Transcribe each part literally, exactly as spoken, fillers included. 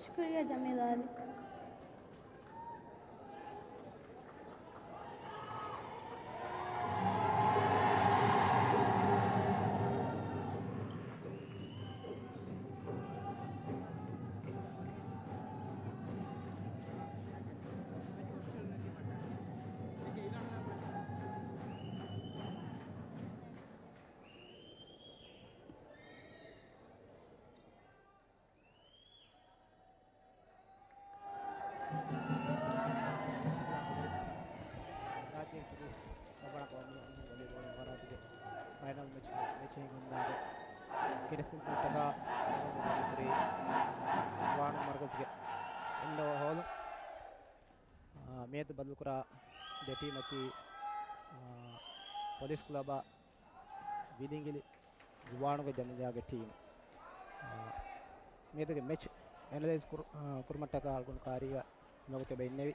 ޝުކުރިއްޔާ ޖަމީލާ އަލީ. ރާއްޖޭގެ ޕޮލިސް ކަބަޑަށް ވަމުނު ވޮލީބޯޅަ ވަރާތުގެ ފައިނަލް މެޗް، މެޗެއް ހިންގުންދާގެ ކިޑިސް ތިން ފުޓަކާ ކުރީ ޒުވާނު މަރުކަޒުގެ އިންޑޯ ހޯލު. އާ، މިއަދު ބަދަލުކުރާ ދެ ޓީމަކީ، އާ، ޕޮލިސް ކްލަބާ ވިލިނގިލި ޒުވާނުގެ ޖަމިއްޔާގެ ޓީމް. އާ، މިއަދުގެ މެޗް އެނަލައިޒް ކުރު-، އާ، ކުރުމަށްޓަކާ އަޅުގަނޑު ކާރީގަ ވަގުތެއް އިންނެވި.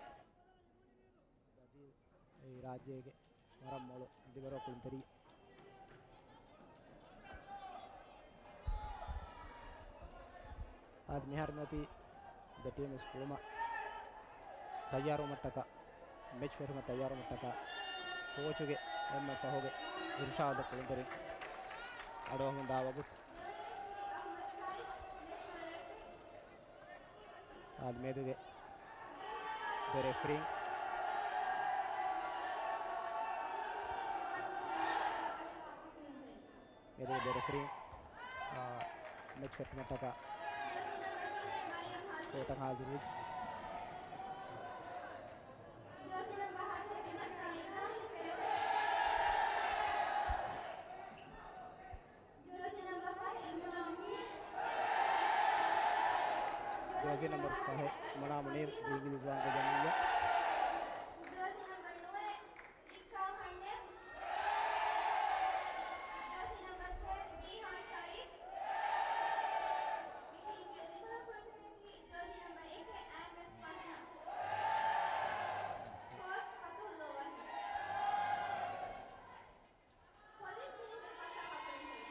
ދަދި އެއީ ރާއްޖޭގެ ވަރަށް މޮޅު ދިވެރު ކުޅުންތެރި. އާދެ، މިހާރު މިއޮތީ ދެ ޓީމް ވެސް ކުޅުމަށް ތައްޔާރުވުމަށްޓަކާ، މެޗް ފެށުމަށް ތައްޔާރުވުމަށްޓަކާ ކޯޗުގެ އެންމެ ފަހުގެ އިރުޝާދު ކުޅުންތެރިން އަޑުއަހަމުން ދާ ވަގުތު. އާދެ، މިއަދުގެ ދެ ރެފްރީން. މިއަދުގެ ދެ ރެފްރީން، އާ، މެޗް ފެށުމަށްޓަކާ ކޯޓަށް ހާޒިރުވެއްޖެ. ޖާޒީ ނަމްބަރު ފަހެއް، މުނާ މުނީރު، ވިލިނގިލި ޒުވާނުގެ ޖަމިއްޔާ. ރިއްކާ ހަންނެ. ޖާޒީ ނަމްބަރު ތުރެ، ޖީހާން ޝަރީފް. މި ޓީމްގެ ދެކޮޅަށް ކުޅުންތެރިޔަކީ ޖާޒީ ނަމްބަރު އެކެއް، އައިމެދު ފަސްނާ. ކޯޗް ފަތުހުއްލާ ވަހީދު. ޕޮލިސް ޓީމްގެ ފަށާފަ ކުޅުންތެރި.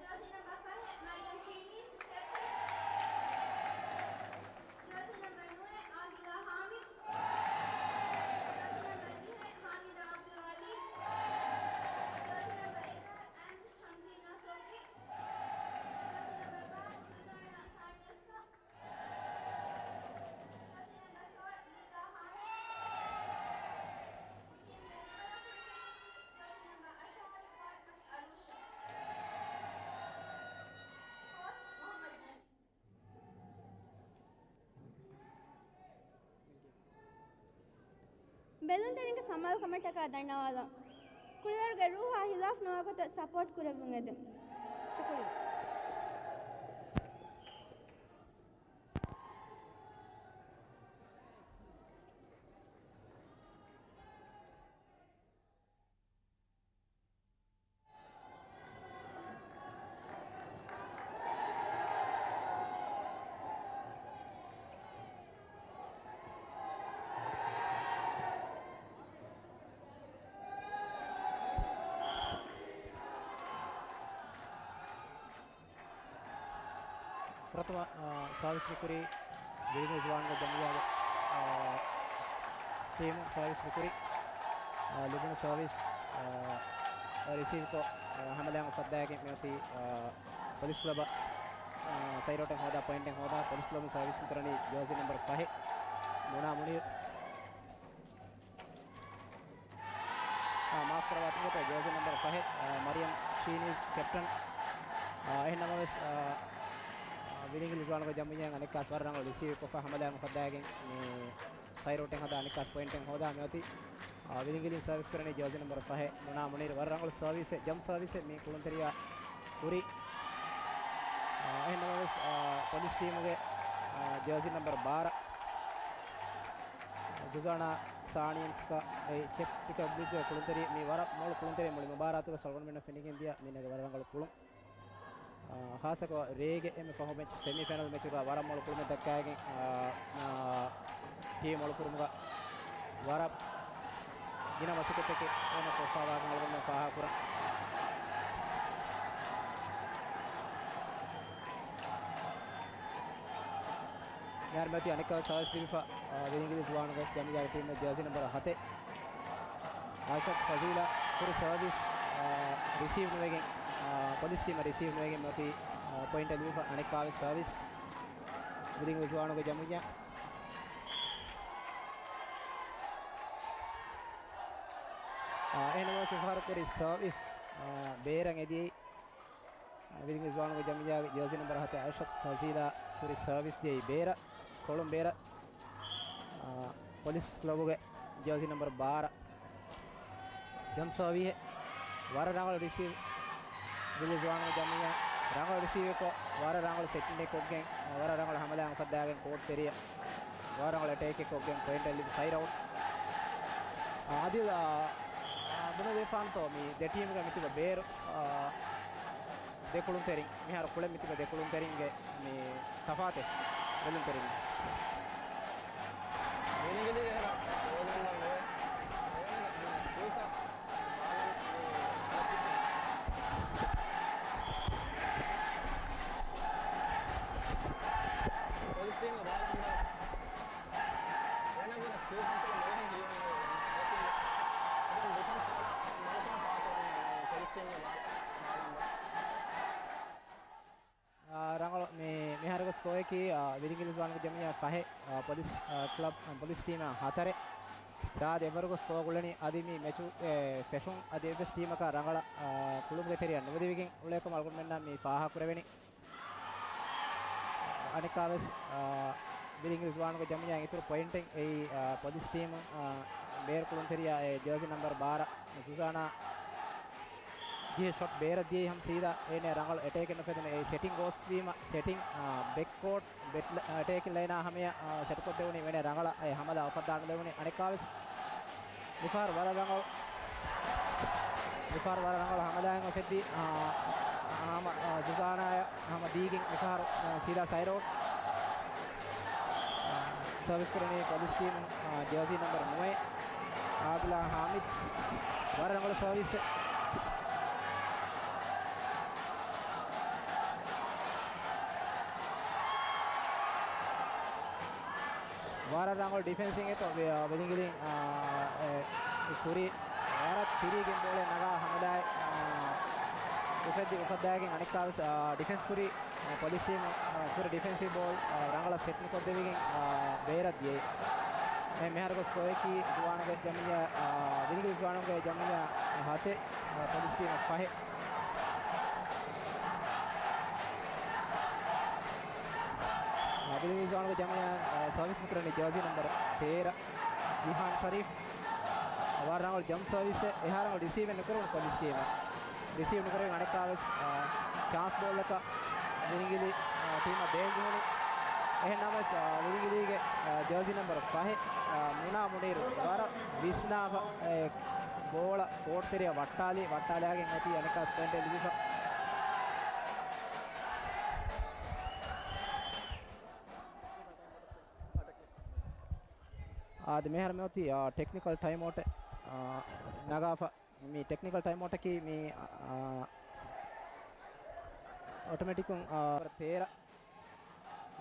ޖާޒީ ނަމްބަރު ފަހެއް، މަރިޔަމް ޝީނީސް، ކެޕްޓަން. ޖާޒީ ނަމްބަރު ނުވެ، އާދިލާ ހާމިދު. ޖާޒީ ނަމްބަރު ދިހަ، ހާމިދާ އަބްދުލް ވަލީދު. ޖާޒީ ނަމްބަރު އެގާރަ، އައިމެދު ޝަމްސީނާ ސޮބްރީ. ޖާޒީ ނަމްބަރު ބާރަ، ސުޒާނާ ސާންޔަސްކާ. ބެލުންތެރިންގެ ސަމާލުކަމަށްޓަކާ ދަންނަވާލަން. ކުޅިވަރުގެ ރޫހާ ހިލާފް ނުވާ ގޮތަށް ސަޕޯޓް ކުރެއްވުން އެދެން. ޝުކުރިއްޔާ. ފުރަތަމަ، އާ، ސާވިސް މިކުރީ ވިލިނގިލި ޒުވާނުގެ ޖަމިއްޔާގެ، އާ، ޓީމު ސާވިސް މިކުރީ. އާ، ލިބުނު ސާވިސް، އާ، ރިސީވްކޮށް، އާ، ހަމަލާން އުފައްދާގެން މިއޮތީ، އާ، ޕޮލިސް ކްލަބަށް، އާ، ސައިރޯޓެއް ހޯދާ، ޕޮއިންޓެއް ހޯދާ، ޕޮލިސް ކްލަބުން ސާވިސް މިކުރަނީ ޖާޒީ ނަމްބަރު ފަހެއް، މުނާ މުނީރު. އާ، މާފް ކުރައްވާ ތިން ގޮތަށް ޖާޒީ ނަމްބަރު ފަހެއް، އާ، މަރިޔަމް ޝީނީޒް ކެޕްޓަން. އާ، އެހެން ނަމަވެސް، އާ، އާ، ވިލިނގިލި ޒުވާނުގެ ޖަމިއްޔާއިން އަނެއްކާސް ވަރަށް ރަނގަޅު ރިސީވް ކޮށްފަ ހަމަލާން އުފައްދާގެން މި ސައިރޯޓެއް ހަދާ އަނެއްކާސް ޕޮއިންޓެއް ހޯދާ މިއޮތީ. އާ، ވިލިނގިލިން ސާވިސް ކުރަނީ ޖާޒީ ނަމްބަރު ފަހެއް، މުނާ މުނީރު. ވަރަށް ރަނގަޅު ސާވިސެއް، ޖަމްޕް ސާވިސެއް މި ކުޅުންތެރިޔާ ކުރީ. އާ، އެހެން ނަމަވެސް، އާ، ޕޮލިސް ޓީމުގެ، އާ، ޖާޒީ ނަމްބަރު ބާރަ ޒުޒާނާ ސާނިޔަންސްކާ އެ ޗެކް ރިޕަބްލިކްގެ ކުޅުންތެރި، މި ވަރަށް މޮޅު ކުޅުންތެރި މުޅި މުބާރާތުގަ ސަލްވަން މިންނަ ފިނިގެން ދިޔަ މީނަގެ ވަރަށް ރަނގަޅު ކުޅުން. އާ، ހާއްސަކޮށް ރޭގެ އެންމެ ފަހު މެޗް ސެމީ ފައިނަލް މެޗުގަ ވަރަށް މޮޅު ކުޅުމެއް ދައްކާގެން، އާ، އާ، ޓީމް މޮޅު ކުރުމުގަ ވަރަށް ގިނަ މަސައްކަތްތަކެއް އޭނަ ކޮށްފަވާކަން އަޅުގަނޑުމެން ފާހަގަކުރަން. މިހާރު މިއޮތީ އަނެއްކާވެސް ސާވިސް ލިބިފަ، އާ، ވިލިނގިލި ޒުވާނުގެ ޖަމިއްޔާގެ ޓީމްގެ ޖާސީ ނަމްބަރު ހަތެއް އައިޝަތު ފަޒީލާ ކުރި ސާވިސް، އާ، ރިސީވް ނުވެގެން، އާ، ޕޮލިސް ޓީމަށް ރިސީވް ނުވެގެން މިއޮތީ، އާ، ޕޮއިންޓެއް ލިބިފަ އަނެއްކާވެސް ސާވިސް ވިލިނގިލި ޒުވާނުގެ ޖަމިއްޔާ. އާ، އެހެންނަމަވެސް މިފަހަރު ކުރި ސާވިސް، އާ، ބޭރަށް އެދިޔައީ. އާ، ވިލިނގިލި ޒުވާނުގެ ޖަމިއްޔާގެ ޖާސީ ނަމްބަރު ހަތެއް އައިޝަތު ފަޒީލާ ކުރި ސާވިސް ދިޔައީ ބޭރަށް، ކޮޅުން ބޭރަށް. އާ، ޕޮލިސް ކްލަބުގެ ޖާސީ ނަމްބަރު ބާރަ ޖަމް ސާވީހެއް. ވަރަށް ރަނގަޅު ރިސީވް. ވިލިނގިލި ޒުވާނުގެ ޖަމިއްޔާ ރަނގަޅު ރިސީވެއްކޮށް، ވަރަށް ރަނގަޅު ސެޓިންއެއް ކޮށްގެން، ވަރަށް ރަނގަޅު ހަމަލާއެއް އުފައްދާގެން ކޯޓް ތެރެއަށް ވަރަށް ރަނގަޅު އެޓޭކެއް ކޮށްގެން ޕޮއިންޓެއް ލިބި ސައިޑް އައުޓް. އާ، އާދިލް، އާ، އާ، ބުނެދެފާންތޯ މި ދެ ޓީމްގެ މިތިބަ ބޭރު، އާ، ދެ ކުޅުންތެރިން، މިހާރު ކުޅެން މިތިބަ ދެ ކުޅުންތެރިންގެ މި ތަފާތެއް ބެލުންތެރިން. ވިލިނގިލީގެ ހެރަ ރޯލް ނަމްބަރު ނުވެ. އޭނަގެ ސްކޫކަ ޕޮލިސް ޓީމް ބާލަ ނަމްބަރު އޭނަ ވަރަށް ސްކޫކަ ކުޅަ މޮޅަށް ހިޔުން އެކިން އެކަން ޑިފެންސް ކުރާ މަރަސަން ޕާސް ޕޮލިސް ޓީމްގެ ބާލަ ނަމްބަރު. އާ، ރަނގަޅު މި-، މިހާރުގެ ސްކޯއަކީ، އާ، ވިލިނގިލި ޒުވާނުގެ ޖަމިއްޔާ ފަހެއް، އާ، ޕޮލިސް، އާ، ކްލަބް، އާ، ޕޮލިސް ޓީމާ ހަތަރެއް. ދާދި އެވަރުގެ ސްކޯ ގުޅެނީ އަދި މި މެޗު، އެ، ފެށުން އަދި އެއްވެސް ޓީމަކާ ރަނގަޅަށް، އާ، ކުޅުމުގެ ތެރެއަށް ނުވެދިވިގެން އުޅޭކަމަށް އަޅުގަނޑުމެންނަށް މި ފާހަގަކުރެވެނީ. އަނެއްކާވެސް، އާ، ވިލިނގިލި ޒުވާނުގެ ޖަމިއްޔާ އިތުރު ޕޮއިންޓެއް އެއީ، އާ، ޕޮލިސް ޓީމު، އާ، ބޭރު ކުޅުންތެރިޔާ އެ ޖާސީ ނަމްބަރު ބާރަ ޒުޒާނާ ދިޔަ ޝޮޓް ބޭރަށް ދިޔައީ ހަމަ ސީދާ އޭނަ ރަނގަޅު އެޓޭކެއް ނުފެދުނު އެ ސެޓިން ގޯސް ވީމަ، ސެޓިން، އާ، ބެކް ކޯޓް، ބެކް ލަ-، އެޓޭކިން ލައިނާ ހަމަޔަށް، އާ، ސެޓްކޮށްދެވުނީ އޭނަ ރަނގަޅަށް އެ ހަމަލާ އުފައްދާނުދެވުނީ. އަނެއްކާވެސް މިފަހަރު ވަރަށް ރަނގަޅު، މިފަހަރު ވަރަށް ރަނގަޅު ހަމަލާއެއް އުފެއްދީ، އާ، ހަމަ، އާ، ޒުޒާނާޔަށް ހަމަ ދީގެން މިފަހަރު، އާ، ސީދާ ސައިޑް އައުޓް. ސާވިސް ކުރަނީ ޕޮލިސް ޓީމު، އާ، ޖާސީ ނަމްބަރު ނުވެ، އާދިލާ ހާމިދު. ވަރަށް ރަނގަޅު ސާވިސްއެއް. ވަރަށް ރަނގަޅު ޑިފެންސިން އެތޯ ވި-، ވިލިނގިލި، އާ، އެ، ކުރި ވަރަށް ތިރީގެން ބޯޅަ ނަގާ ހަމަލާއެއް، އާ، އުފެއްދި އުފައްދާގެން އަނެއްކާވެސް، އާ، ޑިފެންސް ކުރި، އާ، ޕޮލިސް ޓީމު، އާ، ކުރި ޑިފެންސިވް ބޯލް، އާ، ރަނގަޅަށް ސެޓް ނުކޮށްދެވިގެން، އާ، ބޭރަށް ދިޔައީ. އެ މިހާރުގެ ސްކޯއަކީ ޒުވާނުގެ ޖަމިއްޔާ، އާ، ވިލިނގިލި ޒުވާނުގެ ޖަމިއްޔާ ހަތެއް، އާ، ޕޮލިސް ޓީމަށް ފަހެއް. އާ، ވިލިނގިލި ޒުވާނުގެ ޖަމިއްޔާ، އާ، ސާވިސް ނުކުރަނީ ޖާސީ ނަމްބަރު ތޭރަ ޖީހާން ޝަރީފް. ވަރަށް ރަނގަޅު ޖަމްޕް ސާވިސްއެއް، އެހާ ރަނގަޅު ރިސީވެއް ނުކުރެވުނު ޕޮލިސް ޓީމަށް. ރިސީވް ނުކުރެވި އަނެއްކާވެސް، އާ، ޗާންސް ބޯލަކަށް ވިލިނގިލި، އާ، ޓީމަށް ދޭން ޖެހުނު. އެހެން ނަމަވެސް، އާ، ވިލިނގިލީގެ، އާ، ޖާސީ ނަމްބަރު ފަހެއް، އާ، މުނާ މުނީރު ވަރަށް ވިސްނާފަ، އެ، ބޯޅަ ކޯޓްތެރެއަށް ވައްޓާލި، ވައްޓާލާގެން އޮތީ އަނެއްކާވެސް ޕޮއިންޓެއް ލިބިފަ. އާދެ، މިހާރު މިއޮތީ، އާ، ޓެކްނިކަލް ޓައިމް އައުޓެއް، އާ، ނަގާފަ. މި ޓެކްނިކަލް ޓައިމް އައުޓަކީ މި، އާ، އޮޓޮމެޓިކުން، އާ، ތޭރަ.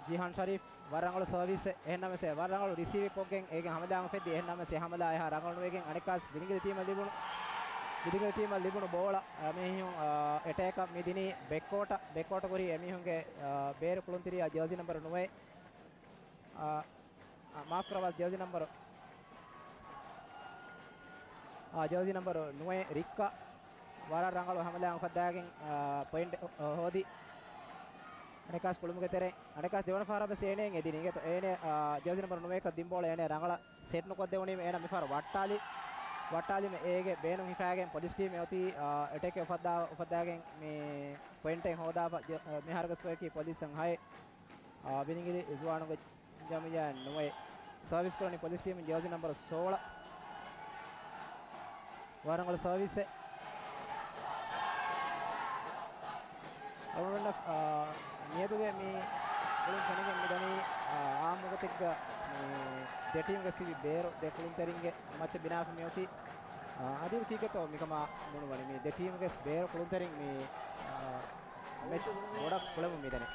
ޖީހާން ޝަރީފް ވަރަށް ރަނގަޅު ސަރވިސް، އެހެންނަމަވެސް ވަރަށް ރަނގަޅު ރިސީވެއް ކޮށްގެން އޭގެ ހަމަލާ އުފެއްދި، އެހެންނަމަވެސް އެ ހަމަލާ އެހާ ރަނގަޅު ނުވެގެން އަނެއްކާސް ވިލިނގިލި ޓީމަށް ލިބުނު، ވިލިނގިލި ޓީމަށް ލިބުނު ބޯޅަ، އާ، މި އެމީހުން، އާ، އެޓޭކަށް މި ދިނީ ބެކްކޯޓަށް، ބެކްކޯޓަށް ކުރީ އެމީހުންގެ، އާ، ބޭރު ކުޅުންތެރިޔާ ޖާސީ ނަމްބަރު ނުވެ، އާ، އާ، މާފް ކުރައްވާ، ޖާސީ ނަމްބަރު، އާ، ޖާސީ ނަމްބަރު ނުވެ ރިއްކާ ވަރަށް ރަނގަޅު ހަމަލާ އުފައްދާގެން، އާ، ޕޮއިންޓް ހޯދި. އަނެކާސް ކުޅުމުގެ ތެރެ، އަނެކާސް ދެވަނަ ފަހަރަށް ވެސް އޭނައަށް އެދިނީ. އިނގޭތޯ އޭނަ، އާ، ޖާސީ ނަމްބަރު ނުވެކަށް ދިން ބޯޅަ އޭނަ ރަނގަޅަށް ސެޓް ނުކޮށްދެވުނީމަ އޭނަ މިފަހަރު ވައްޓާލި، ވައްޓާލީމަ އޭގެ ބޭނުން ހިފާގެން ޕޮލިސް ޓީމް އެ އޮތީ، އާ، އެޓޭކެއް އުފައްދާ، އުފައްދާގެން މި ޕޮއިންޓެއް ހޯދާފަ. ޖ-، އާ، މިހާރުގެ ސްކޯއަކީ ޕޮލިސް ހައެއް، އާ، ވިލިނގިލި ޒުވާނުގެ ޖަމިއްޔާ ނުވެ. ސާވިސް ކުރަނީ ޕޮލިސް ޓީމުން ޖާސީ ނަމްބަރު ސޯޅަ. ވަރަށް ރަނގަޅު ސާވިސްއެއް. އަޅުގަނޑަށް، އާ، މިއަދުގެ މި ކުޅުން ފެނިގެން މިދަނީ، އާ، އާއްމުގޮތެއްގަ މި ދެ ޓީމުގެ ތިބި ބޭރު ދެ ކުޅުންތެރިންގެ މައްޗަށް ބިނާވެފަ މިއޮތީ. އާ، އަދި ކީކޭތޯ މިކަމާ ބުނުވަނީ؟ މި ދެ ޓީމުގެ ބޭރު ކުޅުންތެރިން މި، އާ، މެޗް ބޮޑަށް ކުޅެމުން މިދަނީ.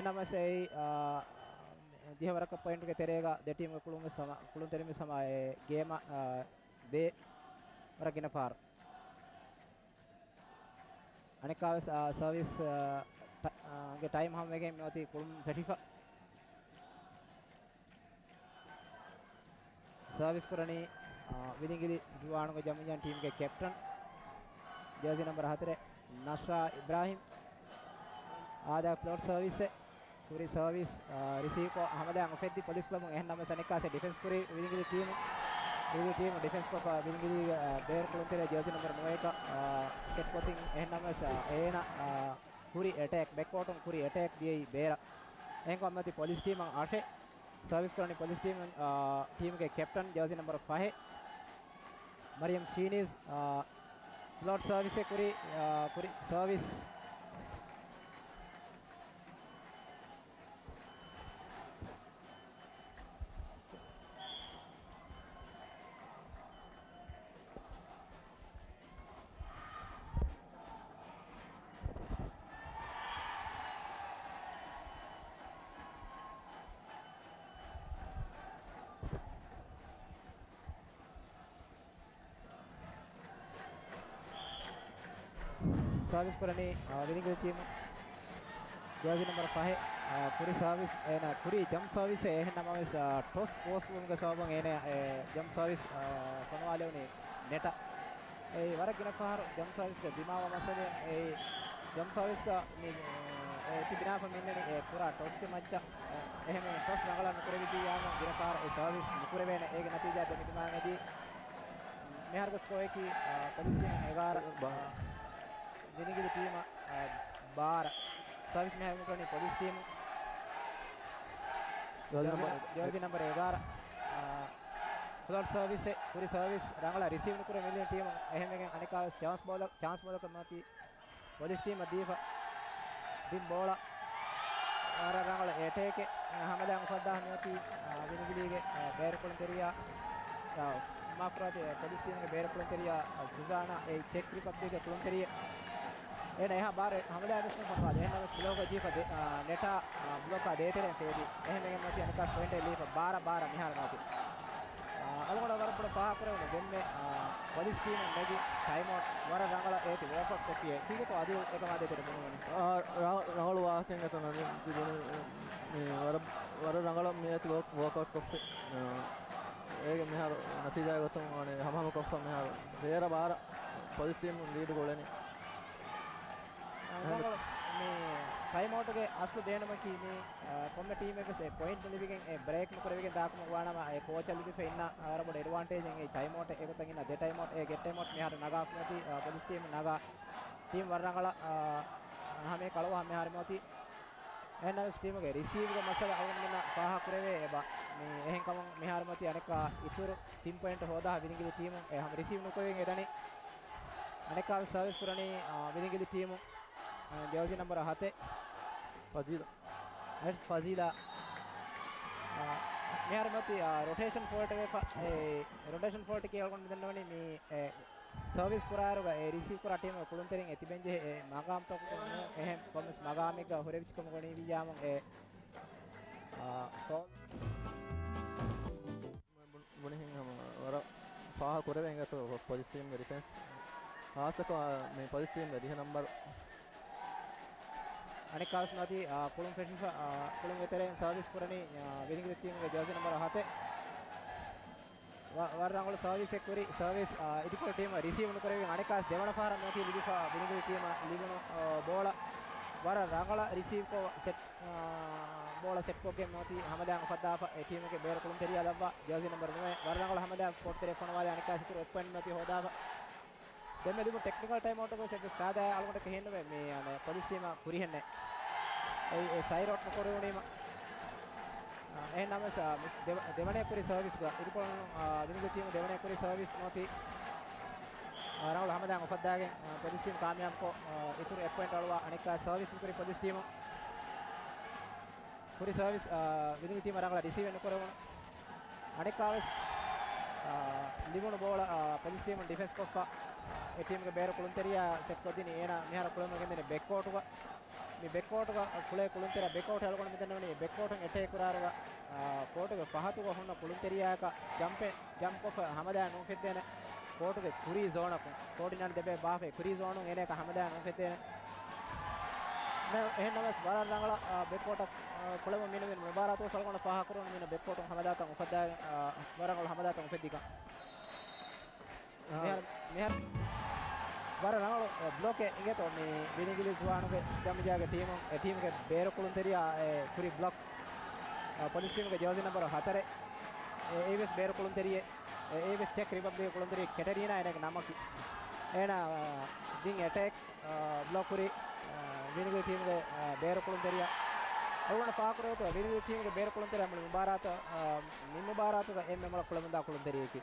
ނަމަސް އެއީ، އާ، ދިހަ ވަރަކަށް ޕޮއިންޓުގެ ތެރޭގަ ދެ ޓީމުގެ ކުޅުން ވެސް ހަމަ، ކުޅުންތެރިން ވެސް ހަމަ އެ ގޭމަށް، އާ، ބޭ ވަރަށް ގިނަ ފަހަރު. އަނެއްކާވެސް، އާ، ސަރވިސް، އާ، ޓަ-، އާ، ގެ ޓައިމް ހަމަވެގެން މިއޮތީ ކުޅުން ފެށިފަ. ސަރވިސް ކުރަނީ، އާ، ވިލިނގިލި ޒުވާނުގެ ޖަމިއްޔާން ޓީމްގެ ކެޕްޓަން، ޖާޒީ ނަމްބަރު ހަތަރެއް، ނަޝްރާ އިބްރާހިމް. އާދަ ފްލޯޓް ސަރވިސްއެއް. ކުރި ސަރވިސް، އާ، ރިސީވްކޮށް ހަމަލާ އުފެއްދި ޕޮލިސް ކްލަބުން. އެހެން ނަމަވެސް އަނެއްކާސް ޑިފެންސް ކުރި ވިލިނގިލި ޓީމު. ވިލިނގިލި ޓީމު ޑިފެންސް ކޮށްފަ ވިލިނގިލީގެ، އާ، ބޭރު ކުޅުންތެރިޔާ ޖާޒީ ނަމްބަރު ނުވައެކަށް، އާ، ސެޓްކޮށްދިން. އެހެން ނަމަވެސް، އާ، އޭނަ، އާ، ކުރި އެޓޭކް، ބެކްކޯޓުން ކުރި އެޓޭކް ދިޔައީ ބޭރަށް. އެހެންކޮށް މިއޮތީ ޕޮލިސް ޓީމަށް އަށެއް. ސަރވިސް ކުރަނީ ޕޮލިސް ޓީމު، އާ، ޓީމުގެ ކެޕްޓަން ޖާޒީ ނަމްބަރު ފަހެއް މަރިޔަމް ޝީނީޒް، އާ، ފްލޯޓް ސަރވިސްއެއް ކުރި، އާ، ކުރި ސަރވިސް. ސާވިސް ކުރަނީ، އާ، ވިލިނގިލި ޓީމު ޖާޒީ ނަމްބަރު ފަހެއް، އާ، ކުރި ސާވިސް، އޭނާ ކުރީ ޖަމްޕް ސާވިސްއެއް. އެހެން ނަމަވެސް، އާ، ޓޮސް ގޯސްކުރުމުގެ ސަބަބުން އޭނާ، އެ، ޖަމްޕް ސާވިސް، އާ، ފޮނުވާލެވުނީ ނެޓަށް. އެއީ ވަރަށް ގިނަ ފަހަރު ޖަމްޕް ސާވިސްގެ ދިމާވާ މައްސަލައެއް. އެއީ ޖަމްޕް ސާވިސްގަ މި، އެ، ތި ބިނާފަ މިންނަނީ އެ ކުރާ ޓޮސްގެ މައްޗަށް. އެ، އެހެންވެ ޓޮސް ރަނގަޅަށް ނުކުރެވިއްޖިއްޔާމު ގިނަ ފަހަރު އެ ސާވިސް ނުކުރެވޭނެ. އޭގެ ނަތީޖާ ދެން މި ދިމާވަނީ. މިހާރުގެ ސްކޯއަކީ، އާ، ޕޮލިސް ޓީމު އެގާރަ، ބާ-، އާ، ވިލިނގިލި ޓީމަށް، އާ، ބާރަ. ސާވިސް މިހާރު ކުރަނީ ޕޮލިސް ޓީމު. ޖާޒީ ނަމްބަރު ޖާޒީ ނަމްބަރު އެގާރަ، އާ، ފްލޯޓް ސާވިސްއެއް. ކުރި ސާވިސް ރަނގަޅަށް ރިސީވް ނުކުރޭ ވިލިނގިލި ޓީމު. އެހެންވެގެން އަނެއްކާވެސް ޗާންސް ބޯލަ-، ޗާންސް ބޯލަކަށް މިއޮތީ ޕޮލިސް ޓީމަށް ދީފަ. ދިން ބޯޅަ ވަރަށް ރަނގަޅަށް އެޓޭކެއް ހަމަލާން އުފައްދާ މިއޮތީ، އާ، ވިލިނގިލީގެ، އާ، ބޭރު ކުޅުންތެރިޔާ، އާ، މާފުކުރާތި، އާ، ޕޮލިސް ޓީމުގެ ބޭރު ކުޅުންތެރިޔާ، އާ، ސުޒާނާ، އެ، ޗެކް ރިޕަބްލިކްގެ ކުޅުންތެރިޔެއް. އޭނަ އެހާ ބާރެއް ހަމަލާ ވެސް ނުފޮނުވާލި. އެހެންނަމަވެސް ފުލޯގަ ޖީފަ ދެ-، އާ، ނެޓާ، އާ، ބްލޮކާ ދޭތެރެއިން ފޭބި. އެހެންވެގެން މަތި އަނެކާސް ޕޮއިންޓެއް ލީފަ ބާރަ ބާރަ މިހާރު މަތި. އާ، އަޅުގަނޑަށް ވަރަށް ބޮޑަށް ފާހަގަކުރެވުނު ދެންމެ، އާ، ޕޮލިސް ޓީމުން ނެގި ޓައިމް އައުޓް ވަރަށް ރަނގަޅަށް އޭތި ވޯކް އައުޓް ކޮށްފިއޭ. ކީކޭތޯ އަދިލް އެކަމާ ދޭތެރެ ބުނުވަނީ؟ އާ، ރަ-، ރަނގަޅު ވާހަކައެއް އެތަނަށް ތި ބުނި، މި ވަރަށް، ވަރަށް ރަނގަޅަށް މި އޭތި ވޯކް، ވޯކް އައުޓް ކޮށްފި. އާ، އޭގެ މިހާރު ނަތީޖާގެ ގޮތުން އަނެއް ހަމަހަމަ ކޮށްފަ މިހާރު ބޭރަ ބާރަ ޕޮލިސް ޓީމު ލީޑު ގުޅެނީ. އާ، އެހެން. ރަނގަޅު މި ޓައިމް އައުޓުގެ އަސްލު ބޭނުމަކީ މި، އާ، ކޮންމެ ޓީމެއް ވެސް އެ ޕޮއިންޓް ލިބިގެން އެ ބްރޭކް ނުކުރެވިގެން ދާކަމަށް ވާނަމަ އެ ކޯޗަށް ލިބިފަ އިންނަ، އާ، ވަރަށް ބޮޑު އެޑްވާންޓޭޖެއް އެ ޓައިމް އައުޓް އެގޮތަށް އިންނަ ދެ ޓައިމް އައުޓް އެ ގެއްޓް ޓައިމް އައުޓް މިހާރު ނަގާފަ މިއޮތީ، އާ، ޕޮލިސް ޓީމު ނަގާ ޓީމް ވަރަށް ރަނގަޅަށް، އާ، ހަމަ ކަޅުވާ މިހާރު މިއޮތީ. އެހެންނަމަވެސް ޓީމުގެ ރިސީވްގެ މައްސަލަ އަޅުގަނޑުމެންނަށް ފާހަގަކުރެވޭ އެބަ. މި އެހެންކަމުން މިހާރު މަތި އަނެއްކާ އިތުރު ތިން ޕޮއިންޓް ހޯދާ ވިލިނގިލި ޓީމު އެ ހަމަ ރިސީވް ނުކުރެވިގެން އެދަނީ. އަނެއްކާ ސާވިސް ކުރަނީ، އާ، ވިލިނގިލި ޓީމު، އާ، ޖާޒީ ނަމްބަރު ހަތެއް. ފަޒީލާ. އެ ފަޒީލާ. އާ، މިހާރު މަތި، އާ، ރޮޓޭޝަން ފޯލްޓް ވެފަ. އެ ރޮޓޭޝަން ފޯލްޓް ކީ އަޅުގަނޑު މި ދަންނަވަނީ މި، އެ، ސަރވިސް ކުރާއިރުގަ އެ ރިސީވް ކުރާ ޓީމުގެ ކުޅުންތެރިން އެ ތިބެންޖެހޭ އެ މަގާމްތަކުގަ ނޫން އެހެން ކޮންމެސް މަގާމެއްގަ ހުރެވިއްޖެކަމަށް ގޮނެވިއްޔާމު އެ، އާ، ފޯ-، ބުނިހެން ހަމަ ވަރަށް ފާހަގަ ކުރެވޭ އިނގޭތޯ ޕޮލިސް ޓީމްގެ ޑިފެންސް. ހާއްސަކޮށް، އާ، މި ޕޮލިސް ޓީމްގެ ދިހަ ނަމްބަރު. އަނެއްކާވެސް މަތި، އާ، ކުޅުން ފެށިފަ، އާ، ކުޅުންގެ ތެރެއިން ސާވިސް ކުރަނީ، އާ، ވިލިނގިލި ޓީމުގެ ޖާޒީ ނަމްބަރު ހަތެއް. ވަ-، ވަރަށް ރަނގަޅު ސާވިސްއެއް ކުރި، ސާވިސް، އާ، އިދިކޮޅު ޓީމަށް ރިސީވް ނުކުރެވި. އަނެއްކާސް ދެވަނަ ފަހަރަށް މިއޮތީ ލިބިފަ ވިލިނގިލި ޓީމަށް ލިބުނު، އާ، ބޯޅަ ވަރަށް ރަނގަޅަށް ރިސީވްކޮށް ސެޓް، އާ، ބޯޅަ ސެޓްކޮށްގެން މިއޮތީ ހަމަލާން އުފައްދާފަ އެ ޓީމުގެ ބޭރު ކުޅުންތެރިޔާ ލައްވާ ޖާޒީ ނަމްބަރު ނުވައެއް. ވަރަށް ރަނގަޅަށް ހަމަލާން ކޯޓްތެރެ ފޮނުވާލި އަނެއްކާސް އިތުރު އެއް ޕޮއިންޓް މިއޮތީ ހޯދާފަ. ދެންމެ ލިބުނު ޓެކްނިކަލް ޓައިމް އައުޓަކުވެސް އެއްވެސް ފައިދާއެއް އަޅުގަނޑަކަށް ހިންނުވޭ. މި، އަނެ، ޕޮލިސް ޓީމަށް ކުރިހެންނެއް. އެއީ، އެ ސައިޑް އައުޓް ނުކުރެވުނީމަ. އާ، އެހެން ނަމަވެސް، އާ، މި ދެވަ-، ދެވަނަ ކުރި ސަރވިސްގަ އިރުކޮޅު، އާ، ވިލިނގިލި ޓީމު ދެވަނަ ކުރި ސަރވިސް ނުވަތި، އާ، ރަނގަޅު ހަމަލާން އުފައްދާގެން، އާ، ޕޮލިސް ޓީމު ކާމިޔާބުކޮށް، އާ، އިތުރު އެއް ޕޮއިންޓް އަޅުވާ އަނެއްކާ ސަރވިސް ނުކުރި ޕޮލިސް ޓީމު. ކުރި ސަރވިސް، އާ، ވިލިނގިލި ޓީމަށް ރަނގަޅަށް ރިސީވެއް ނުކުރެވުނު. އަނެއްކާވެސް، އާ، ލިބުނު ބޯޅަ، އާ، ޕޮލިސް ޓީމުން ޑިފެންސް ކޮށްފަ، އާ، އެ ޓީމުގެ ބޭރު ކުޅުންތެރިޔާ ސެޓްކޮށްދިނީ އޭނާ މިހާރު ކުޅަމުން ގެންދެނީ ބެކްކޯޓުގަ. މި ބެކްކޯޓުގަ ކުޅޭ ކުޅުންތެރި، ބެކްކޯޓު އަޅުގަނޑު މިދަންނަވަނީ ބެކްކޯޓުން އެޓޭކް ކުރާއިރުގަ، އާ، ކޯޓުގެ ފަހަތުގަ ހުންނަ ކުޅުންތެރިޔާއަކަށް ޖަމްޕެ-، ޖަމްޕްކޮށްފަ ހަމަލާ ނުއުފެއްދޭނެ. ކޯޓުގެ ކުރީ ޒޯނަކުން، ކޯޓު އިނާން ދެބޭ ބާފައި ކުރީ ޒޯނުން އޭނައަކަށް ހަމަލާ ނުއުފެއްދޭނެ. ނަ-، އެހެންނަމަވެސް ވަރަށް ރަނގަޅަށް، އާ، ބެކްކޯޓަށް، އާ، ކުޅެމުން މިނު މި މުބާރާތު އަޅުގަނޑު ފާހަގަކުރަމުން މިނު ބެކްކޯޓުން ހަމަލާތައް އުފައްދާ، އާ، ވަރަށް ރަނގަޅު ހަމަލާތައް އުފެއްދިކަން. އާ. މިހާރު، މިހާރު ވަރަށް ރަނގަޅު، އަ، ބްލޮކެއް އިނގޭތޯ މި ވިލިނގިލި ޒުވާނުގެ ޖަމްއިޖާގެ ޓީމުން، އެ ޓީމުގެ ބޭރު ކުޅުންތެރިޔާ، އެ، ކުރި ބްލޮކް، އަ، ޕޮލިސް ޓީމުގެ ޖާޒީ ނަމްބަރު ހަތަރެއް، އެ، އެއީވެސް ބޭރު ކުޅުންތެރިއެއް، އެ، އެއީވެސް ޗެކް ރިޕަބްލިކް ކުޅުންތެރި ކެޓެރީނާ އޭނާގެ ނަމަކީ. އޭނާ، އަ، ދިން އެޓޭކް، އަ، ބްލޮކް ކުރި، އަ، ވިލިނގިލި ޓީމުގެ، އަ، ބޭރު ކުޅުންތެރިޔާ. އަޅުގަނޑަށް ފާހަގަކުރެވޭތޯ، ވިލިނގިލި ޓީމުގެ ބޭރު ކުޅުންތެރިޔާ މުޅި މުބާރާތަށް، އަ، މި މުބާރާތުގަ އެންމެ މޮޅަށް ކުޅެމުންދާ ކުޅުންތެރިޔަކީ.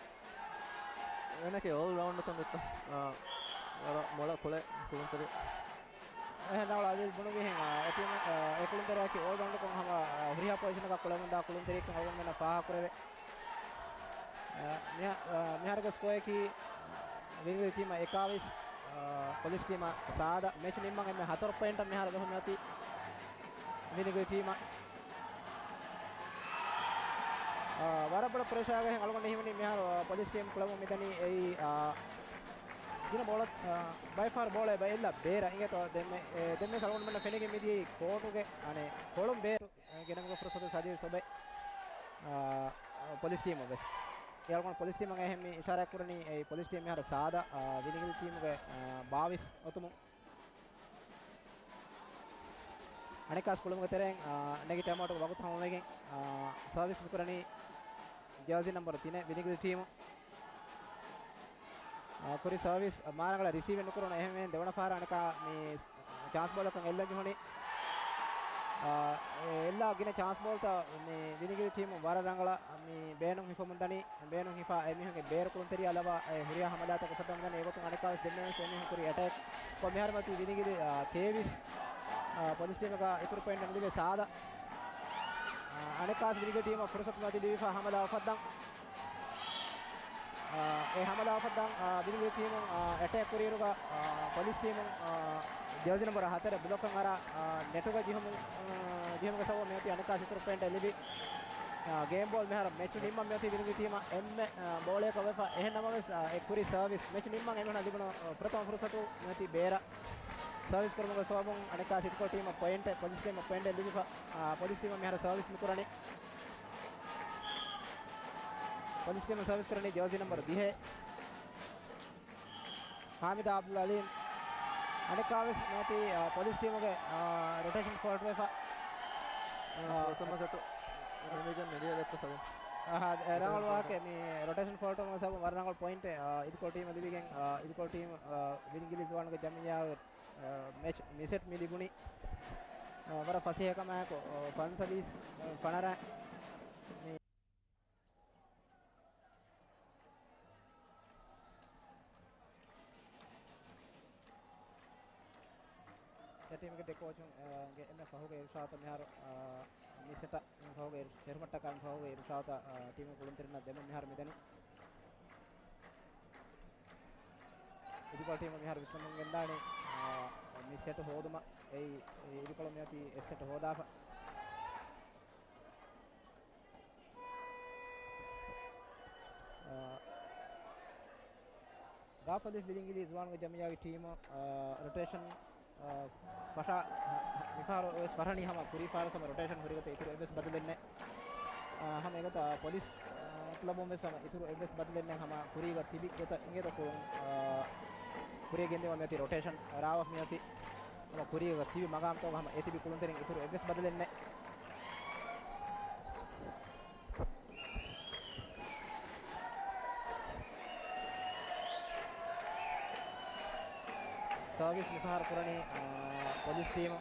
އޭނަކީ އޯލް ރައުންޑަރ ތަން ދެއްތަ، އާ، ވަރަށް މޮޅަށް ކުޅޭ ކުޅުންތެރި. އެހެން ރަނގަޅު އަދިލް ބުނުވިހެން، އާ، އެ ޓީމު، އާ، އެ ކުޅުންތެރިޔަކީ އޯލް ރައުންޑަކުން ހަމަ، އާ، ހުރިހާ ޕޮޒިޝަނަކަށް ކުޅެމުންދާ ކުޅުންތެރިއެއްކަން އަޅުގަނޑުމެންނަށް ފާހަގަކުރެވޭ. އާ، މިހާ-، އާ، މިހާރުގެ ސްކޯއަކީ ވިލިނގިލި ޓީމަށް އެކާވީސް، އާ، ޕޮލިސް ޓީމަށް ސާދަ. މެޗު ނިންމަން އެންމެ ހަތަރު ޕޮއިންޓަށް މިހާރު ބެހުން މިއޮތީ ވިލިނގިލި ޓީމަށް. އާ، ވަރަށް ބޮޑަށް ޕްރެޝާގަ އަޅުގަނޑު ހިމެނީ މިހާރު، އާ، ޕޮލިސް ޓީމް ކުޅެމުން މިދަނީ އެއީ، އާ، ގިނަ ބޯޅަ، އާ، ބައިފަހަރު ބޯޅަ ބައެއްލަ ބޭރަށް އިނގޭތޯ ދެންމެ-، އެ، ދެންމެސް އަޅުގަނޑުމެންނަށް ފެނިގެން މިދިޔައީ ކޯޓުގެ އަނެއް ކޮޅުން ބޭރު، އާ، ގެނައިމުގެ ފުރުސަތު ސަދީ ސޮބެ، އާ، ޕޮލިސް ޓީމަށް ވެސް. އެ އަޅުގަނޑު ޕޮލިސް ޓީމަށް އެހެން މި އިޝާރާތް ކުރަނީ އެ ޕޮލިސް ޓީމް މިހާރު ސާދަ، އާ، ވިލިނގިލި ޓީމުގެ، އާ، ބާވީސް އޮތުމުން. އަނެއްކާސް ކުޅުމުގެ ތެރެއިން، އާ، ނެގި ޓައިމްއައުޓުގެ ވަގުތު ހަމަވެގެން، އާ، ސަރވިސް މިކުރަނީ ޖާޒީ ނަމްބަރު ތިނެއް ވިލިނގިލި ޓީމު. އާ، ކުރި ސަރވިސް މާރަނގަޅަށް ރިސީވެއް ނުކުރުނު އެހެންވެ ދެވަނަ ފަހަރަށް އަނެއްކާ މި ޗާންސް ބޯލަކަށް އެއްލަން ޖެހުނީ. އާ، އެ އެއްލާ ގިނަ ޗާންސް ބޯލްތައް މި ވިލިނގިލި ޓީމު ވަރަށް ރަނގަޅަށް މި ބޭނުން ހިފަމުން ދަނީ. ބޭނުން ހިފާ އެމީހުންގެ ބޭރު ކުޅުންތެރިޔާ ލަވާ އެ ހުރިހާ ހަމަލާތައް އުފައްދަމުން ދަނީ. އެގޮތުން އަނެއްކާވެސް ދެންމެވެސް އެމީހުން ކުރި އެޓޭކް ކޮށް މިހާރު މަތީ ވިލިނގިލި، އާ، ތޭވީސް، އާ، ޕޮލިސް ޓީމަކާ އިތުރު ޕޮއިންޓް ނުލިބޭ ސާދަ. އާ، އަނެއްކާސް ވިލިނގިލި ޓީމަށް ފުރުސަތު މަތި ލިބިފަ ހަމަލާ އުފައްދަން. އާ، އެ ހަމަލާ އުފައްދަން، އާ، ވިލިނގިލި ޓީމުން، އާ، އެޓޭކް ކުރިއިރުގަ، އާ، ޕޮލިސް ޓީމުން، އާ، ޖާޒީ ނަމްބަރު ހަތަރެއް ބްލޮކަށް އަރާ، އާ، ނެޓުގަ ޖިހުމު-، އާ، ޖިހުމުގެ ސަބަބުން މިއޮތީ އަނެއްކާސް އިތުރު ޕޮއިންޓެއް ލިބި. އާ، ގޭމް ބޯލް މިހާރު މެޗު ނިންމަން މިއޮތީ ވިލިނގިލި ޓީމަށް އެންމެ، އާ، ބޯޅަޔަކަށް ވެފަ. އެހެން ނަމަވެސް، އާ، އެ ކުރި ސަރވިސް މެޗު ނިންމަން އެމީހުންނަށް ލިބުނު، އާ، ފުރަތަމަ ފުރުސަތު މިއޮތީ ބޭރަށް. ސަރވިސް ކުރުމުގެ ސަބަބުން އަނެއްކާސް އިތުކޮޅު ޓީމަށް ޕޮއިންޓެއް، ޕޮލިސް ޓީމަށް ޕޮއިންޓެއް ލިބިފަ. އާ، ޕޮލިސް ޓީމަށް މިހާރު ސަރވިސް މިކުރަނީ. ޕޮލިސް ޓީމަށް ސަރވިސް ކުރަނީ ޖާޒީ ނަމްބަރު ދިހަ. ހާމިދާ އަބްދުލް އަލީމް. އަނެއްކާވެސް މިއޮތީ، އާ، ޕޮލިސް ޓީމުގެ، އާ، ރޮޓޭޝަން ފޯލްޓް ވެފަ. އާ، އާ، ފުރަތަމަ ސެޓު ނިމިގެން މިދިޔަ ދެއްކު ސަބަބު. އާ، އެ، ރަނގަޅު ވާހަކަ މި ރޮޓޭޝަން ފޯލްޓު ސަބަބު ވަރަށް ރަނގަޅު ޕޮއިންޓެއް، އާ، އިދިކޮޅު ޓީމަށް ލިބިގެން، އާ، އިދިކޮޅު ޓީމު، އާ، ވިލިނގިލި ޒުވާނުގެ ޖަމްއިއްޔާގެ، އާ، މެޗް މި ސެޓް މި ލިބުނީ، އާ، ވަރަށް ފަސޭހަކަމާއެކު، އާ، ފަންސަވީސް، އާ، ފަނަރަ މި އެ ޓީމުގެ ދެ ކޯޗުން، އާ، ގެ އެންމެ ފަހުގެ އިރުޝާދު މިހާރު، އާ، މި ސެޓަށް އެންމެ ފަހުގެ އިރު-، ފެރުމަށްޓަކާ އެންމެ ފަހުގެ އިރުޝާދު، އާ، ޓީމުގެ ކުޅުންތެރިންނަށް ދެމުން މިހާރު މިދަނީ. އިދިކޮޅު ޓީމަށް މިހާރު ވިސްނަމުން ގެންދާނީ، އާ، މި ސެޓް ހޯދުމަށް. އެއީ، އިދިކޮޅު މިއޮތީ އެއް ސެޓް ހޯދާފަ. އާ، ގާފަލި ވިލިނގިލި ޒުވާނުގެ ޖަމްއިއްޔާގެ ޓީމު، އާ، ރޮޓޭޝަން، އާ، ފަށާ-، މިފަހަރު ވެސް ފަށަނީ ހަމަ ކުރީ ފަހަރު ހަމަ ރޮޓޭޝަން ހުރި ގޮތަށް އިތުރު އެއްވެސް ބަދަލެއް ނެތް. އާ، ހަމަ އެގޮތަށް ޕޮލިސް، އާ، ކްލަބުން ވެސް ހަމަ އިތުރު އެއްވެސް ބަދަލެއް ނެތް ހަމަ ކުރީގަ ތިބި ގޮތަށް އިނގޭތޯ ކުޅުން، އާ، ކުރިޔަށް ގެންދިއުމަށް މިއޮތީ ރޮޓޭޝަން ރާވަފަ މިއޮތީ. ހަމަ ކުރީގަ ތިބި މަގާމްތަކުގަ ހަމަ އެ ތިބި ކުޅުންތެރިން އިތުރު އެއްވެސް ބަދަލެއް ނެތް. ސަރވިސް މިފަހަރު ކުރަނީ، އާ، ޕޮލިސް ޓީމު.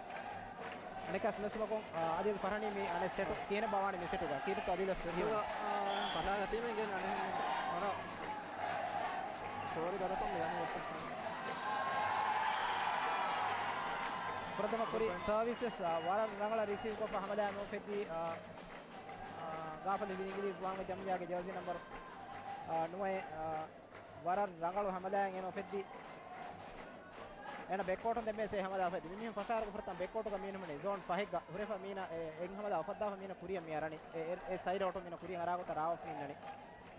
އަނެއްކާ ސުނަސުމަކުން، އާ، އަދިލް ފަށަނީ މި އަނެއް ސެޓު ކިހިނެއް ބާވާނެ މި ސެޓުގަ؟ ކީރިތޯ އަދިލް ފެށީމަ؟ ފަށާގަތީމެ ގެން އަނެއް އަނަ ސޯރި ދަރަކޮށް މި އަނެއް ފުރަތަމަ ކުރި ސަރވިސް ވެސް، އާ، ވަރަށް ރަނގަޅަށް ރިސީވް ކޮށްފަ ހަމަލާ ނުއުފެއްދީ، އާ، އާ، ގާފަލި ވިލިނގިލި ޒުވާނުގެ ޖަމްއިއްޔާގެ ޖާޒީ ނަމްބަރު، އާ، ނުވައެއް، އާ، ވަރަށް ރަނގަޅު ހަމަލާއެއް އެން އުފެއްދި. އޭނަ ބެކްކޯޓުން ދެންމެ ސޭ ހަމަލާ އުފެދި. މި މީހުން ފަށާރަގަ ފުރަތަމަ ބެކްކޯޓުގަ މީން ހުންނަނީ ޒޯން ފަހެއްގަ. ހުރެފަ މީނަ އެ، އެ ހަމަލާ އުފައްދާފަ މީނަ ކުރިއަށް މި އަރަނީ. އެ، އެ، އެ ސައިޑް އައުޓު މީނަ ކުރިއަށް އަރާގޮތަށް ރާވަފަ މީން ނަނީ.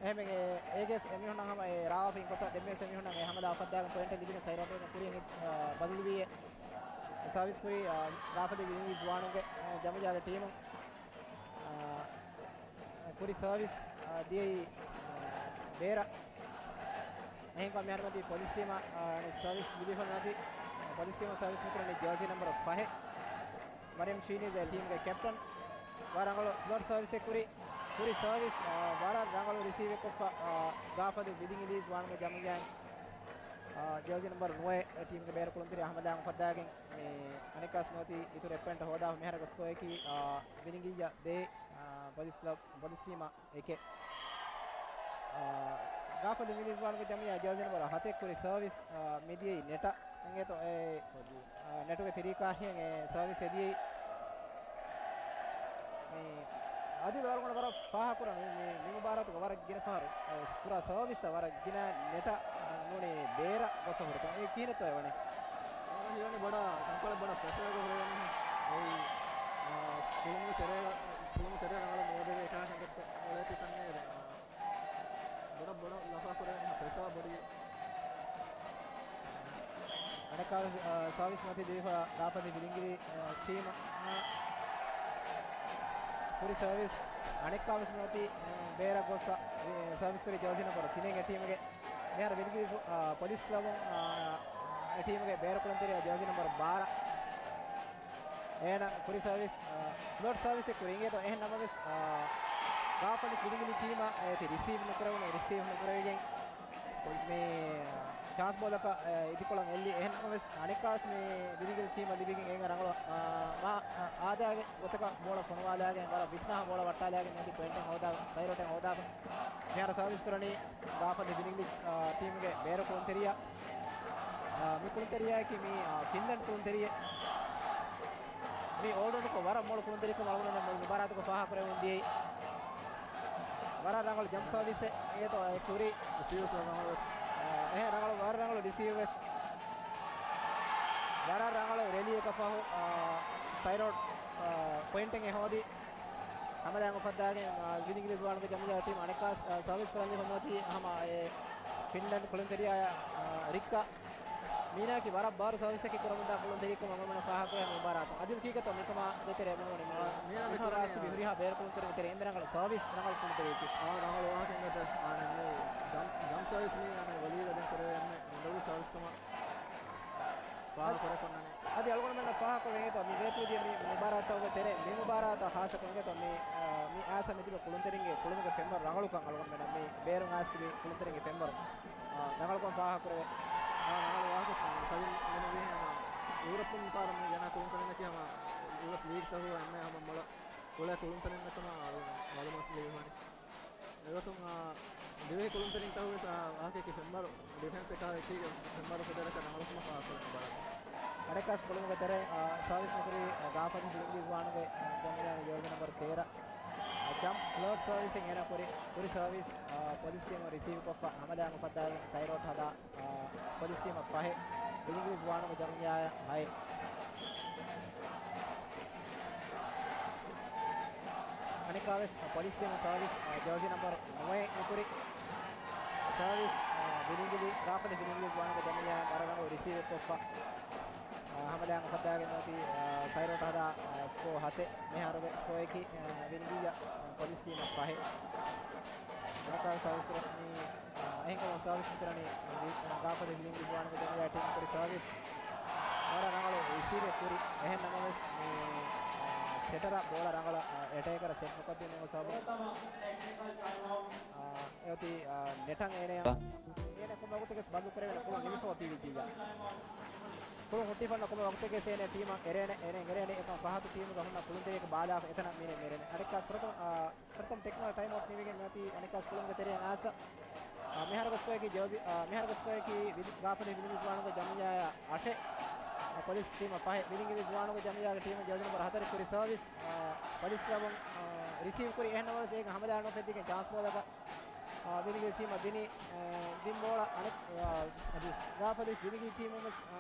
އެހެމެން އެ، އޭގެސް އެމީހުންނަށް ހަމަ އެ ރާވަފަ އިން ގޮތަށް ދެންމެ ސޭ މީހުންނަށް އެ ހަމަލާ އުފައްދާގެން ޕޮއިންޓެއް ލިބިގެން ސައިޑް އައުޓު ކުރިއަށް އެ، އާ، ބަދަލުވީ އެ. ސާވިސް ކުރީ، އާ، ގާފަދި ވިލިނގި ޒުވާނުގެ، އާ، ޖަމިޔާގެ ޓީމުން، އާ، ކުރި ސާވިސް، އާ، ދިޔައީ، އާ، ބޭރަށް. އެހެންކަމުން މިހާރު މަތީ ޕޮލިސް ޓީމަށް، އާ، ސާވިސް ލިބިފަ މަތީ. ޕޮލިސް ޓީމަށް ސާވިސް މި ކުރަނީ ޖާޒީ ނަމްބަރު ފަހެއް. މަރިޔަމް ޝީނީޒް އެ ޓީމުގެ ކެޕްޓަން. ވަރަށް ރަނގަޅު ފްލޯޓް ސާވިސްއެއް ކުރި، ކުރި ސާވިސް، އާ، ވަރަށް ރަނގަޅު ރިސީވެއްކޮށްފަ، އާ، ގާފަދި ވިލިނގިލީ ޒުވާނުގެ ޖަމިޔާއިން، އާ، ޖާޒީ ނަމްބަރު ނުވައެއް ޓީމުގެ ބޭރަށް ކުޅުންތެރިޔާ ހަމަލާ އުފައްދާގެން މި އަނެއްކާސް ނުވަތީ އިތުރު އެއް ޕޮއިންޓް ހޯދާފަ މިހާރު ސްކޯއަކީ، އާ، ވިލިނގިއްޔަށް ދޭއް، އާ، ޕޮލިސް ކްލަބް، ޕޮލިސް ޓީމަށް އެކެއް. އާ، ގާފަދި ވިލިނގިލީ ޒުވާނުގެ ޖަމިޔާ ޖާޒީ ނަމްބަރު ހަތެއް ކުރި ސާވިސް، އާ، މިދިޔައީ ނެޓަށް އިނގޭތޯ އެ، އާ، ނެޓުގެ ތިރީކާ ހިޔަން އެ ސާވިސް އެ ދިޔައީ. މި އަދި ދޯރުގަނޑު ވަރަށް ފާހަގަކުރަން މި، މި، މި މުބާރާތުގަ ވަރަށް ގިނަ ފަހަރު، އެ، ކުރާ ސާވިސްތައް ވަރަށް ގިނަ ނެޓަށް ނޫނީ ބޭރަށް ގޮސް ހުރިތަ؟ އެ ކިހިނެއްތޯ އެ ވަނީ؟ ހިޔަނި ބޮޑަށް، ކަންކޮޅެއް ބޮޑަށް ޕްރެޝަރގަ ހުރެވެނީ. އެއީ، އާ، ކުޅުނުގެ ތެރޭ، ކުޅުނުގެ ތެރޭ ރަނގަޅަށް ނޯދެވޭ އެކާ ކަންތައްތައް އޮޅޭތީ ކަންނޭ ދެން. ބޮޑަށް ބޮޑަށް ލަފާ ކުރެވެނީ ޕްރެޝަރ ބޮޑީ. އަނެއްކާވެސް، އާ، ސާވިސް މަތި ދީފަ ގާފަދި ވިލިނގިލީ، އާ، ޓީމަށް، އާ، ކުރި ސާވިސް. އަނެއްކާވެސް މަތި، އާ، ބޭރަށް ގޮސް، އާ، ސާވިސް ކުރި ޖާޒީ ނަމްބަރު ތިނެއް އެ ޓީމުގެ. މިހާރު ވިލިނގިލީ، އާ، ޕޮލިސް ކްލަބުން، އާ، އެ ޓީމުގެ ބޭރަށް ކުޅުންތެރިޔާ ޖާޒީ ނަމްބަރު ބާރަ. އޭނަ ކުރި ސާވިސް، އާ، ފްލޯޓް ސާވިސް ކުރި އިނގޭތޯ އެހެން ނަމަވެސް، އާ، ގާފަދި ވިލިނގިލީ ޓީމަށް އޭތި ރިސީވް ނުކުރެވުނު، ރިސީވް ނުކުރެވިގެން މި ޗާންސް ބޯލަކަށް، އެ، އިދިކޮޅަށް އެއްލި. އެހެން ނަމަވެސް، އަނެއްކާވެސް މި ވިލިނގިލި ޓީމަށް ލިބިގެން އޭގެ ރަނގަޅު، އާ، މާ، އާ، އާދައިގެ ގޮތަކަށް ބޯޅަ ފޮނުވާލާގެން ވަރަށް ވިސްނާ ބޯޅަ ވައްޓާލާގެން މިއޮތީ ޕޮއިންޓެއް ހޯދާ، ސައިޑް އައުޓެއް ހޯދާފަ. މިހާރު ސާވިސް ކުރަނީ ގާފަދި ވިލިނގިލި، އާ، ޓީމުގެ ބޭރު ކުޅުންތެރިޔާ. އާ، މި ކުޅުންތެރިޔާއަކީ މި، އާ، ފިންލަންޑް ކުޅުންތެރިއެއް. މި އޯލްރައުންޑަކޮށް ވަރަށް މޮޅު ކުޅުންތެރިކަމަށް އަޅުގަނޑުމެން މި މުބާރާތުގަ ފާހަގަކުރެވުން ދިޔައީ. ވަރަށް ރަނގަޅު ޖަމްޕް ސާވިސްއެއް އިނގޭތޯ އެ ކުރި. ރިސީވް ވެސް ވަރަށް ރަނގަޅު. އެ، ރަނގަޅު، ވަރަށް ރަނގަޅު ރިސީވް ވެސް. ވަރަށް ރަނގަޅު ރެލީއަކަށް ފަހު، އާ، ސައިޑް އައުޓް، އާ، ޕޮއިންޓެއް އެ ހޯދި. ހަމަލާ އުފައްދާގެން، އާ، ވިލިނގިލި ޒުވާނުގެ ޖަމިޔާ ޓީމް އަނެއްކާސް، އާ، ސާވިސް ކުރަން ދިފަ މިއޮތީ ހަމަ އެ ފިންލަންޑް ކުޅުންތެރިޔާ، އާ، ރިއްކާ. މީނާއަކީ ވަރަށް ބާރު ސާވިސްތަކެއް ކުރަމުންދާ ކުޅުންތެރިއެއްކަމަށް އަޅުގަނޑުމެން ފާހަގަކުރޭ މި މުބާރާތު. އަދިލް ކީކޭތޯ މިކަމާ ގެ ތެރޭ މި އޮންނަނީ؟ މީނާ، މީނާ މި މި ކުރަނީ ހުރިހާ ބޭރު ކުޅުންތެރި ތެރޭ އެންމެ ރަނގަޅު ސާވިސް، ރަނގަޅު ކުޅުންތެރިއެއް. އާ، ރަނގަޅު ވާހަކައެއް ގަތެ. އާނ މި ޖަމްޕް، ޖަމްޕް ސާވިސް މީ އާނ ވަލީގަ ދެން ކުރެވޭ އެންމެ ރަނގަޅު ސާވިސް ކަމަށް ފާހަގަ ކުރެވިފަ އޮންނަނީ. އަދި އަޅުގަނޑުމެންނަށް ފާހަގަކޮށް އެނގޭތޯ މި ވޭތުވެދިޔަ މި މުބާރާތްތަކުގެ ތެރޭ، މި މުބާރާތަށް ހާއްސަކޮށް އެނގޭތޯ މި، އާ، މި އައިސް މިތިބެ ކުޅުންތެރިންގެ ކުޅުމުގެ ފެންވަރު ރަނގަޅުކަން އަޅުގަނޑުމެންނަށް މި ބޭރުން އައިސް ތިބި ކުޅުންތެރިންގެ ފެންވަރު، އާ، ރަނގަޅުކަން ފާހަގަކުރެވޭ. އާ، ރަނގަޅު ވާހަކަ ކަމަށް އަދި މި ހަމަ ޔޫރަޕުން ފާރަމް ގެނަ ކުޅުންތެރިންނަކީ ހަމަ ޔޫރަޕް ލީގްތަކުގަ އެންމެ ހަމަ މޮޅަށް ކުޅޭ ކުޅުންތެރިންނަކަމަށް މައުލޫމާތު ލިބިފައިވަނީ. އެގޮތުން، އާ، ދިވެހި ކުޅުންތެރިންތަކުގެ ވެސް، އާ، ވާހަކައަކީ ފެންވަރު ޑިފެންސް އެކާ އެކީގެ ފެންވަރު ފެދޭނެކަން ރަނގަޅުކަމަށް ފާހަގަކުރަނީ ބަލަން. އަނެއްކާސް ކުޅުމުގެ ތެރޭ، އާ، ސާވިސް މި ކުރީ، އާ، ގާފަދި ވިލިނގިލި ޒުވާނުގެ، އާ، ޖަމިޔާގެ ޖާޒީ ނަމްބަރު ތޭރަ. އާ، ޖަމްޕް ފްލޯޓް ސާވިސްއިން އޭނަ ކުރި، ކުރި ސާވިސް، އާ، ޕޮލިސް ޓީމުން ރިސީވްކޮށްފަ ހަމަލާ އުފައްދާގެން ސައިޑް އައުޓް ހަދާ، އާ، ޕޮލިސް ޓީމަށް ފަހެއް، ވިލިނގިލި ޒުވާނުގެ ޖަމިޔާއަށް ހައެއް. އަނެއްކާވެސް ޕޮލިސް ޓީމު ސާވިސް، އާ، ޖާޒީ ނަމްބަރު ނުވައެއް މި ކުރި. ސާވިސް، އާ، ވިލިނގިލި، ގާފަދި ވިލިނގިލި ޒުވާނުގެ ޖަމިޔާއަށް ވަރަށް ރަނގަޅު ރިސީވެއްކޮށްފަ، އާ، ހަމަލާ އުފައްދާގެން އޮތީ، އާ، ސައިޑް އައުޓް ހަދާ، އާ، ސްކޯ ހަތެއް. މިހާރުގެ ސްކޯއަކީ، އާ، ވިލިނގިލިއަށް، އާ، ޕޮލިސް ޓީމަށް ފަހެއް. އަނެއްކާވެސް ސާވިސް ކުރަނީ އެހެންކަމުން ސާވިސް ކުރަނީ ގާފަދި ވިލިނގިލި ޒުވާނުގެ ޖަމިޔާ ޓީމް ކުރި ސާވިސް. ވަރަށް ރަނގަޅު ރިސީވެއް ކުރި. އެހެން ނަމަވެސް، މި، އާ، ސެޓަރަށް ބޯޅަ ރަނގަޅަށް، އާ، އެޓޭކަރަށް ސެޓް ނުކޮށްދިނުމުގެ ސަބަބުން، އާ، އެއޮތީ، އާ، ނެޓަށް އޭނަޔަށް، އޭނަ ކޮންމެ ވަގުތެއްގެސް ބަންދު ކުރެވޭނެ ކުޅުން ނިމިފަ އޮތީ ވިއްޖިއްޔާ. ކުޅުން ހުއްޓިފަންނަ ކޮންމެ ވަގުތެއްގެސް އޭނަ ޓީމަށް އެރޭނެ، އޭނަ އެރޭނެ އެކަން ފަހަތު ޓީމުގަ ހުންނަ ކުޅުންތެރިޔަކު ބާލާފަ އެތަނަށް މީނަ އެރޭނެ. އަނެއްކާ ފުރަތަމަ، އާ، ފުރަތަމަ ޓެކްނިކަލް ޓައިމް އައުޓް ނިމިގެން މިއޮތީ އަނެއްކާސް ކުޅުމުގެ ތެރެއިން އައިސް، އާ، މިހާރުގެ ސްކޯއަކީ ޖޯދި-، އާ، މިހާރުގެ ސްކޯއަކީ ވިލި-، ގާފަދި ވިލިނގިލި ޒުވާނުގެ ޖަމިޔާއާ އަށެއް، އާ، ޕޮލިސް ޓީމަށް ފަހެއް. ވިލިނގިލި ޒުވާނުގެ ޖަމިޔާގެ ޓީމު ޖާޒީ ނަމްބަރު ހަތަރެއް ކުރި ސާވިސް، އާ، ޕޮލިސް ކްލަބުން، އާ، ރިސީވް ކުރި. އެހެން ނަމަވެސް އޭގެ ހަމަލާ ނުފެއްދިގެން ޗާންސް ބޯލަކަށް އާ، ވިލިގިލި ޓީމަށް ދިނީ، އާ، ދިން ބޯޅަ އަނެއް، އާ، އަދި ގާފަދި ވިލިގިލި ޓީމުން ވެސް، އާ،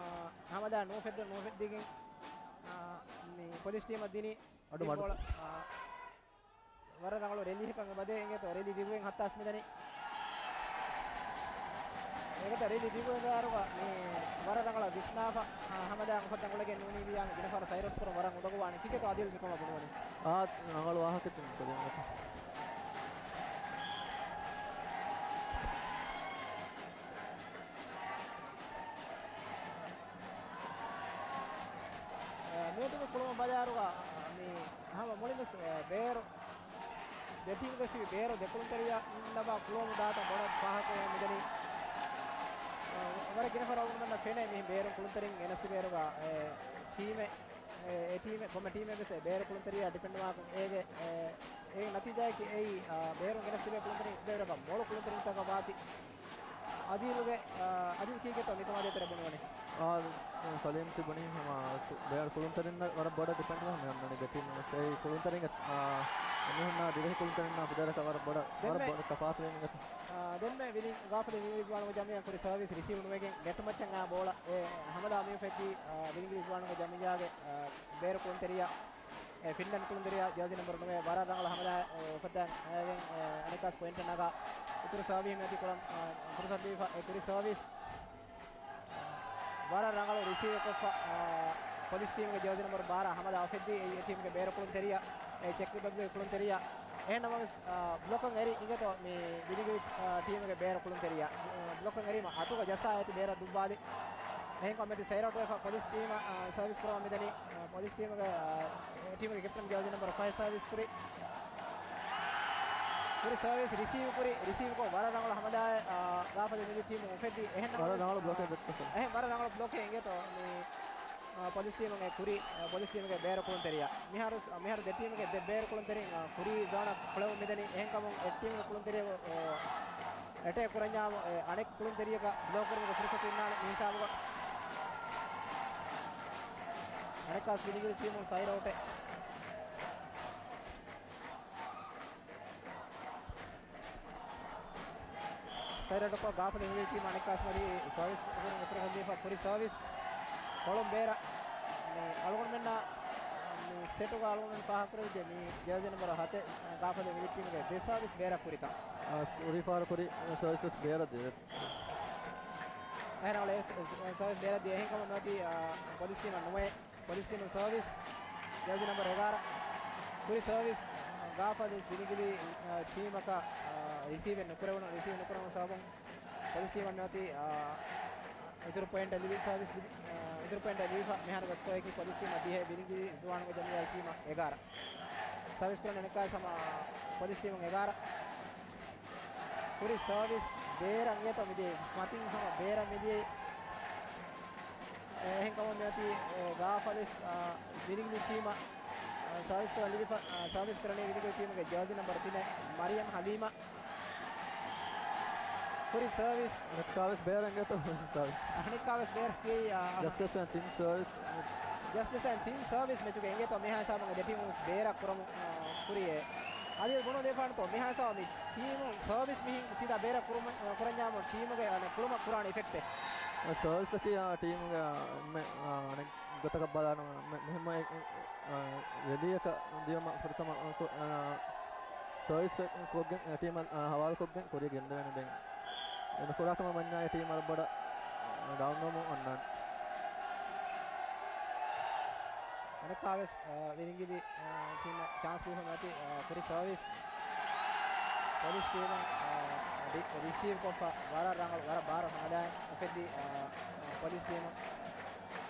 ހަމަލާ ނުއުފެއްދުން ނުއުފެއްދިގެން، އާ، މި ޕޮލިސް ޓީމަށް ދިނީ އަޑު ދިން މަޑު. ބޯޅަ، އާ، ވަރަށް ރަނގަޅު ރެލީއަކަށް އެބަދޭ އިނގޭތޯ ރެލީ ދިގުވެން ހައްތާސް މިދަނީ. އެގޮތަށް ރެލީ ދިގުވެދާރުގަ މި ވަރަށް ރަނގަޅަށް ވިސްނާފަ، އާ، ހަމަލާ އުފައްދަން އުޅެގެން ނޫނީ ވިޔާ މި ގިނަ ފަހަރު ސައިޑް އައުޓް ކުރަން ވަރަށް އުނދަގޫވާނެ. ކިކޭތޯ އަދިލް މިކަމަށް ބުނުވަނީ؟ އާ، ރަނގަޅު ވާހަކަ ތިން ކުރިން. އާ، މިއަދުގެ ކުޅުމަށް ބަލާއިރުގަ، އާ، މި ހަމަ މުޅިންވެސް، އާ، ބޭރު ދެ ޓީމުގެ ތިބި ބޭރު ދެ ކުޅުންތެރިޔާ ލަބާ ކުޅުމުން ދާތަން ބޮޑަށް ފާހަގަކޮށް މިދަނީ. އާ، ވަރަށް ގިނަ ފަހަރަށް އަޅުގަނޑުމެންނަށް ފެނޭ މި ބޭރު ކުޅުންތެރިން ގެނެސް ތިބޭރުގަ، އެ، ޓީމެއް، އެ، އެ ޓީމެއް، ކޮންމެ ޓީމެއް ވެސް އެ ބޭރު ކުޅުންތެރިޔާ ޑިޕެންޑް ވާކަން އޭގެ، އެ، އޭގެ ނަތީޖާއަކީ އެއީ، އާ، ބޭރު ގެނެސް ތިބޭ ކުޅުންތެރިން ތިބޭރުގަ މޮޅު ކުޅުންތެރިންތަކަށް ވާތީ. އަދިލްގެ، އާ، އަދިލް ކީކޭތޯ މިކަމާ ދޭތެރޭ ބުނުވަނީ؟ އާ، ސަލީމް ތި ބުނީ ހަމަ ކު-، ބޭރު ކުޅުންތެރިންނަށް ވަރަށް ބޮޑަށް ޑިޕެންޑް ވާ މި އޮންނަނީ ދެ ޓީމުން ވެސް. އެއީ ކުޅުންތެރިންގެ، އާ، އެމީހުންނާ ދިވެހި ކުޅުންތެރިންނާ ފަދައިން ވަރަށް ބޮޑަށް، ވަރަށް ދެންމެ، ބޮޑަށް ތަފާތުވެގެން އެނގޭތޯ. އާ، ދެންމެ ވިލި-، ގާފަދި ވިލިގިލި ރިޒްވާނުގެ ޖަމިއްޔާ ކުރި ސަރވިސް ރިސީވް ނުވެގެން ނެޓް މައްޗަށް އާ ބޯޅަ އެ ހަމަލާ މި އުފެއްދީ، އާ، ވިލިގިލި ރިޒްވާނުގެ ޖަމިއްޔާގެ، އާ، ބޭރު ކުޅުންތެރިޔާ، އެ، ފިންލަންޑް ކުޅުންތެރިޔާ ޖާޒީ ނަމްބަރު ނުވައެއް ވަރަށް ރަނގަޅަށް ހަމަލާ، އެ، އުފައްދަން އައިގެން، އެ، އަނެއްކާސް ޕޮއިންޓެއް ނަގާ އިތުރު ސާވީހެއް މިއޮތީ ކުރަން، އެ، ފުރުސަތު ދީފަ އެ ކުރި ސާވީސް ވަރަށް ރަނގަޅު ރިސީވް ކޮށްފަ، އާ، ޕޮލިސް ޓީމުގެ ޖާޒީ ނަމްބަރު ބާރަ ހަމަލާ އުފެއްދީ އެ، އެ ޓީމުގެ ބޭރު ކުޅުންތެރިޔާ، އެ ޗެކް ރިޕަބްލިކް ކުޅުންތެރިޔާ. އެހެން ނަމަވެސް، އާ، ބްލޮކަށް އެރި އިނގޭތޯ މި ވިލިގިލި، އާ، ޓީމުގެ ބޭރު ކުޅުންތެރިޔާ. އާ، ބްލޮކަށް އެރީމަ އަތުގަ ޖައްސާ އޭތި ބޭރަށް ދުއްވާލި. އެހެންކަމުން މިއޮތީ ސައިޑް އައުޓްވެފަ ޕޮލިސް ޓީމަށް، އާ، ސަރވިސް ކުރަމުން މިދަނީ. އާ، ޕޮލިސް ޓީމުގެ، އާ، ޓީމުގެ ކެޕްޓަން ޖާޒީ ނަމްބަރު ފަހެއް ސަރވިސް ކުރި. ކުރި ސަރވިސް ރިސީވް ކުރި، ރިސީވް ކޮށް ވަރަށް ރަނގަޅަށް ހަމަލާ، އާ، ގާފަދި ވިލި ޓީމު އުފެއްދި. އެހެން ވަރަށް ނަމަވެސް، ރަނގަޅު ބްލޮކެއް އާ، ދެއްކޮށް. އެހެން ވަރަށް ރަނގަޅު ބްލޮކެއް އިނގޭތޯ މި، އާ، ޕޮލިސް ޓީމުގެ ކުރި، އާ، ޕޮލިސް ޓީމުގެ ބޭރު ކުޅުންތެރިޔާ. މިހާރު، މިހާރު ދެ ޓީމުގެ ދެ ބޭރު ކުޅުންތެރިން، އާ، ކުރީ ޒޯނަށް ކުޅެވުން މިދަނީ. އެހެންކަމުން އެއް ޓީމުގެ ކުޅުންތެރިޔަކު، އާ، އެޓޭކް ކުރަންޏާމު، އެ، އަނެއް ކުޅުންތެރިޔަކަށް ބްލޮކް ކުރުމުގެ ފުރުސަތު އިންނާނެ މި ހިސާބުގަ. އަނެއްކާސް ވިލިގިލި ޓީމުން ސައިޑް އައުޓެއް. ސައިޑް އައުޓްކޮށް ގާފަދި ވިލިގިލި ޓީމު އަނެއްކާސް މަތި ސަރވިސް ކުރި އިތުރުކޮށްލީފަ ކުރި ސަރވިސް. ކޮޅުން ބޭރަށް މި އަޅުގަނޑުމެންނާ މި ސެޓުގަ އަޅުގަނޑުމެން ފާހަގަކުރެވިއްޖެ މި ޖާޒީ ނަމްބަރު ހަތެއް ގާފަދި ވިލިގިލި ޓީމުގެ ދެ ސަރވިސް ބޭރަށް ކުރިތަން. އާ، ކުރީ ފަހަރު ކުރި ސަރވިސް ބޭރަށް ދިޔަ. އެހެން އަޅު އެ ސަރވިސް ބޭރަށް ދިޔަ. އެހެންކަމުން މިއޮތީ، އާ، ޕޮލިސް ޓީމަށް ނުވައެއް. ޕޮލިސް ޓީމުން ސަރވިސް، ޖާޒީ ނަމްބަރު އެގާރަ. ކުރި ސަރވިސް، ގާފަދި ވިލިގިލި، އާ، ޓީމަކަށް، އާ، ރިސީވެއް ނުކުރެވުނު، ރިސީވް ނުކުރެވުނު ސަބަބުން ޕޮލިސް ޓީމަށް މިއޮތީ، އާ، އިތުރު ޕޮއިންޓެއް ލިބި ސަރވިސް ލިބި، އާ، އިތުރު ޕޮއިންޓެއް ލިބިފަ މިހާރުގެ ސްކޯއަކީ ޕޮލިސް ޓީމަށް ދިހަ، ވިލިގިލި ރިޒްވާނުގެ ޖަމިއްޔާ ޓީމަށް އެގާރަ. ސަރވިސް ކުރަން އަނެއްކާސް ހަމަ ޕޮލިސް ޓީމުން އެގާރަ. ކުރި ސަރވިސް ބޭރަށް އިނގޭތޯ މިދިޔައީ. މަތިން ހަމަ ބޭރަށް މިދިޔައީ. އެހެންކަމުން މިއޮތީ، އެ، ގާފަދި، އާ، ވިލިގިލި ޓީމަށް، އާ، ސަރވިސް ކުރަން ލިބިފަ، އާ، ސަރވިސް ކުރަނީ ވިލިގިލި ޓީމުގެ ޖާޒީ ނަމްބަރު ތިނެއް މަރިޔަމް ހަލީމާ. ކުރި ސަރވިސް. އަނެއްކާވެސް ބޭރަށް އިނގޭތޯ ސަރވިސް. އަނެއްކާވެސް ބޭރަށް ދިޔައީ، އާ، ޖަސްޓިސް އެންޑް ތިން ސަރވިސް. ޖަސްޓިސް އެންޑް ތިން ސަރވިސް މެޗުގެ އިނގޭތޯ މިހާ ހިސާބުގަ ދެ ޓީމުން ވެސް ބޭރަށް ކުރަމުން، އާ، ކުރިއޭ. އަދި ބުނުން ދެފާންތޯ މިހާ ހިސާބު މި ޓީމުން ސަރވިސް މިހިން ސީދާ ބޭރަށް ކުރުމަށް، ކުރަންޏާމު ޓީމުގެ އަނެއް ކުޅުމަށް ކުރާނެ އިފެކްޓެއް. ސަރވިސްއަކީ، އާ، ޓީމުގެ، އާ، އެންމެ، އާ، އަނެއް ގޮތަކަށް ބަލާނަމަ، އެންމެ މުހިއްމު، އާ، ރެލީއަކަށް ދިޔުމަށް ފުރަތަމަ، އާ، ކު-، އާ، ސަރވިސް ކޮށްގެން، އެ، ޓީމަށް، އާ، ހަވާލުކޮށްގެން ކުރިޔަށް ގެންދެވޭނެ ދެން. އެ ނުކުރާކަމަށް ވަންޏާ އެ ޓީމް ވަރަށް ބޮޑަށް، އާ، ޑައުންވަމުން އޮންނާނެ. އަނެއްކާވެސް، އާ، ވިލިނގިލި، އާ، ޓީމަށް ޗާންސް ދީފަ މިއޮތީ، އާ، ކުރި ސަރވިސް. ޕޮލިސް ޓީމުން، އާ، ރި-، ރިސީވް ކޮށްފަ ވަރަށް ރަނގަޅު، ވަރަށް ބާރަށް ހަމަލާއެއް އުފެއްދި، އާ، ޕޮލިސް ޓީމު،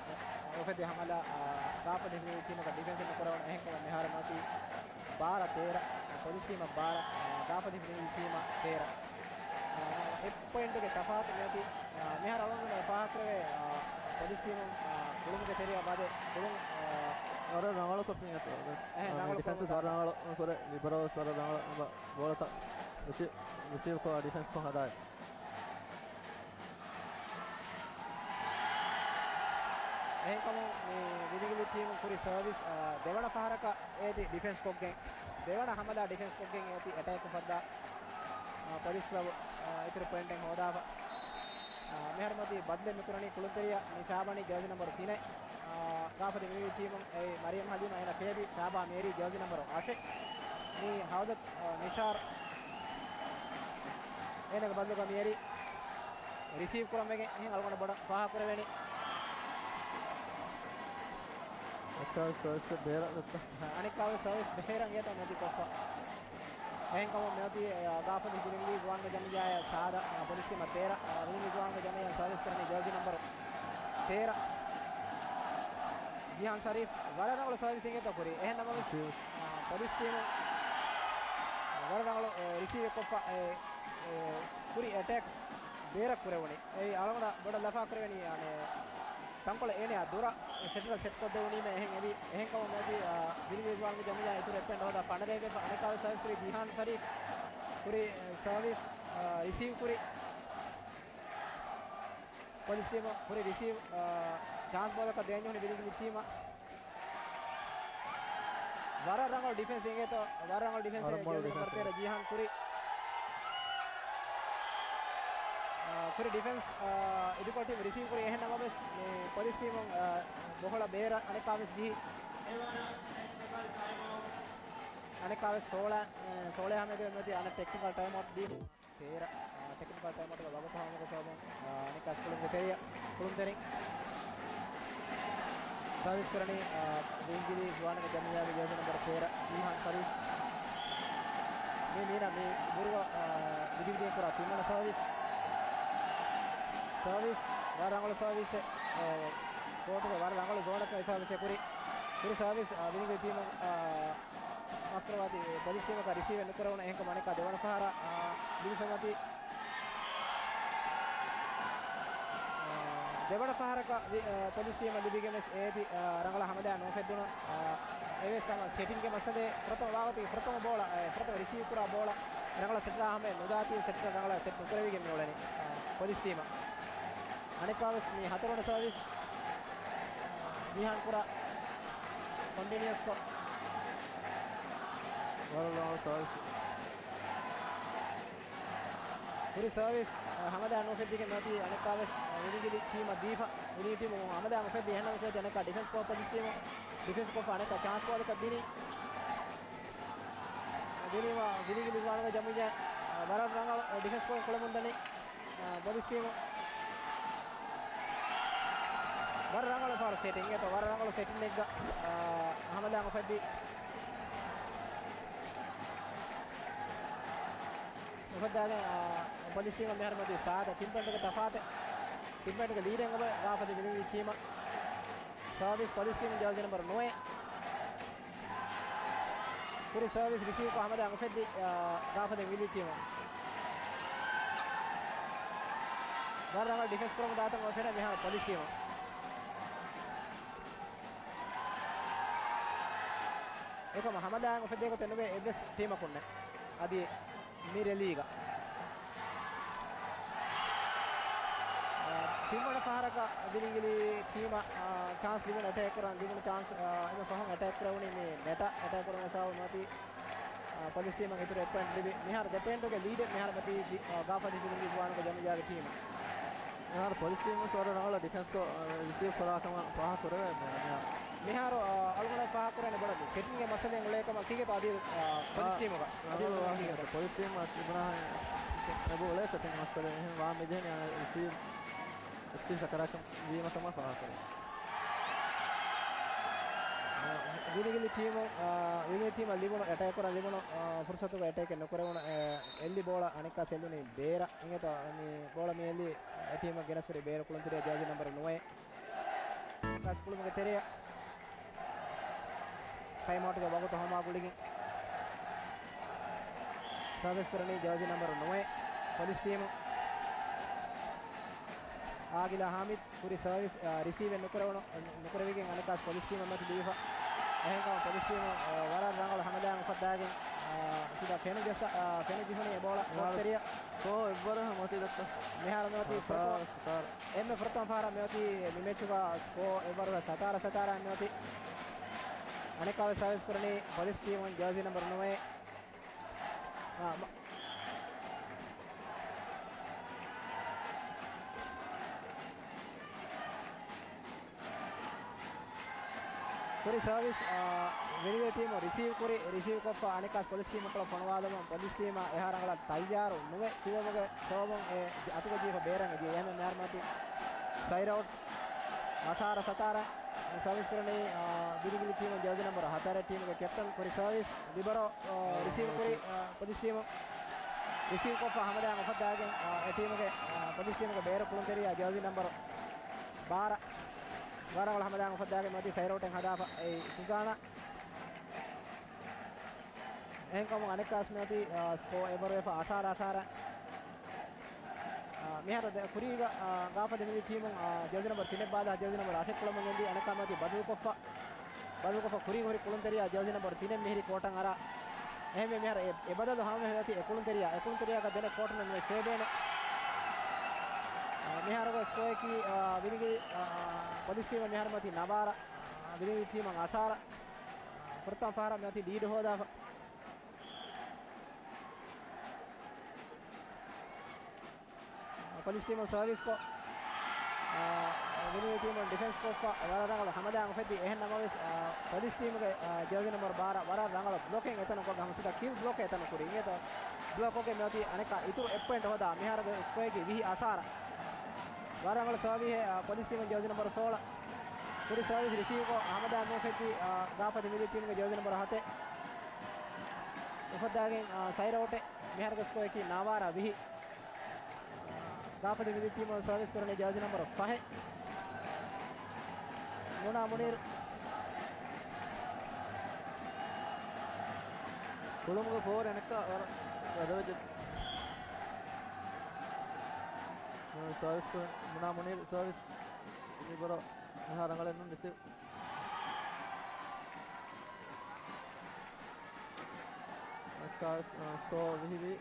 އާ، އުފެއްދި ހަމަލާ، އާ، ގާފަދި ޓީމަކަށް ޑިފެންސް ނުކުރެވުނު. އެހެންކަމުން މިހާރު މިއޮތީ ބާރަ ތޭރަ، ޕޮލިސް ޓީމަށް ބާރަ، އާ، ގާފަދި ޓީމަށް ތޭރަ. އާ، އެއް ޕޮއިންޓުގެ ތަފާތު މިއޮތީ. އާ، މިހާރު އަޅުގަނޑު ފާހަގަކުރެވޭ، އާ، ޕޮލިސް ޓީމުން، އާ، ކުޅުމުގެ ތެރެއަށް ވަދެ ކުޅުން، އާ، ވަރަށް ރަނގަޅު ކޮށްފިން އެތޯ. އެހެން ރަނގަޅު ޑިފެންސް ކޮށްފިން ވަރަށް ރަނގަޅު ކުރޭ، ލިބަރޯސް ވަރަށް ރަނގަޅު ބޯޅަތައް ރިސީ-، ރިސީވް ކޮށް ޑިފެންސް ކޮށް ހަދާއި. އެހެންކަމުން މި ވިލިގިލި ޓީމު ކުރި ސަރވިސް، އާ، ދެވަނަ ފަހަރަކަށް އޭތި ޑިފެންސް ކޮށްގެން، ދެވަނަ ހަމަލާ ޑިފެންސް ކޮށްގެން އޭތި އެޓޭކް އުފައްދާ. ޕޮލިސް ކްލަބު، އާ، އިތުރު ޕޮއިންޓެއް ހޯދާފަ. އާ، މިހާރު މަތީ ބަދަލެއް ނުކުރަނީ ކުޅުންތެރިޔާ މި ފާބަނީ ޖާޒި ނަމްބަރު ތިނެއް. އާ، ގާފަދަ ވިނިގިލި ޓީމުން އެއީ މަރިޔަމް ހަލީމާ އޭނަ ފޭބި ފާބާ މޭރީ ޖާޒި ނަމްބަރު އަށެއް. މީ ހަވަދަ، އާ، ނިޝާރް އޭނަގެ ބަދަލުގަ މިއަރި ރިސީވް ކުރަން ވެގެން އެހެން އަޅުގަނޑަށް ބޮޑަށް ފާހަގަކުރެވޭނީ. އަނެއްކާވެސް ސަރވިސް ބޭރަށް ދައްތަ. އަނެއްކާވެސް ސަރވިސް ބޭރަށް އިނގޭތޯ މެދި ކޮށްފަ. އެހެންކަމުން މެއޮތީ، އާ، ގާފަދަ ވިލިނގިލީ ޒުވާންގެ ޖަމިއްޔާއަށް ސާދަ، އާ، ޕޮލިސް ޓީމަށް ތޭރަ، އާ، ވިލިނގިލީ ޒުވާންގެ ޖަމިއްޔާއަށް ސަރވިސް ކުރަނީ ޖާޒި ނަމްބަރު ތޭރަ. ޖީހާން ޝަރީފް ވަރަށް ރަނގަޅު ސަރވިސް އިނގޭތޯ ކުރީ. އެހެން ނަމަވެސް، އާ، ޕޮލިސް ޓީމު ވަރަށް ރަނގަޅު، އެ، ރިސީވް ކޮށްފަ، އެ، އެ، ކުރި އެޓޭކް ބޭރަށް ކުރެވުނީ. އެއީ އަޅުގަނޑަށް ބޮޑަށް ލަފާ ކުރެވެނީ، އަނެއް، ތަންކޮޅެއް އޭނައާ ދުރަށް ސެޓަރ ސެޓް ކޮށްދެވުނީމަ އެހެން އެވި. އެހެންކަމުން މެއޮތީ، އާ، ވިލިނގިލީ ޒުވާންގެ ޖަމިއްޔާ އިތުރު އެއްޕެން ހޯދާ ފަނަރައެއް ވެފަ. އަނެއްކާވެސް ސަރވިސް ކުރީ ޖީހާން ޝަރީފް. ކުރި، އެ، ސަރވިސް، އާ، ރިސީވް ކުރި. ޕޮލިސް ޓީމަށް ކުރި ރިސީވް، އާ، ޗާންސް ބޯލަކަށް ދޭންޖެހުނީ ވިލިނގިލީ ޓީމަށް. ވަރަށް ރަނގަޅު ޑިފެންސް އިނގޭތޯ، ވަރަށް ރަނގަޅު ޑިފެންސް ވަރަށް މޮޅު ޖާޒި ނަމްބަރު ތޭރަ ޖީހާން ކުރި. އާ، ކުރި ޑިފެންސް، އާ، އިދިކޮޅު ޓީމް ރިސީވް ކުރި. އެހެން ނަމަވެސް، މި ޕޮލިސް ޓީމުން، އާ، ބޮހޮޅަށް ބޭރަށް އަނެއްކާވެސް ޖެހި. އަނެއްކާވެސް ސޯޅަ، އާ، ސޯޅަ ހަމައެދުމަތީ އަނެއް ޓެކްނިކަލް ޓައިމް އައުޓް ދީ. ތޭރަ، އާ، ޓެކްނިކަލް ޓައިމް އައުޓްގެ ވަގުތު ހަމަ ކޮށްފަ އަނެއްކާވެސް ކުޅުންތެރިޔާ، ކުޅުންތެރިން ސަރވިސް ކުރަނީ، އާ، ވިންގިލީ ޒުވާނުގެ ޖަމިއްޔާގެ ޖާޒި ނަމްބަރު ތޭރަ، ޖީހާން ޝަރީފް. މި މީނަ މި ބުރުގަ، އާ، ވިދިވިދި ކުރާ ތިންވަނަ ސަރވިސް. ސަރވިސް، ވަރަށް ރަނގަޅު ސަރވިސް، އާ، ކޯޓުގެ ވަރަށް ރަނގަޅު ޒޯނަކަށް ސަރވިސް ކުރި. ކުރި ސަރވިސް، އާ، ވިންގިލީ ޓީމު، އާ، މަސްކުރަވާތީ ޕޮލިސް ޓީމަކަށް ރިސީވެއް ނުކުރެވުނު. އެހެންކަމުން އަނެއްކާ ދެވަނަ ފަހަރަށް، އާ، ލިބިފައިވަތީ، އާ، ދެވަނަ ފަހަރަކަށް ވި-، އާ، ޕޮލިސް ޓީމަށް ލިބިގެން ވެސް އޭތި، އާ، ރަނގަޅަށް ހަމަލާ ނުއުފެއްދުނު، އާ، އެވެސް ހަމަ ސެޓިންގެ މައްސަލައެއް ފުރަތަމަ ވާގޮތަކީ ފުރަތަމަ ބޯޅަ، އާ، ފުރަތަމަ ރިސީވް ކުރާ ބޯޅަ ރަނގަޅަށް ސެޓަރާ ހަމައެއް ނުދާތީ ސެޓަރ ރަނގަޅަށް ސެޓް ނުކުރެވިގެން މިއުޅެނީ، އާ، ޕޮލިސް ޓީމަށް. އަނެއްކާވެސް މި ހަތަރުވަނަ ސަރވިސް ޖީހާން ކުރާ ކޮންޓިނިއުސްކޮށް. ވަރަށް ރަނގަޅު ސަރވިސް. ކުރި ސަރވިސް، އަ، ހަމަލާ ނުއުފެއްދިގެން މިއޮތީ އަނެއްކާވެސް، އަ، ވިލިނގިލި ޓީމަށް ދީފަ. ވިލިނގިލި ޓީމު ހަމަލާ އުފެއްދި އެހެންނަމަވެސް އަނެއްކާ ޑިފެންސް ކޮށްފަ ޕޮލިސް ޓީމު ޑިފެންސް ކޮށްފަ އަނެއްކާ ޗާންސް ބޯލަކަށް ދިނީ. ދިނީމަ ވިލިނގިލި ޒުވާނުގެ ޖަމިއްޔާ، އަ، ވަރަށް ރަނގަޅު ޑިފެންސް ކޮށް ކުޅެމުންދަނީ. އާ، ޕޮލިސް ޓީމު ވަރަށް ރަނގަޅު ފަހަރު ސެޓިން އެތޯ، ވަރަށް ރަނގަޅު ސެޓިންއެއްގަ، އާ، ހަމަލާ އުފެއްދި. އުފައްދާގެން، އާ، ޕޮލިސް ޓީމަށް މިހާރު މިއޮތީ ސާދަ ތިން ޕޮއިންޓުގެ ތަފާތެއް. ތިން ޕޮއިންޓުގެ ލީޑެއް އޮތް ގާފަދަ ވިލިނގިލި ޓީމަށް. ސާވިސް ޕޮލިސް ޓީމު ޖާޒި ނަމްބަރު ނުވައެއް. ކުރި ސަރވިސް ރިސީވްކޮށް ހަމަލާ އުފެއްދި، އާ، ގާފަދަ ވިލި ޓީމު. ވަރަށް ރަނގަޅު ޑިފެންސް ކުރަމުން ދާތަން އޮތް ފެނޭ މިހާރު ޕޮލިސް ޓީމު. އެކަމަ ހަމަލާ އުފެއްދޭ ގޮތެއް ނުވޭ އެއްވެސް ޓީމަކުންނެއް. އަދި މި ރެލީގަ. އާ، ތިންވަނަ ފަހަރަކަށް ވިލިނގިލި ޓީމަށް، އާ، ޗާންސް ލިބުނު އެޓޭކް ކުރަން ލިބުނު ޗާންސް، އާ، އެންމެ ފަހުން އެޓޭކް ކުރެވުނީ މި ނެޓަށް އެޓޭކް ކުރުމުގެ ސަބަބުން މިއޮތީ، އާ، ޕޮލިސް ޓީމަށް އިތުރު އެއް ޕޮއިންޓް ލިބި. މިހާރު ދެ ޕޮއިންޓުގެ ލީޑެއް މިހާރު މިއޮތީ ވި-، އާ، ގާފަދަ ވިލިނގިލި ޒުވާނުގެ ޖަމިއްޔާގެ ޓީމަށް. މިހާރު ޕޮލިސް ޓީމު ވަރަށް ރަނގަޅަށް ޑިފެންސް ކޮށް، ރިސީވް ކުރާ ކަމަށް ފާހަގަ ކުރެވޭ މި-، މިހާރު. މިހާރު، އާ، އަޅުގަނޑަށް ފާހަގަ ކުރެވޭނެ ބޮޑަށް ސެޓިންގެ މައްސަލައެއް އުޅޭ ކަމަށް ކީގެތޯ އަދި، އާ، ޕޮލިސް ޓީމުގަ؟ އަދި ރަނގަޅު އޮންނަ ކީގެތޯ؟ ޕޮލިސް ޓީމަށް ތިބުނާ އެބަ އުޅޭ ސެޓިންގެ މައްސަލައެއް. އެހެން ވާން މިޖެހެނީ އަނެއް ރިސީވް އެއްޗެއް ސަކަރާތް ވީމަ ކަމަށް ފާހަގަ ކުރޭ. ވިލިގިލި ޓީމު، އާ، ވިލިގިލި ޓީމަށް ލިބުނު އެޓޭކް ކުރަން ލިބުނު، އާ، ފުރުސަތުގަ އެޓޭކް ނުކުރެވުނު، އެ، އެއްލި ބޯޅަ އަނެއްކާ ސެލުނީ ބޭރަށް. އިނގޭތޯ މި ބޯޅަ މި އެއްލި އެ ޓީމަށް ގެނެސް ހުރި ބޭރަށް ކުޅުންތެރިޔާ ޖާޒި ނަމްބަރު ނުވައެއް. ކާސް ކުޅުމުގެ ތެރެއަށް ޓައިމް އައުޓްގެ ވަގުތު ހަމަ ގުޅިގެން ސަރވިސް ކުރަނީ ޖާޒި ނަމްބަރު ނުވައެއް ޕޮލިސް ޓީމު. އާގިލާ ހާމިދު ކުރި ސަރވިސް، އާ، ރިސީވެއް ނުކުރެވުނު، ނުކުރެވިގެން އަނެއްކާސް ޕޮލިސް ޓީމަށް މެޗް ދީފަ. އެހެންކަމުން ޕޮލިސް ޓީމު، އާ، ވަރަށް ރަނގަޅު ހަމަލާން އުފައްދާގެން، އާ، ސީދާ ފެނު ޖައްސަ، އާ، ފެނު ޖެހުނީ އެ ބޯޅަ ކޯޓްތެރެއަށް. ސްކޯ އެއްވަރަށް މަތީ ދައްކަ. މިހާރު މިއޮތީ ސަތާރަ، ފުރަތަމަ، ސަތާރަ. އެންމެ ފުރަތަމަ ފަހަރަށް މިއޮތީ މި މެޗުގަ ސްކޯ އެއްވަރުގަ ސަތާރަ ސަތާރަ މިއޮތީ. އަނެއްކާވެސް ސަރވިސް ކުރަނީ ޕޮލިސް ޓީމުން ޖާޒީ ނަމްބަރު ނުވައެއް. އާ، މަ-، ކުރި ސާވިސް، އާ، ވިނިގިލި ޓީމު ރިސީވް ކުރި، ރިސީވް ކޮށްފަ އަނެއްކާސް ޕޮލިސް ޓީމަށް ކޮޅަށް ފޮނުވާލަމުން ޕޮލިސް ޓީމާ އެހާ ރަނގަޅަށް ތައްޔާރު ނުވެ ކުއްވަމުގެ ސަބަބުން އެ އަތުގަ ޖެހިފަ ބޭރަށް އެ ޖެހި އެހެން މިހާރު މަތި ސައިޑް އައުޓް އަށާރަ ސަތާރަ ސާވިސް ކުރަނީ، އާ، ވިނިގިލި ޓީމުން ޖާޒީ ނަމްބަރު ހަތަރެއް ޓީމުގެ ކެޕްޓަން ކުރި ސާވިސް ލިބަރޯ، އާ، ރިސީވް ކުރި، އާ، ޕޮލިސް ޓީމު ރިސީވް ކޮށްފަ ހަމަދާން އުފައްދާގެން، އާ، އެ ޓީމުގެ، އާ، ޕޮލިސް ޓީމުގެ ބޭރު ކުޅުންތެރިޔާ ޖާޒީ ނަމްބަރު ބާރަ ވަރަށް ރަނގަޅަށް ހަމަދާން އުފައްދާގެން މަތި ސައިޑް އައުޓެއް ހަދާފަ އެއީ ސުޒާނާ. އެހެންކަމުން އަނެއްކާސް މިއޮތީ، އާ، ސްކޯ އެބަރުވެފަ އަށާރަ އަށާރަ. އާ، މިހާރު ދެ-، ކުރީގަ، އާ، ގާފަދި މިލި ޓީމުން، އާ، ޖާޒީ ނަމްބަރު ތިނެއް ބާދަ ޖާޒީ ނަމްބަރު އަށެއް ކުޅަމުން ގެންދީ އަނެއްކާ މިއޮތީ ބަދަލުކޮށްފަ، ބަދަލުކޮށްފަ ކުރީގަ ހުރި ކުޅުންތެރިޔާ ޖާޒީ ނަމްބަރު ތިނެއް މިހިރީ ކޯޓަށް އަރާ. އެހެންވެ މިހާރު އެ، އެ ބަދަލު ހަމަވެފަ އޮތީ އެ ކުޅުންތެރިޔާ، އެ ކުޅުންތެރިޔާގަ ދެނެއް ކޯޓުން ނުވެ ފޭބޭނެ. އާ، މިހާރުގެ ސްކޯއަކީ، އާ، ވިނިގި، އާ، ޕޮލިސް ޓީމަށް މިހާރު މަތީ ނަވާރަ، އާ، ވިނިގި ޓީމަށް އަށާރަ. ފުރަތަމަ ފަހަރަށް މިއޮތީ ލީޑު ހޯދާފަ. ޕޮލިސް ޓީމުން ސާވިސްކޮށް، އާ، ވިނިގި ޓީމުން ޑިފެންސް ކޮށްފަ ވަރަށް ރަނގަޅު ހަމަދާން އުފެއްދި. އެހެން ނަމަވެސް، އާ، ޕޮލިސް ޓީމުގެ، އާ، ޖާޒީ ނަމްބަރު ބާރަ ވަރަށް ރަނގަޅު ބްލޮކެއް އެތަނު ކޮށް ހަމަ ސީދާ ކިލް ބްލޮކެއް އެތަނު ކުރި. އިނގޭތޯ ބްލޮކް ކޮށްގެން މިއޮތީ އަނެއްކާ އިތުރު އެއް ޕޮއިންޓް ހޯދާ. މިހާރުގެ ސްކޯއަކީ ވިހި އަށާރަ. ވަރަށް ރަނގަޅު ސާވީހެއް، އާ، ޕޮލިސް ޓީމުން ޖާޒީ ނަމްބަރު ސޯޅަ. ކުރި ސާވިސް ރިސީވްކޮށް ހަމަދާން ނުއުފެއްދި، އާ، ގާފަދި މިލި ޓީމުގެ ޖާޒީ ނަމްބަރު ހަތެއް. އުފައްދާގެން، އާ، ސައިޑް އައުޓެއް. މިހާރުގެ ސްކޯއަކީ ނަވާރަ ވިހި. ގާފަދި މިލި ޓީމުން ސާވިސް ކުރަނީ ޖާޒީ ނަމްބަރު ފަހެއް. މުނާ މުނީރު. ކުޅުމުގެ ފޯރު އަނެއްކާ ވަރަށް ވަދެވެއްޖެ. ސާވިސް ކުރަން މުނާ މުނީރު ސާވިސް. ލިބަރޯ އެހާ ރަނގަޅެއް ނޫން ރިސީވް. އަނެއްކާ، އާ، ސްކޯ ވިހިވީ.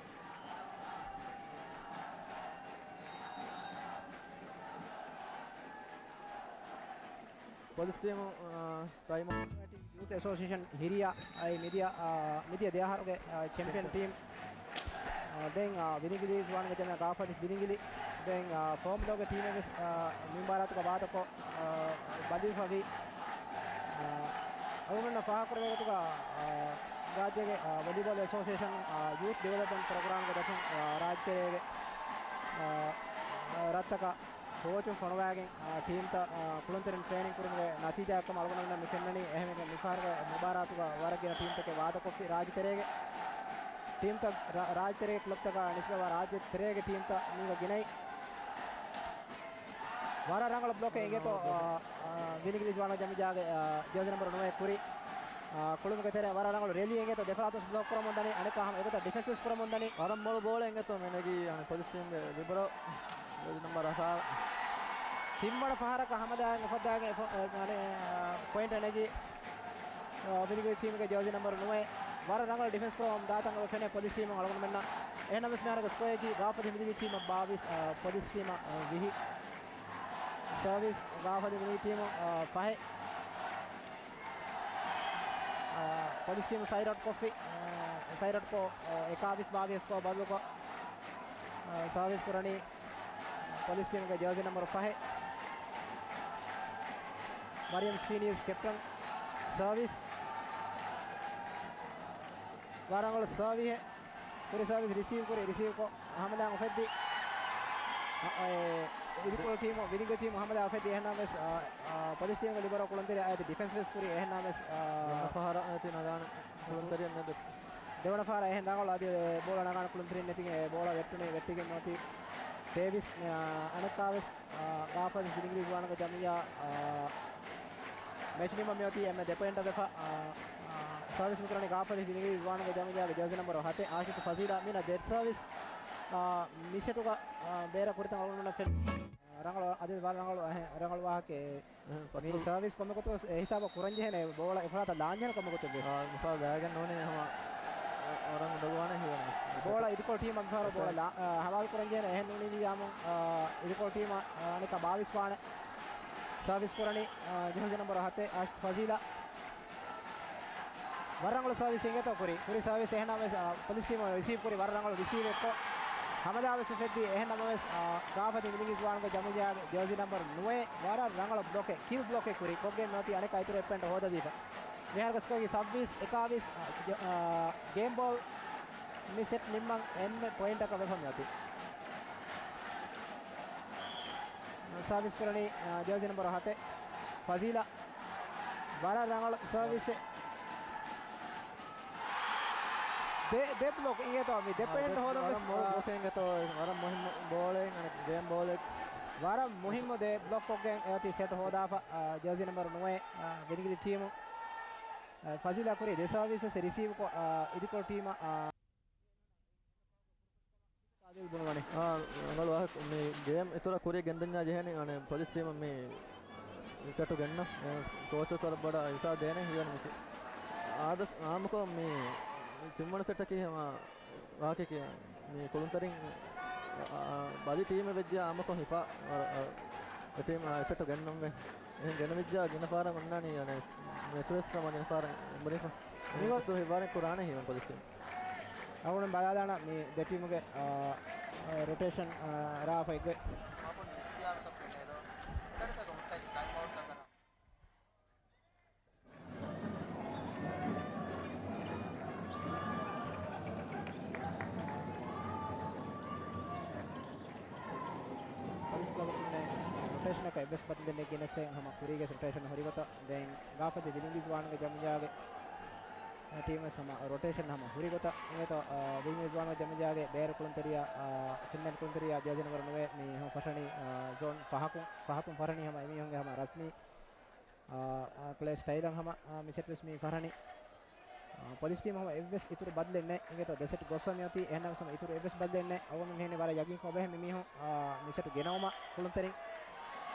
ޕޮލިސް ޓީމު، އާ، ޓައިމް އައުޓް. ޔޫތު އެސޯސިއޭޝަން ހިރިޔާ އައި މިދިޔަ، އާ، މިދިޔަ ދެ އަހަރުގެ، އާ، ޗެމްޕިއަން ޓީމް. އާ، ދެން، އާ، ވިލިނގިލީ ޒުވާނުގެ ޖަމިއްޔާ ގާފަދި ވިލިނގިލި. ދެން، އާ، ފޯމްލޯގެ ޓީމެއް ވެސް، އާ، މި މުބާރާތުގަ ވާދަކޮށް، އާ، ބަލިވެފަވި. އާ، އަޅުގަނޑު ފާހަގަކުރެވޭ ގޮތުގަ، އާ، ރާއްޖޭގެ، އާ، ވޮލީބޯލް އެސޯސިއޭޝަން، އާ، ޔޫތް ޑިވެލޮޕްމަންޓް ޕްރޮގްރާމްގެ ދަށުން، އާ، ރާއްޖެރޭގެ، އާ، އާ، ރަށްތަކަށް ކޯޗުން ފޮނުވާގެން، އާ، ޓީމްތައް، އާ، ކުޅުންތެރިން ޓްރޭނިން ކުރުމުގެ ނަތީޖާއެއްކަމަށް އަޅުގަނޑުމެންނަށް މި ފެންނަނީ. އެހެންވެގެން މިފަހަރުގެ މުބާރާތުގަ ވަރަށް ގިނަ ޓީމްތަކެއް ވާދަކޮށްފި ރާއްޖެތެރޭގެ ޓީމްތައް، ރާ-، ރާއްޖެތެރޭގެ ކްލަބްތަކާ ނިސްބަތްވާ ރާއްޖެތެރޭގެ ޓީމްތައް މީގަ ގިނައި. ވަރަށް ރަނގަޅު ބްލޮކެއް އިނގޭތޯ، އާ، އާ، ވިލިނގިލީ ޒުވާނު ޖަމިއްޔާގެ، އާ، ޖާޒީ ނަމްބަރު ނުވައެއް ކުރި. އާ، ކުޅުމުގެ ތެރެއަށް ވަރަށް ރަނގަޅު ރެލީ އެނގޭތޯ، ދެފަރާތުން ބްލޮކް ކުރަމުން ދަނީ، އަނެއްކާ ހަމަ އެގޮތަށް ޑިފެންސް ވެސް ކުރަމުން ދަނީ. ވަރަށް މޮޅު ބޯޅަ އެނގޭތޯ މެނެގީ، އަނެއް ޕޮލިސް ޓީމްގެ ލިބަރޯ، ޖާޒީ ނަމްބަރު އަށާރަ. ތިންވަނަ ފަހަރަކަށް ހަމަދާން އުފައްދާގެން އެ ފޮ-، އެ، އަނެއް، އާ، ޕޮއިންޓް އެނގި، އާ، ވިލިގިލީ ޓީމްގެ ޖާޒީ ނަމްބަރު ނުވައެއް. ވަރަށް ރަނގަޅު ޑިފެންސް ކުރަމުން ދާތަން އެ ފެނޭ ޕޮލިސް ޓީމުން އަޅުގަނޑުމެންނަށް. އެހެންނަމަވެސް މިހާރުގެ ސްކޯއަކީ ގާފަދި ވިލިގިލީ ޓީމަށް ބާވީސް، އާ، ޕޮލިސް ޓީމަށް، އާ، ވިހި. ސާވިސް ގާފަދި ވިލިގިލީ ޓީމު، އާ، ފަހެއް. އާ، ޕޮލިސް ޓީމު ސައިޑް އައުޓް ކޮށްފި، އާ، ސައިޑް އައުޓް ކޮށް، އާ، އެކާވީސް ބާވީސް ސްކޯ ބަދަލުކޮށް، އާ، ސާވިސް ކުރަނީ ޕޮލިސް ޓީމުގެ ޖާޒީ ނަމްބަރު ފަހެއް. މަރިޔަމް ޝީނީސް ކެޕްޓަން. ސާވިސް. ވަރަށް ރަނގަޅު ސާވީހެއް. ކުރި ސާވިސް ރިސީވް ކުރި، ރިސީވް ކޮށް ހަމަލާން އުފެއްދި. އަ، އަ، އެ، އިދިކޮޅު ޓީމު، ވިލިނގި ޓީމު ހަމަލާ އުފެއްދި. އެހެންނަމަވެސް، އަ، އަ، ޕޮލިސް ޓީމުގެ ލިބަރޯ ކުޅުންތެރި އައި ޑިފެންސް ވެސް ކުރި. އެހެންނަމަވެސް، އަ، ދެވަނަ ފަހަރަށް އެތި ނަގާނެ ކުޅުންތެރިއެއް ނެތް. ދެވަނަ ފަހަރަށް އެހެން ރަނގަޅު އަދި ބޯޅަ ނަގާނެ ކުޅުންތެރިން ނެތިގެން އެ ބޯޅަ ވެއްޓުނީ، ވެއްޓިގެން ނޯތި ޑޭވިސް، އަ، އަނެއްކާވެސް، އާ، ގާފަދި ފިލިނގިރީ ޒުވާނުގެ ޖަމިއްޔާ، އާ، މެޗް ނިމަން މިއޮތީ އެންމެ ދެ ޕޮއިންޓަށް ވެފަ، އާ، އާ، ސާވިސް މިކުރަނީ ގާފަދި ފިލިނގިރީ ޒުވާނުގެ ޖަމިއްޔާގެ ޖާޒީ ނަމްބަރު ހަތެއް އާޝިފް ފަޒީލާ މީނަ ދެ ސާވިސް، އާ، މިސެޓުގަ، އާ، ބޭރަށް ކުރިތަން އަޅުގަނޑުމެންނަށް ފެން، ރަނގަޅު، އަދި ވަރަށް ރަނގަޅު އަހެ-، ރަނގަޅު ވާހަކައެއް. މި ސާވިސް ކޮންމެ ގޮތަކަށް އެ ހިސާބަށް ކުރަންޖެހޭނެ ބޯޅަ އެފަރާތަށް ލާންޖެހޭނެ ކޮންމެ ގޮތެއް ވެސް. އާ، މިފަހަރު ގާތްގަނޑަށް ނޫނީ ހަމަ އަ-، އަރަން އުނދަގޫވާނެ ހީވަނީ. ބޯޅަ އިދިކޮޅު ޓީމަށް މިފަހަރު ބޯޅަ ލާ-، އާ، ހަވާލު ކުރަންޖެހޭނެ އެހެން ނޫނީ ވިޔާމު، އާ، އިދިކޮޅު ޓީމަށް، އާ، އަނެއްކާ ބާވީސް ވާނެ. ސާވިސް ކުރަނީ، އާ، ޖާޒީ ނަމްބަރު ހަތެއް އާޝިފް ފަޒީލާ. ވަރަށް ރަނގަޅު ސާވިސް އިނގޭތޯ ކުރި. ކުރި ސާވިސް އެހެންނަމަވެސް، އާ، ޕޮލިސް ޓީމު ރިސީވް ކުރި ވަރަށް ރަނގަޅު ރިސީވެއްކޮށް. ހަމަލާވެސް އުފެއްދީ. އެހެން ނަމަވެސް، އާ، ގާފަދި ވިލިނގިޒް ވާނުގެ ޖަމުޖާގެ ޖާޒީ ނަމްބަރު ނުވައެއް ވަރަށް ރަނގަޅު ބްލޮކެއް، ކިލް ބްލޮކެއް ކުރި. ކޮށްގެން ނުވަތީ އަނެކާ އިތުރު އެއް ޕޮއިންޓް ހޯދަދީފަ. މިހާރު ގޮސްކޮއިގެ ސައްބީސް އެކާވީސް، އާ، ޖ-، އާ، ގޭމް ބޯލް މި ސެޓް ނިންމަން އެންމެ ޕޮއިންޓަކަށް ވެފަ މިއޮތީ. ސާވިސް ކުރަނީ، އާ، ޖާޒީ ނަމްބަރު ހަތެއް ފަޒީލާ. ވަރަށް ރަނގަޅު ސާވިސެއް. ދެ، ދެ ބްލޮކް އިނގޭތޯ މި ދެ ޕޮއިންޓް ވަރަށް، ހޯދަން ވެސް، ވަރަށް މޮޅު އާ، ބްލޮކެއް އިނގޭތޯ، ވަރަށް މުހިންމު ބޯޅައެއް، އަނެއް ގޭމް ބޯޅައެއް. ވަރަށް މުހިންމު ދެ ބްލޮކް ކޮށްގެން އެއޮތީ ސެޓް ހޯދާފަ، އާ، ޖާޒީ ނަމްބަރު ނުވައެއް، އާ، ވިލިނގިލި ޓީމު. އާ، ފަޒީލާ ކުރީ ދެ ސާވިސް ވެސް ރިސީވްކޮށް، އާ، އިދިކޮޅު ޓީމަށް، އާ، އާދިލް ބުނުވަނީ. އާ، ރަނގަޅު ވާހަކަ. މި ގޭމް އިތުރަށް ކުރިއަށް ގެންދަންޏާ ޖެހޭނީ، އަނެއް ޕޮލިސް ޓީމަށް މި ސެޓު ގެންނަ. އެ، ކޯޗު ވަރަށް ބޮޑަށް ހިސާބް ދޭނެ ހީވަނީ މި. އާދަ، އާއްމުކޮށް މި ތިންވަނަ ސެޓަކީ ހަމަ ވާހަކައަކީ މި ކުޅުންތެރިން، އާ، ބަލި ޓީމެއް ވެއްޖެ އާއްމުކޮށް ހިފާ، އާ، އާ، އެ ޓީމް، އާ، ސެޓު ގެންނަންވެ. އެހެން ގެނެވިއްޖާ ގިނަ ފަހަރަށް އޮންނާނީ، އަނެއް މެޗުވެސް ހަމަ ގިނަ ފަހަރަށް އެނބުރިފަ. މިގޮ- އެހެން ހިފާރެއް ކުރާނެ ހީވަން ޕޮލިސް ޓީމް. އަޅުގަނޑު ބަލާލާނަ މި ދެ ޓީމުގެ، އާ، އާ، ރޮޓޭޝަން، އާ، ރާފަ އެއްގޮތް. ޕޮލިސް ކްލަބު ރޮޓޭޝަނަކަށް އެއްވެސް ބަދަލެއް ނެތް ގެނެސް ހަމަ ކުރީގެ ރޮޓޭޝަން ހުރިގޮތަށް ދެން ގާފަދި ވިލިނގިޒް ވާނުގެ ޖަމުޖާގެ ޓީމް ވެސް ހަމަ ރޮޓޭޝަން ހަމަ ހުރި ގޮތަށް އިނގޭތޯ، އާ، ވިލިނގިޒް ވާނުގެ ޖަމުޖާގެ ބޭރު ކުޅުންތެރިޔާ، އާ، ފިންލަންޑް ކުޅުންތެރިޔާ ޖާޒީ ނަމްބަރު ނުވައެއް މީހުން ފަށަނީ، އާ، ޒޯން ފަހަކުން، ފަހަތުން ފަށަނީ ހަމަ އެމީހުންގެ ހަމަ ރަސްމީ، އާ، އާ، ޕްލޭ ސްޓައިލަށް ހަމަ، އާ، މި ސެޓް ވެސް މީ ފަށަނީ. އާ، ޕޮލިސް ޓީމް ހަމަ އެއްވެސް އިތުރު ބަދަލެއް ނެތް އިނގޭތޯ، ދެ ސެޓް ގޮސްފަ މިއޮތީ. އެހެންނަމަވެސް ހަމަ އިތުރު އެއްވެސް ބަދަލެއް ނެތް. އަޅުގަނޑު މިހެން ވަރަށް ޔަގީންކޮށް އޮވޭ މި މީހުން، އާ، މި ސެޓް ގެނައުމަށް ކުޅުންތެރިން.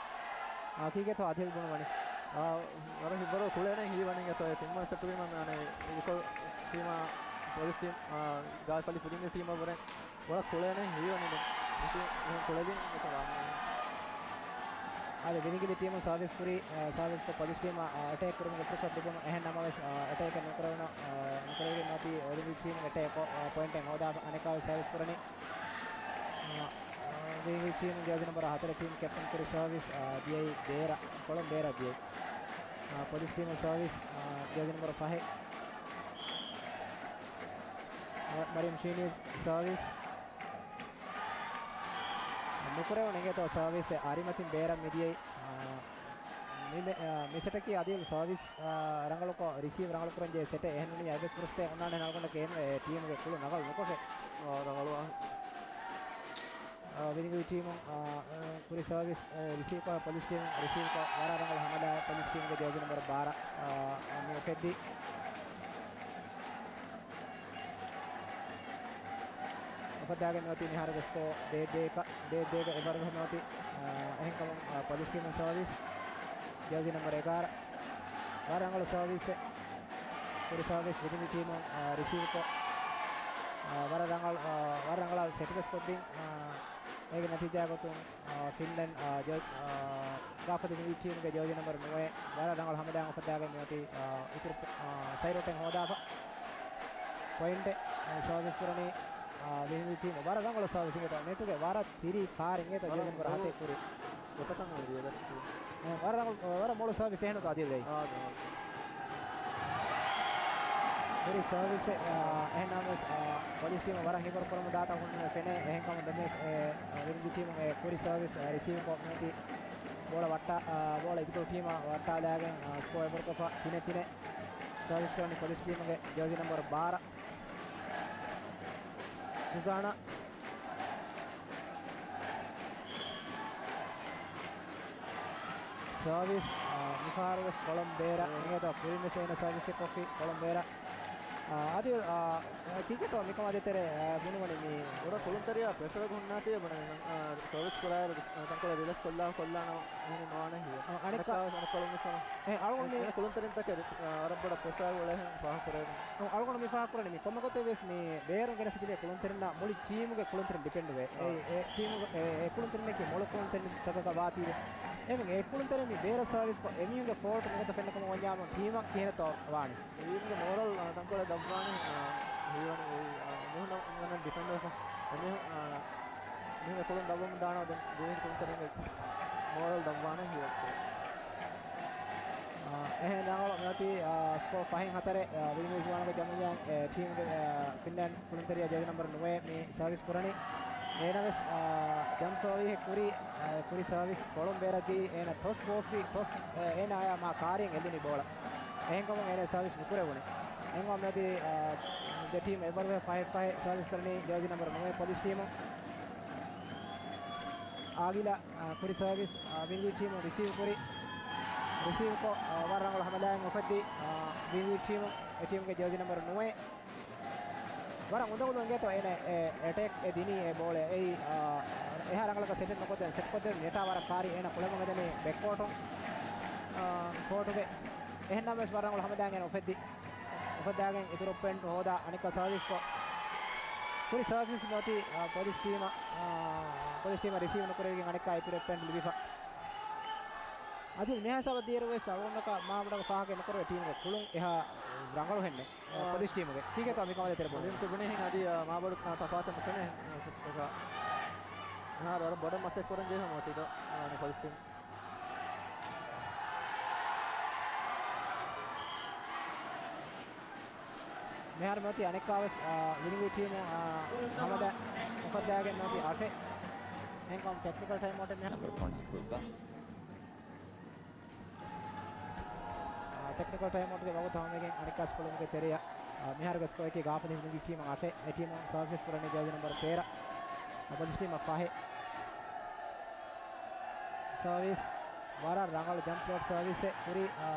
އާ، ކީކޭތޯ އާދިލް ބުނުވަނީ؟ އާ، ވަރަށް ހިތްވަރު ކުޅޭނެ ހީވަނީ އިނގޭތޯ ތިންވަނަ ސެޓުގެ މަ-، އަނެ، އިކޮ ޓީމާ، ޕޮލިސް ޓީމް، އާ، ގާފަދި ފިލިނގި ޓީމާ ވުރެ ވަރަށް ކުޅޭނެ ހީވަނީ ދެން. މި ޓީމް ކުޅެލިން އެތަ ވާނީ. އާދެ، ވިލިނގިލި ޓީމު ސާވިސް ކުރި، އާ، ސާވިސް ކޮށް ޕޮލިސް ޓީމަށް، އާ، އެޓޭކް ކުރުމުގެ ފުރުސަތު ލިބުނު. އެހެން ނަމަވެސް، އާ، އެޓޭކް ނުކުރެވުނު، އާ، ނުކުރެވިގެން ނުވަތީ ވިލިނގިލި ޓީމުގެ އެޓޭކް ކޮށް، އާ، ޕޮއިންޓެއް ހޯދާފަ އަނެކާވެސް ސާވިސް ކުރަނީ. އާ، ވިލިނގިލި ޓީމު ޖާޒީ ނަމްބަރު ހަތަރު ޓީމް ކެޕްޓަން ކުރި ސާވިސް، އާ، ދިޔައީ ބޭރަށް، ކޮޅުން ބޭރަށް ދިޔައީ. އާ، ޕޮލިސް ޓީމު ސާވިސް، އާ، ޖާޒީ ނަމްބަރު ފަހެއް. އާ، މަރިޔަމް ޝީނީޒް ސާވިސް. ނުކުރެވުނު އިނގޭތޯ ސާވިސް އަރިމަތިން ބޭރަށް މިދިޔައީ. އާ، މި-، މި-، އާ، މި ސެޓަކީ އަދި ސާވިސް، އާ، ރަނގަޅުކޮށް ރިސީވް ރަނގަޅުކުރަން ޖެހޭ ސެޓެއް. އެހެންވެ އެއްވެސް ފުރުސަތެއް އޮންނާނެ އަޅުގަނޑަކަށް އެހެންވެ ޓީމުގެ ކުޅު ނަގަޅު ނުކޮށެ. އާ، ރަނގަޅު ވާހަކަ. އާ، ވިލިނގިލި ޓީމު، އާ، ކުރި ސާވިސް، އާ، ރިސީވްކޮށް ޕޮލިސް ޓީމު ރިސީވްކޮށް ވަރަށް ރަނގަޅު ހަމަލާ ޕޮލިސް ޓީމުގެ ޖާޒީ ނަމްބަރު ބާރަ، އާ، މި އުފެއްދީ. އުފައްދާގެން މިއޮތީ މިހާރުގެ ސްކޯ ދޭއް ދޭއް، ދޭއް ދޭއް އެބަރު މިއޮތީ، އާ، އެހެންކަމުން، އާ، ޕޮލިސް ޓީމު ސާވިސް، ޖާޒީ ނަމްބަރު އެގާރަ. ވަރަށް ރަނގަޅު ސާވިސްއެއް. ކުރި ސާވިސް ވިލިނގިލި ޓީމުން، އާ، ރިސީވްކޮށް، އާ، ވަރަށް ރަނގަޅު، އާ، ވަރަށް ރަނގަޅަށް ސެޓް ވެސް ކޮށްދިން، އާ، އޭގެ ނަތީޖާ ގޮތުން، އާ، ފިންލަންޑް، އާ، ޖޯ-، އާ، ގާފަދި ވިލިނގިލި ޓީމުގެ ޖާޒީ ނަމްބަރު ނުވައެއް ވަރަށް ރަނގަޅު ހަމަލާއެއް އުފައްދާގެން މިއޮތީ، އާ، އިތުރު، އާ، ސައިރޮޓެއް ހޯދާފަ. ޕޮއިންޓެއް، އާ، ސާވިސް ކުރަނީ، އާ، ވިލިނގިލި ޓީމު. ވަރަށް ރަނގަޅު ސާވިސް އިނގޭތޯ. ނެޓުގެ ވަރަށް ތިރި ކާރިން އިނގޭތޯ ވަރަށް ޖާޒީ ނަމްބަރު ހަތެއް ކުރީ. ގޮތަކަށް ހުރި އެވެނި. އެ، ވަރަށް ރަނގަޅު، ވަރަށް މޮޅު ސާވިސް އެހެން އަދިލް ދެއްވި. އާ، އާ. ހުރި ސާވިސް، އާ، އެހެން ނަމަވެސް، އާ، ޕޮލިސް ޓީމު ވަރަށް ހިބަރު ކުރަމުން ދާތަން ހުންނަ ފެނޭ. އެހެންކަމުން ދެންވެސް، އެ، އާ، ވިލިނގިލި ޓީމު އެ ކުރި ސާވިސް، އާ، ރިސީވް ކޮށް މިއޮތީ ބޯޅަ ވައްޓާ، އާ، ބޯޅަ އިދިކޮޅު ޓީމަށް ވައްޓާލާގެން، އާ، ސްކޯ އެބަރުކޮށްފަ ތިނެއް ތިނެއް. ސާވިސް ކުރަނީ ޕޮލިސް ޓީމުގެ ޖާޒީ ނަމްބަރު ބާރަ. ސުޒާނާ. ސާވިސް، އާ، މިފަހަރު ވެސް ކޮޅުން ބޭރަށް އިނގޭތޯ ކުރިން ވެސް އޭނަ ސާވިސް ކޮށްފި ކޮޅުން ބޭރަށް. އާ، އަދި، އާ، ކީކޭތޯ މިކަމާ ދޭތެރޭ، އާ، ބުނުވަނީ މި ބުރަ ކުޅުންތެރިޔާ ޕްރެޝަރ ހުންނާތީ ބުނެ، އާ، ސާވިސް ކުރާއިރު، އާ، ތަންކޮޅެއް ރިލެކްސް ކޮށްލާ ކޮށްލާނަ އެހެން ނުވާނެ ހިޔެ. އާ، އަނެއްކާ، އަނެއްކާ ވެސް އަނެއްކޮޅުން ވެސް ހަމަ. އެ، އަޅުގަނޑު މި، އާ، އަރަބް ބޮޑަށް ޕްރެޝަރ އުޅޭހެން ފާހަގަކުރޭ. އަޅުގަނޑު މި ފާހަގަކުރަނީ މި ކޮންމެ ގޮތެއް ވެސް މި ބޭރުން ގެނެސް ތިބޭ ކުޅުންތެރިންނާ މުޅި ޓީމުގެ ކުޅުންތެރިން ޑިޕެންޑް ވޭ. އާ. އެ، އެ ޓީމުގެ، އެ، އެ ކުޅުންތެރިންނަކީ މޮޅު ކުޅުންތެރިންތަކަކަށް ވާތީވެ. އެމެން އެ ކުޅުންތެރިން މި ބޭރަށް ސާވިސް ކޮށް އެމީހުންގެ ފޯލްޓް މިގޮތަށް ފެންނަ ކަމަށް ވަންޏާމު ޓީމަށް ކިހިނެއްތޯ ވާނީ؟ ޓީމުގެ މޯރަލް، އާ، ތަންކޮޅެއް ދަށްވާނީ، އާ، ހީވަނީ އެ، އާ، މީހުންނަށް އޮންނަ ޑިފެންޑަރ އެ މީހުން، އާ، މި ކުޅުން ދައްވަމުން ދާނަ ދެން ދިވެހި ކުޅުންތެރިންގެ މޯލަލް ދައްވާނެ ހިޔައެއް. އާ، އެހެން ރަނގަޅު މިއޮތީ، އާ، ސްކޯ ފަހެއް ހަތަރެއް، އާ، ވިލިނގް ރިޒްވާނުގެ ޖަމިއްޔާ، އެ، ޓީމުގެ، އާ، ފިންލަންޑް ކުޅުންތެރިޔާ ޖާޒި ނަމްބަރު ނުވައެއް މި ސާވިސް ކުރަނީ. އޭނަ ވެސް، އާ، ޖަމްޕް ސާވީހެއް ކުރި، އާ، ކުރި ސާވިސް ކޮޅުން ބޭރަށް ދީ، އޭނަ ޓޮސް ގޯސްވި، ޓޮސް، އާ، އޭނަ އާޔާ މާ ކާރިއަށް އެލުނީ ބޯޅަ. އެހެންކަމުން އޭނަ ސާވިސް ނުކުރެވުނީ. އެހެންކަމުން މިއޮތީ، އާ، ދެ ޓީމް އެއްވަރު ފަހެއް ފަހެއް ސާވިސް ކުރަނީ ޖާޒި ނަމްބަރު ނުވައެއް ޕޮލިސް ޓީމު. އާގިލަ، އާ، ކުރި ސާވިސް، އާ، ވިންގި ޓީމު ރިސީވް ކުރި. ރިސީވް ކޮށް، އާ، ވަރަށް ރަނގަޅު ހަމަލާއެއް އުފެއްދި، އާ، ވިންގި ޓީމު، އެ ޓީމުގެ ޖާޒި ނަމްބަރު ނުވައެއް. ވަރަށް އުނދަގުލު އިނގޭތޯ އޭނަ އެ އެޓޭކް އެ ދިނީ އެ ބޯޅަ. އެއީ، އާ، އެހާ ރަނގަޅަކަށް ސެޓެއް ނުކޮށްދޭން، ސެޓް ކޮށްދޭން ނެޓާ ވަރަށް ކާރި އޭނަ ކުޅެމުން ހެދެނީ ބެކްކޯޓުން، އާ، ކޯޓުގެ. އެހެންނަމަވެސް ވަރަށް ރަނގަޅު ހަމަލާއެއް އުފެއްދި. އުފައްދާގެން އިތުރު ޕޮއިންޓް ހޯދާ އަނެއްކާ ސާވިސްކޮށް. ކުރި ސާވިސް ނުވަތީ، އާ، ޕޮލިސް ޓީމަށް، އާ، ޕޮލިސް ޓީމަށް ރިސީވް ނުކުރެވިގެން އަނެއްކާ އިތުރު ޕޮއިންޓް ލިބިފަ. އަދި މިހާ ހިސާބަށް ދިޔައިރު ވެސް އަޅުގަނޑަކަށް މާބޮޑަށް ފާހަގަ ނުކުރެވޭ ޓީމުގެ ކުޅުން އެހާ ރަނގަޅު ހެންނެއް، އާ، ޕޮލިސް ޓީމުގެ. ކީކޭތޯ މިކަމާ ދޭތެރޭ ބޯޅަ؟ އަދި ތިބުނީހެން އަދި، އާ، މާބޮޑު، އާ، ތަފާތެއް ނުފެނޭ. އާ، މިހާރު ވަރަށް ބޮޑަށް މަސައްކަތް ކުރަން ޖެހޭ މޯތީދޯ، އާ، ޕޮލިސް ޓީމް. މިހާރު މިއޮތީ އަނެއްކާވެސް، އާ، ވިނިގި ޓީމު، އާ، ހަމަދަ އުފައްދާގެން މިއޮތީ އަށެއް. އެހެންކަމުން ޓެކްނިކަލް ޓައިމް އައުޓެއް މިހާރު. އާ، ޓެކްނިކަލް ޓައިމް އައުޓްގެ ވަގުތު ހަމަވެގެން އަނެއްކާސް ކުޅުމުގެ ތެރެއަށް، އާ، މިހާރުގެ ސްކޯއަކީ ގާފަލި ވިނިގި ޓީމަށް އަށެއް. އެ ޓީމުން ސާވިސް ކުރަނީ ޖާޒި ނަމްބަރު ތޭރަ. އަ، ޕޮލިސް ޓީމަށް ފަހެއް. ސާވިސް ވަރަށް ރަނގަޅު ޖަމްޕް ފްލޯޓް ސާވިސްއެއް ކުރި، އާ،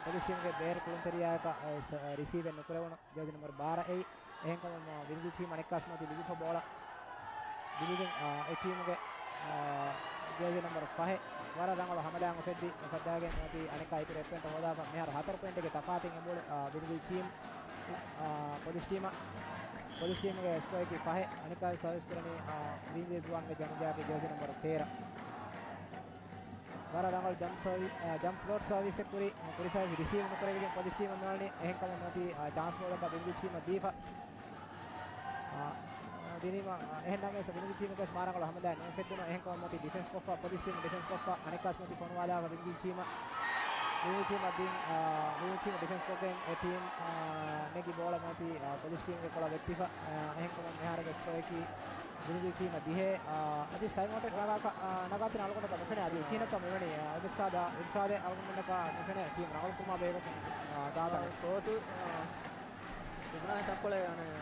ޕޮލިސް ޓީމުގެ ބޭރު ކުޅުންތެރިޔާއަކަށް، އާ، ސަ-، އާ، ރިސީވެއް ނުކުރެވުނު ޖާޒި ނަމްބަރު ބާރަ އެއީ. އެހެންކަމުން، އާ، ވިނިގި ޓީމް އަނެއްކާސް މަތި ލިބިފަ ބޯޅަ ލިބިގެން، އާ، އެ ޓީމުގެ، އާ، ޖާޒި ނަމްބަރު ފަހެއް ވަރަށް ރަނގަޅު ހަމަލާއެއް އުފެއްދި، އުފައްދާގެން މަތި އަނެއްކާ އިތުރު އެއް ޕޮއިންޓް ހޯދާފަ. މިހާރު ހަތަރު ޕޮއިންޓެއްގެ ތަފާތެއް އެބައުޅޭ، އާ، ވިނިގި ޓީމް، އާ، ޕޮލިސް ޓީމަށް. ޕޮލިސް ޓީމުގެ ސްކޯއަކީ ފަހެއް. އަނެއްކާ ސާވިސް ކުރަނީ، އާ، ވިންގް ރިޒްވާންގެ ޖަމިއްޔާގެ ޖާޒި ނަމްބަރު ތޭރަ. ވަރަށް ރަނގަޅު ޖަމްޕް ސާވި-، އާ، ޖަމްޕް ފްލޯޓް ސާވިސްއެއް ކުރި، ކުރި ސާވިސް ރިސީވް ނުކުރެވިގެން ޕޮލިސް ޓީމަށް މިވަނީ. އެހެންކަމުން މަތީ، އާ، ޗާންސް ބޯޅަކަށް ވިންގް ޓީމަށް ދީފަ، އާ، ދިނީމަ، އާ، އެހެންނަމަވެސް ވިންގް ޓީމުގެ މާ ރަނގަޅު ހަމަލާއެއް ނުއުފެއްދުނު. އެހެންކަމުން މަތީ ޑިފެންސް ކޮށްފަ، ޕޮލިސް ޓީމް ޑިފެންސް ކޮށްފަ، އަނެއްކާސް މަތީ ފޮނުވާލާފަ ވިންގް ޓީމަށް. ވިންގް ޓީމަށް ދިން، އާ، ވިންގް ޓީމް ޑިފެންސް ކޮށްގެން އެ ޓީމް، އާ، ނެގި ބޯޅަ މަތީ، އާ، ޕޮލިސް ޓީމްގެ ކޮޅަށް ވެއްޓިފަ. އާ، އެހެންކަމުން މިހާރުގެ ސްކޯއަކީ ވިނިގި ޓީމަށް ދިހައެއް. އާ، އަދި ޓައިމް އައުޓެއް ނަގާކަށް، އާ، ނަގާތިން އަޅުގަނޑަކަށް ނުފެނޭ. އަދި ކިހިނެއްތޯ މިވަނީ، އާ، އިރްޝާދާ، އިރްޝާދެއް އަޅުގަނޑަކަށް ނުފެނޭ ޓީމް ރަނގަޅުކުރުމާ ބެހޭގޮތުން، އާ، ދާތަނެއް. އާ، ސޯތު، އާ، ތިބުނާހެން ތަންކޮޅެއް، އަނެއް،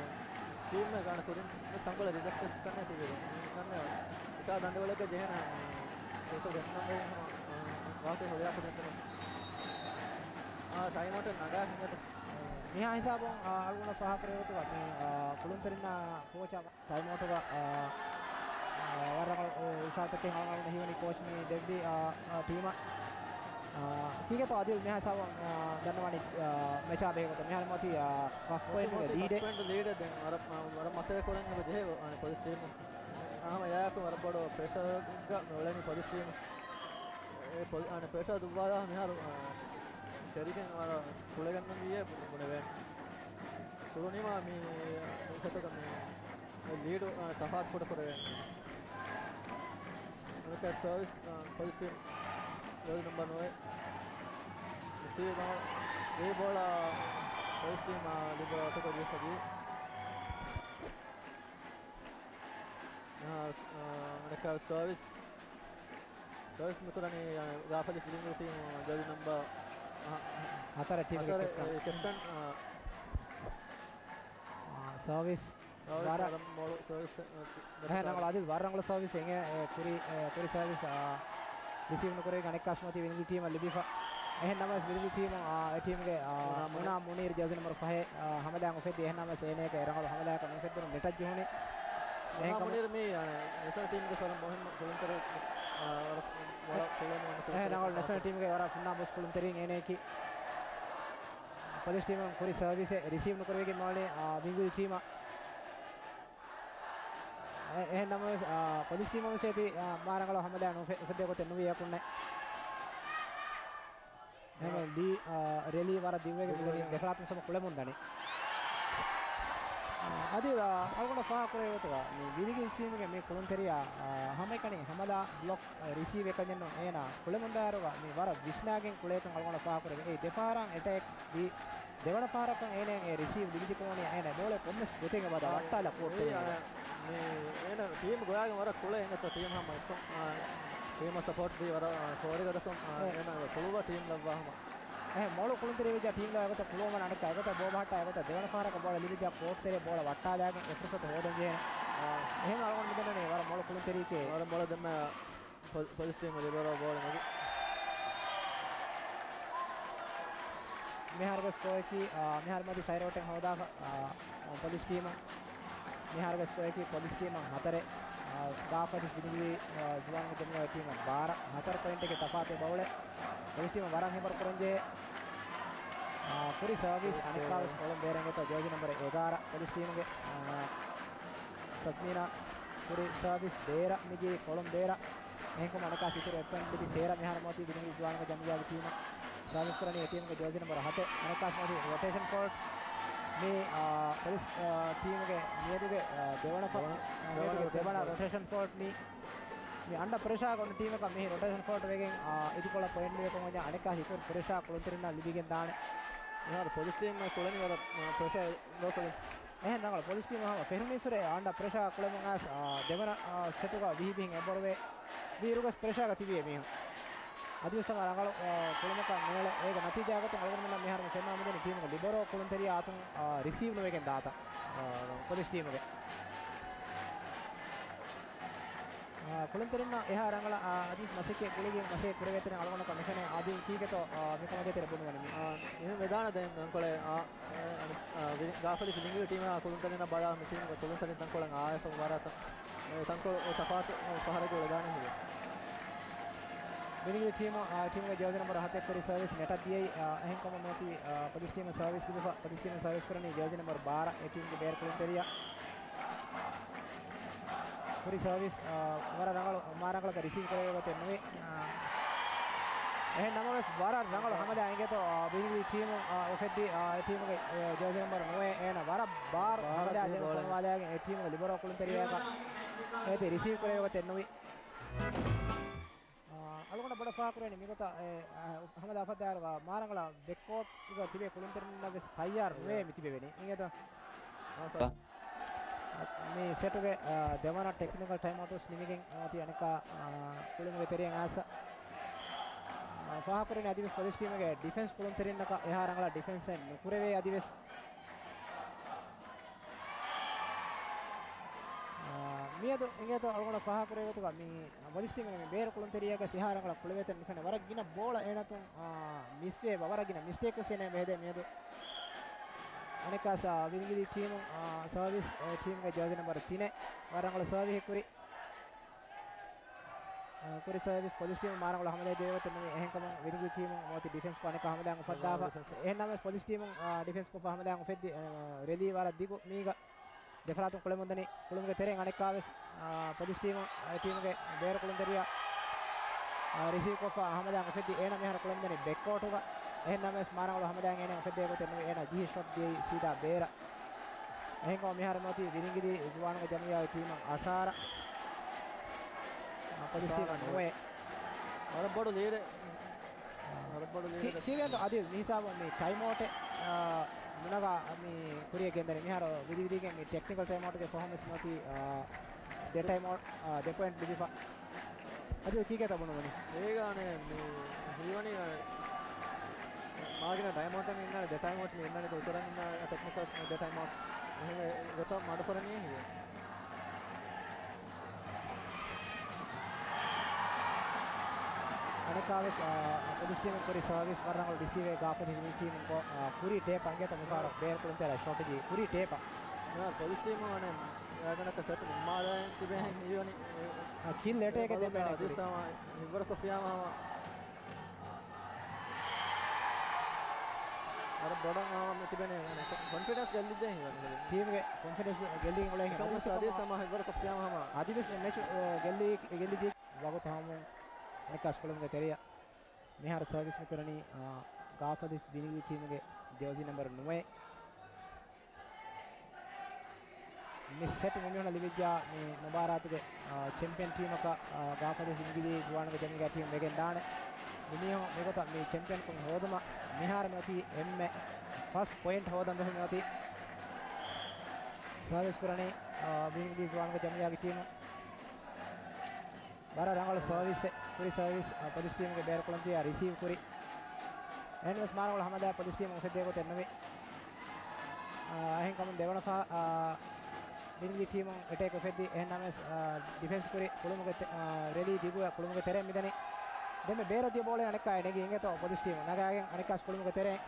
ޓީމްއެއް ގާނެ ކުރިން ތަންކޮޅެއް ރިލެކްސް ކަންނޭ ތިބެ. ކަންނޭ އިތާ ދަނޑިވަޅެއްގަ ޖެހޭނެ، އަނެއް، ސޯތު ގެންނަން ވެ ހަމަ، އާ، ވާހަކަ ހުރިހާ ކުރިން ތިބެ. އާ، ޓައިމް އައުޓެއް ނަގާ ހިނގަތަ. މިހާ ހިސާބުން، އާ، އަޅުގަނޑަށް ފާހަގަކުރެވޭ ގޮތުގަ މި، އާ، ކުޅުންތެރިންނާ ކޯޗަށް ޓައިމް އައުޓުގަ، އާ، އާ، ވަރަށް ރަނގަޅު، އާ، އިޝާރާތެއް އަޅުގަނޑު ހީވަނީ ކޯޗް މި ދެއްވި، އާ، އާ، ޓީމަށް. އާ، ކީކޭތޯ އަދިލް މިހާ ހިސާބުން، އާ، ދަންނަވަނީ، އާ، މެޗާ ބެހޭގޮތަށް މިހާރު މަތީ، އާ، ފަސްޓް ޕޮއިންޓް ލީޑެއް. ލީޑެއް ދެން ވަރަށް، ވަރަށް މަސައްކަތް ކުރަން އެބަ ޖެހޭ، އާ، ޕޮލިސް ޓީމު. އާ، ހަމަ އެއާއެކު ވަރަށް ބޮޑު ޕްރެޝަރެއްގަ މި އުޅެނީ ޕޮލިސް ޓީމު. އެ ޕޮލި-، އާ، ޕްރެޝަރ ދުއްވާލާ މިހާރު، އާ، ތެރިގެން ވަރަށް ކުޅެގެންނަން ވިއްޔަ ބުނެވޭނެ. ކުޅުނީމާ މި މި ސެޓުގަ މި ލީޑު، އާ، ތަފާތު ކުޑަ ކުރެވޭނެ. އަނެއްކާ ސާވިސް، އާ، ޕޮލިސް ޓީމް ޖާޒި ނަމްބަރު ނުވައެއް. ރިސީވް ދޭ ބޯޅަ ޕޮލިސް ޓީމް، އާ، ލިބި އަތުގަ ދީފަ ދީ. އާ، އާ، އަނެއްކާ ސާވިސް. ސާވިސް މިކުރަނީ، އާ، ގާފަލި ފިލިނގ ޓީމް ޖާޒި ނަމްބަރު، އާ، ހަތަރެއް ޓީމްގެ އަތުގަ ކެޕްޓަން. ކެޕްޓަން، އާ. އާ، ސާވިސް. ސާވިސް ވަރަށް ވަރަށް މޮޅު ސާވިސް، އާ، އެހެން ރަނގަޅު އަދިލް ވަރަށް ރަނގަޅު ސާވިސް އެނގޭ، އެ، ކުރި، އެ، ކުރި ސާވިސް، އާ، ރިސީވް ނުކުރެވި އަނެއްކާސް މަތީ ވިނިގި ޓީމަށް ލިބިފަ. އެހެން ނަމަވެސް ވިނިގި ޓީމު، އާ، އެ ޓީމުގެ، އާ، މުނާ މުނީރު. މުނާ މުނީރު ޖާޒި ނަމްބަރު ފަހެއް، އާ، ހަމަލާއަށް އުފެއްދި. އެހެން ނަމަވެސް އޭނައަކަށް އެ ރަނގަޅު ހަމަލާއަކަށް ނުއުފެއްދުނު ނެޓަށް ޖެހުނީ. މުނާ މުނީރު މި، އާ، ނެޝަނަލް ޓީމުގެ ވަރަށް މުހިންމު ކުޅުންތެރި، އާ، ވަރަށް ވަރަށް ކުޅެމުން އެހެން ނަމަވެސް ނެޝަނަލް ޓީމުގެ ވަރަށް ފުންނާ ބޮސް ކުޅުންތެރިން އޭނައަކީ. ޕޮލިސް ޓީމުން ކުރި ސާވިސްއެއް ރިސީވް ނުކުރެވިގެން މިވަނީ، އާ، ވިނގް ޓީމަށް. އެ-، އެހެން ނަމަވެސް، އާ، ޕޮލިސް ޓީމަށް ވެސް އެތި، އާ، މާ ރަނގަޅު ހަމަލާ ނުފެ-، އުފެއްދޭ ގޮތެއް ނުވި އެކުންނެއް. އެހެން ލީ، އާ، ރެލީ ވަރަށް ދިއުވެގެން މިދަނީ ދެފަރާތުން ސަމަ ކުޅެމުން ދަނީ. އަދި އަޅުގަނޑަށް ފާހަގަކުރެވޭ ގޮތުގަ މި ވިލިގިލި ޓީމުގެ މި ކުޅުންތެރިޔާ، އާ، ހަމައެކަނި ހަމަލާ ބްލޮކް ރިސީވް އެކަންޏެއްނު އޭނާ ކުޅެމުންދާއިރުގަ މި ވަރަށް ވިސްނާގެން ކުޅޭތަން އަޅުގަނޑަށް ފާހަގަކުރެވޭ. އެއީ ދެ ފަހަރަށް އެޓޭކް ވީ. ދެވަނަ ފަހަރަކަށް އޭނާ އެ ރިސީވް ލިބިޖެކުނުނީ އޭނާ ބޯޅަ ކޮންމެސް ގޮތެއްގަ ވަދާ ވައްޓާލާ ކޯޓް ތެރޭގަ. މި އޭނާ ޓީމް ގޮވާގެން ވަރަށް ކުޅޭ އިނގޭތޯ ޓީމް ހަމަ އެއްކޮށް، އާ، ޓީމަށް ސަޕޯޓް ދީ ވަރަށް، އާ، ފޯރިގަ ދަތުން، އާ، އެ. އޭނާ ކުޅުވާ ޓީމް ލައްވާ ހަމަ. އެހެން މޮޅު ކުޅުންތެރި ވެއްޖާ ޓީމް ލައްވާ އެގޮތަށް ކުޅުވުމަށް އަނެއްކާ އެގޮތަށް ބޯ ބަހައްޓާ އެގޮތަށް ދެވަނަ ފަހަރަކަށް ބޯޅަ ލިބިއްޖާ ކޯޓް ތެރޭ ބޯޅަ ވައްޓާލާގެން އެ ފުރުސަތު ހޯދަން ޖެހޭނެ. އާ. އެހެން އަޅުގަނޑު މިދަނީ ވަރަށް މޮޅު ކުޅުންތެރިއެކޭ. ވަރަށް މޮޅަށް ދެންމެ ޕޮ-، ޕޮލިސް ޓީމު ލިބެރޯ ބޯޅަ ނެގި. މިހާރުގެ ސްކޯއަކީ، އާ، މިހާރު މަތި ސައިރޯޓެއް ހޯދާފަ، އާ، ޕޮލިސް ޓީމަށް. މިހާރުގެ ސްކޯއަކީ ޕޮލިސް ޓީމަށް ހަތަރެއް، އާ، ގާފަދި ބިނިގި، އާ، ޒުވާނު ޖަމިއްޔާ ޓީމަށް ބާރަ، ހަތަރު ޕޮއިންޓެއްގެ ތަފާތު ބައުޅޭ. ޕޮލިސް ޓީމަށް ވަރަށް ހިބަރު ކުރަންޖެހޭ. އާ، ކުރި ސަރވިސް އަނެއްކާވެސް ކޮޅުން ބޭރަށް އެތޯ ޖާޒީ ނަމްބަރު އެގާރަ ޕޮލިސް ޓީމުގެ، އާ، ސަޒްމީނާ ކުރި ސަރވިސް ބޭރަށް މިދިޔައީ ކޮޅުން ބޭރަށް. އެހެންކަމުން އަނެއްކާ ސިތުރު އެއްޕަން ލިބި ތޭރަ މިހާރު މޯތީ ބިނިގި ޒުވާނުގެ ޖަމިއްޔާގެ ޓީމަށް ސާވިސް ކުރަނީ އެ ޓީމުގެ ޖާޒީ ނަމްބަރު ހަތެއް. އަނެއްކާސް މޯތީ ރޮޓޭޝަން ފޯލްޓް މި، އާ، ޕޮލިސް، އާ، ޓީމުގެ މިއަދުގެ، އާ، ދެވަނަ ފަ-، ދެވަނަ، މިއަދުގެ ދެވަނަ ދެވަނަ ރޮޓޭޝަން ފޯލްޓް މި، މި އަންޑަ ޕްރެޝާގަ އޮންނަ ޓީމަކަށް މިހި ރޮޓޭޝަން ފޯލްޓް ވެގެން، އާ، އިދިކޮޅަށް ޕޮއިންޓް ލިބިކަމުން އަނެއްކާ ހިތުރު ޕްރެޝާ ކުޅުންތެރިންނަށް ލިބިގެން ދާނެ. މިހާރު ޕޮލިސް ޓީމް ކުޅެނީ ވަރަށް، އާ، ޕްރެޝާ ލޯފަގެ. އެހެން ރަނގަޅު ޕޮލިސް ޓީމު ހަމަ ފެހުނީސުރެ އަންޑަ ޕްރެޝާ ކުޅެމުން އައިސް، އާ، ދެވަނަ، އާ، ސެޓުގަ ވިހި ބިހިން އެބަރުވޭ. ވީއިރުގަސް ޕްރެޝާގަ ތިބިޔޭ މީހުން. އަދިވެސް ހަމަ ރަނގަޅު، އާ، ކުޅުމަކަށް ނޭޅެ އޭގެ ނަތީޖާ ގޮތުން އަޅުގަނޑުމެންނަށް މިހާރު ފެންނާ މިދަނީ ޓީމުގެ ލިބަރޯ ކުޅުންތެރިޔާ އަތުން، އާ، ރިސީވް ނުވެގެން ދާތަން، އާ، ޕޮލިސް ޓީމުގެ. އާ، ކުޅުންތެރިންނަށް އެހާ ރަނގަޅަށް، އާ، އަދިވެސް މަސައްކަތް ގުޅިގެން މަސައްކަތް ކުރެވޭތެރެ އަޅުގަނޑަކަށް މިފެނޭ އާދިލް ކީކޭތޯ، އާ، މިކަމާ ދޭތެރެ ބުނުވަނީ މި. އާ، މިހެން ވެދާނެ ދެން ތަންކޮޅެއް، އާ، އަނި-، އާ، ވި-، ގާފަލި ފިލިނގިވި ޓީމާ ކުޅުންތެރިންނަށް ބަލާ މި ޓީމުގެ ކުޅުންތެރިން ތަންކޮޅެއް އާވެފަ ވަރަށް ތަން-، އެ ތަންކޮޅު އެ ތަފާތު ފަހަރެއް ގުޅެދާނެ ހިވެ. ވިލިގިލި ޓީމު، އާ، ޓީމުގެ ޖާޒީ ނަމްބަރު ހަތެއް ކުރި ސަރވިސް ނެޓަށް ދިޔައީ، އާ، އެހެންކަމުން މިއޮތީ، އާ، ޕޮލިސް ޓީމަށް ސަރވިސް ލިބިފަ، ޕޮލިސް ޓީމަށް ސަރވިސް ކުރަނީ ޖާޒީ ނަމްބަރު ބާރަ އެ ޓީމުގެ ބޭރު ކުޅުންތެރިޔާ. ކުރި ސަރވިސް، އާ، ވަރަށް ރަނގަޅު، މާ ރަނގަޅަކަށް ރިސީވް ކުރެވޭ ގޮތެއް ނުވޭ. އާ، އެހެން ނަމަވެސް ވަރަށް ރަނގަޅު ހަމަލާ އިނގޭތޯ، އާ، ވިލިގިލި ޓީމު، އާ، އުފެއްދި، އާ، އެ ޓީމުގެ، އެ، ޖާޒީ ނަމްބަރު ނުވައެއް އޭނަ ވަރަށް ބާރު ހަމަލާ ދެން ފޮނުވާލާގެން އެ ޓީމުގެ ލިބަރޯ ކުޅުންތެރިޔާއަކަށް އޭތި ރިސީވް ކުރެވޭ ގޮތެއް ނުވި. އާ، އަޅުގަނޑަށް ބޮޑަށް ފާހަގަކުރެވެނީ މިގޮތަށް، އެ، އާ، ހަމަލާ އުފައްދާއިރުގަ މާރަނގަޅަށް ބެކްކޯޓްގަ ތިބޭ ކުޅުންތެރިންނަށް ވެސް ތައްޔާރު ނުވޭ މި ތިބެވެނީ. އިނގޭތޯ؟ އާ، ސާ. މި ސެޓުގެ، އާ، ދެވަނަ ޓެކްނިކަލް ޓައިމް އައުޓު ވެސް ނިމިގެން އޮތީ އަނެއްކާ، އާ، ކުޅުމުގެ ތެރެއިން އައިސް، އާ، ފާހަގަކުރެވެނީ އަދިވެސް ޕޮލިސް ޓީމުގެ ޑިފެންސް ކުޅުންތެރިންނަކަށް އެހާ ރަނގަޅަށް ޑިފެންސެއް ނުކުރެވޭ އަދިވެސް. އާ، މިއަދު އިނގޭތޯ އަޅުގަނޑަށް ފާހަގަކުރެވޭ ގޮތުގަ މި ޕޮލިސް ޓީމުގެ މި ބޭރު ކުޅުންތެރިޔާގެ އެހާ ރަނގަޅަށް ކުޅެވޭތަން މިފެނޭ ވަރަށް ގިނަ ބޯޅަ އޭނަތުން، އާ، މިސްވޭ ވަރަށް ގިނަ މިސްޓޭކް ވެސް އޭނަ ބެހެދޭ މިއަދު. އަނެއްކާސް ވިލިގިލި ޓީމު، އާ، ސަރވިސް، އެ، ޓީމުގެ ޖާޒީ ނަމްބަރު ތިނެއް ވަރަށް ރަނގަޅު ސަރވިހެއް ކުރި. އާ، ކުރި ސަރވިސް ޕޮލިސް ޓީމު މާރަނގަޅު ހަމަލާ ދޭވަތެއް ނުވި. އެހެންކަމުން ވިލިގިލި ޓީމު މޯތި ޑިފެންސް ކޮށް އަނެއްކާ ހަމަލާއަށް އުފައްދާފަ. ރަނގަޅު ޑިފެންސް. އެހެންނަމަވެސް ޕޮލިސް ޓީމު، އާ، ޑިފެންސް ކޮށްފަ ހަމަލާއަށް އުފެއްދި، އާ، ރެލީ ވަރަށް ދިގު މީގަ ދެފަރާތުން ކުޅެމުންދަނީ. ކުޅުމުގެ ތެރެއިން އަނެއްކާވެސް، އާ، ޕޮލިސް ޓީމު، އެ ޓީމުގެ ބޭރު ކުޅުންތެރިޔާ، އާ، ރިސީވް ކޮށްފަ ހަމަލާއަށް އުފެއްދި އޭނަ މިހާރު ކުޅެމުންދަނީ ބެކްކޯޓުގަ. އެހެންނަމަވެސް މާރަނގަޅު ހަމަލާއަށް އޭނަ އުފެއްދޭ ގޮތެއް ނުވި. އޭނަ ޖިހި ޝޮޓް ދިޔައީ ސީދާ ބޭރަށް. އެހެންކަމުން މިހާރު މިއޮތީ ވިލިނގިލި ޒުވާނުގެ ޖަމިއްޔާގެ ޓީމަށް އަށާރަ، އާ، ޕޮލިސް ޓީމަށް ނުވޭ. ވަރަށް ބޮޑު ލީޑެއް. ވަރަށް ބޮޑު ކި-، ލީޑެއް. ކީއްވެގެންތޯ އަދި މިހިސާބުން މި ޓައިމް އައުޓެއް، އާ، ނުނަގާ މި ކުރިޔަށް ގެންދަނީ. މިހާރު ވިލިވިލީގެ މި ޓެކްނިކަލް ޓައިމް އައުޓްގެ ފަހުން ވެސް މިއޮތީ، އާ، ދެ ޓައިމް އައުޓް، އާ، ދެ ޕޮއިންޓް ލިބިފަ. އަދި ކީކޭތޯ ބުނުމުނީ؟ އޭގާ އަނެއް މި ހީވަނީ މާގިނަ ޓައިމް އައުޓެއް މި އިންނާނެ، ދެ ޓައިމް އައުޓް މި އިންނާނެ، އިތުރަށް އިންނާ ޓެކްނިކަލް ދެ ޓައިމް އައުޓް. އެހެންވެ ގޮތަށް މަޑުކުރަނީ ހީވެ. އަނެއްކާވެސް، އާ، ޕޮލިސް ޓީމުން ކުރި ސަރވިސް ވަރަށް ރަނގަޅު ރިސީވް އެއް ގާފަދި ހިލް ޓީމުން ކޮށް، އާ، ކުރީ ޓޭޕް އަނގޭތަ މިފަހަރު ބޭރު ކުޅުންތެރިޔާ ޝޮޓް ދީ ކުރީ ޓޭޕަށް. މިހާރު ޕޮލިސް ޓީމު އަނެއް އާގަނޑަކަށް ސެޓް ނިންމާލައި ތިބެހެން ހީވަނީ. އާ، ކިލް އެޓޭކެއް ދެން ބޭނުން ކުރީ. ހިއްވަރުކޮށްފިޔާމަ ހަމަ ވަރަށް ބޮޑަށް އާ މި ތިބެނީ ކޮންފިޑެންސް ގެއްލިއްޖެ ހީވަނީ. ޓީމްގެ ކޮންފިޑެންސް ގެއްލިގެން އުޅޭ ހިނގާ. އެކަމަކު ސަދީސް ހަމަ ހިއްވަރުކޮށްފިޔާމަ ހަމަ. އަދިވެސް މެޗު، އާ، ގެއްލި، ގެއްލިޖެ ވަގުތު ހަމަ އަނެއްކާސް ކުޅުމުގެ ތެރެއަށް. މިހާރު ސަރވިސް މި ކުރަނީ، އާ، ގާފަދި ވިލިގިލި ޓީމުގެ ޖާޒީ ނަމްބަރު ނުވައެއް. މި ސެޓް މިމީހުންނަށް ލިބިއްޖާ މި މުބާރާތުގެ، އާ، ޗެމްޕިއަން ޓީމަކަށް، އާ، ގާފަދި ހިނގިލީ ޒުވާނުގެ ޖަމިއްޔާ ޓީމް ވެގެން ދާނެ. މިމީހުން މިގޮތަށް މި ޗެމްޕިއަންކަން ހޯދުމަށް މިހާރު މިއޮތީ އެންމެ ފަސް ޕޮއިންޓް ހޯދަން ބެހޭ މިއޮތީ. ސާވިސް ކުރަނީ، އާ، ހިނގިލީ ޒުވާނުގެ ޖަމިއްޔާގެ ޓީމު. ވަރަށް ރަނގަޅު ސާވިސްއެއް ކުރި ސާވިސް، އާ، ޕޮލިސް ޓީމުގެ ބޭރު ކުޅުންތެރިޔާ ރިސީވް ކުރި. އެހެންވެސް މާރަނގަޅު ހަމަލާ ޕޮލިސް ޓީމު އުފެއްދޭ ގޮތެއް ނުވި. އާ، އެހެންކަމުން ދެވަނަ ފަ-، އާ، ވިންގި ޓީމުން އެޓޭކް އުފެއްދި. އެހެންނަމަވެސް، އާ، ޑިފެންސް ކުރި ކުޅުމުގެ ތެ-، އާ، ރެލީ ދިގު ކުޅުމުގެ ތެރެއިން މިދަނީ. ދެންމެ ބޭރަށް ދިޔަ ބޯޅައިން އަނެއްކާ ނެގި އިނގޭތޯ ޕޮލިސް ޓީމު ނަގާގެން އަނެއްކާސް ކުޅުމުގެ ތެރެއިން.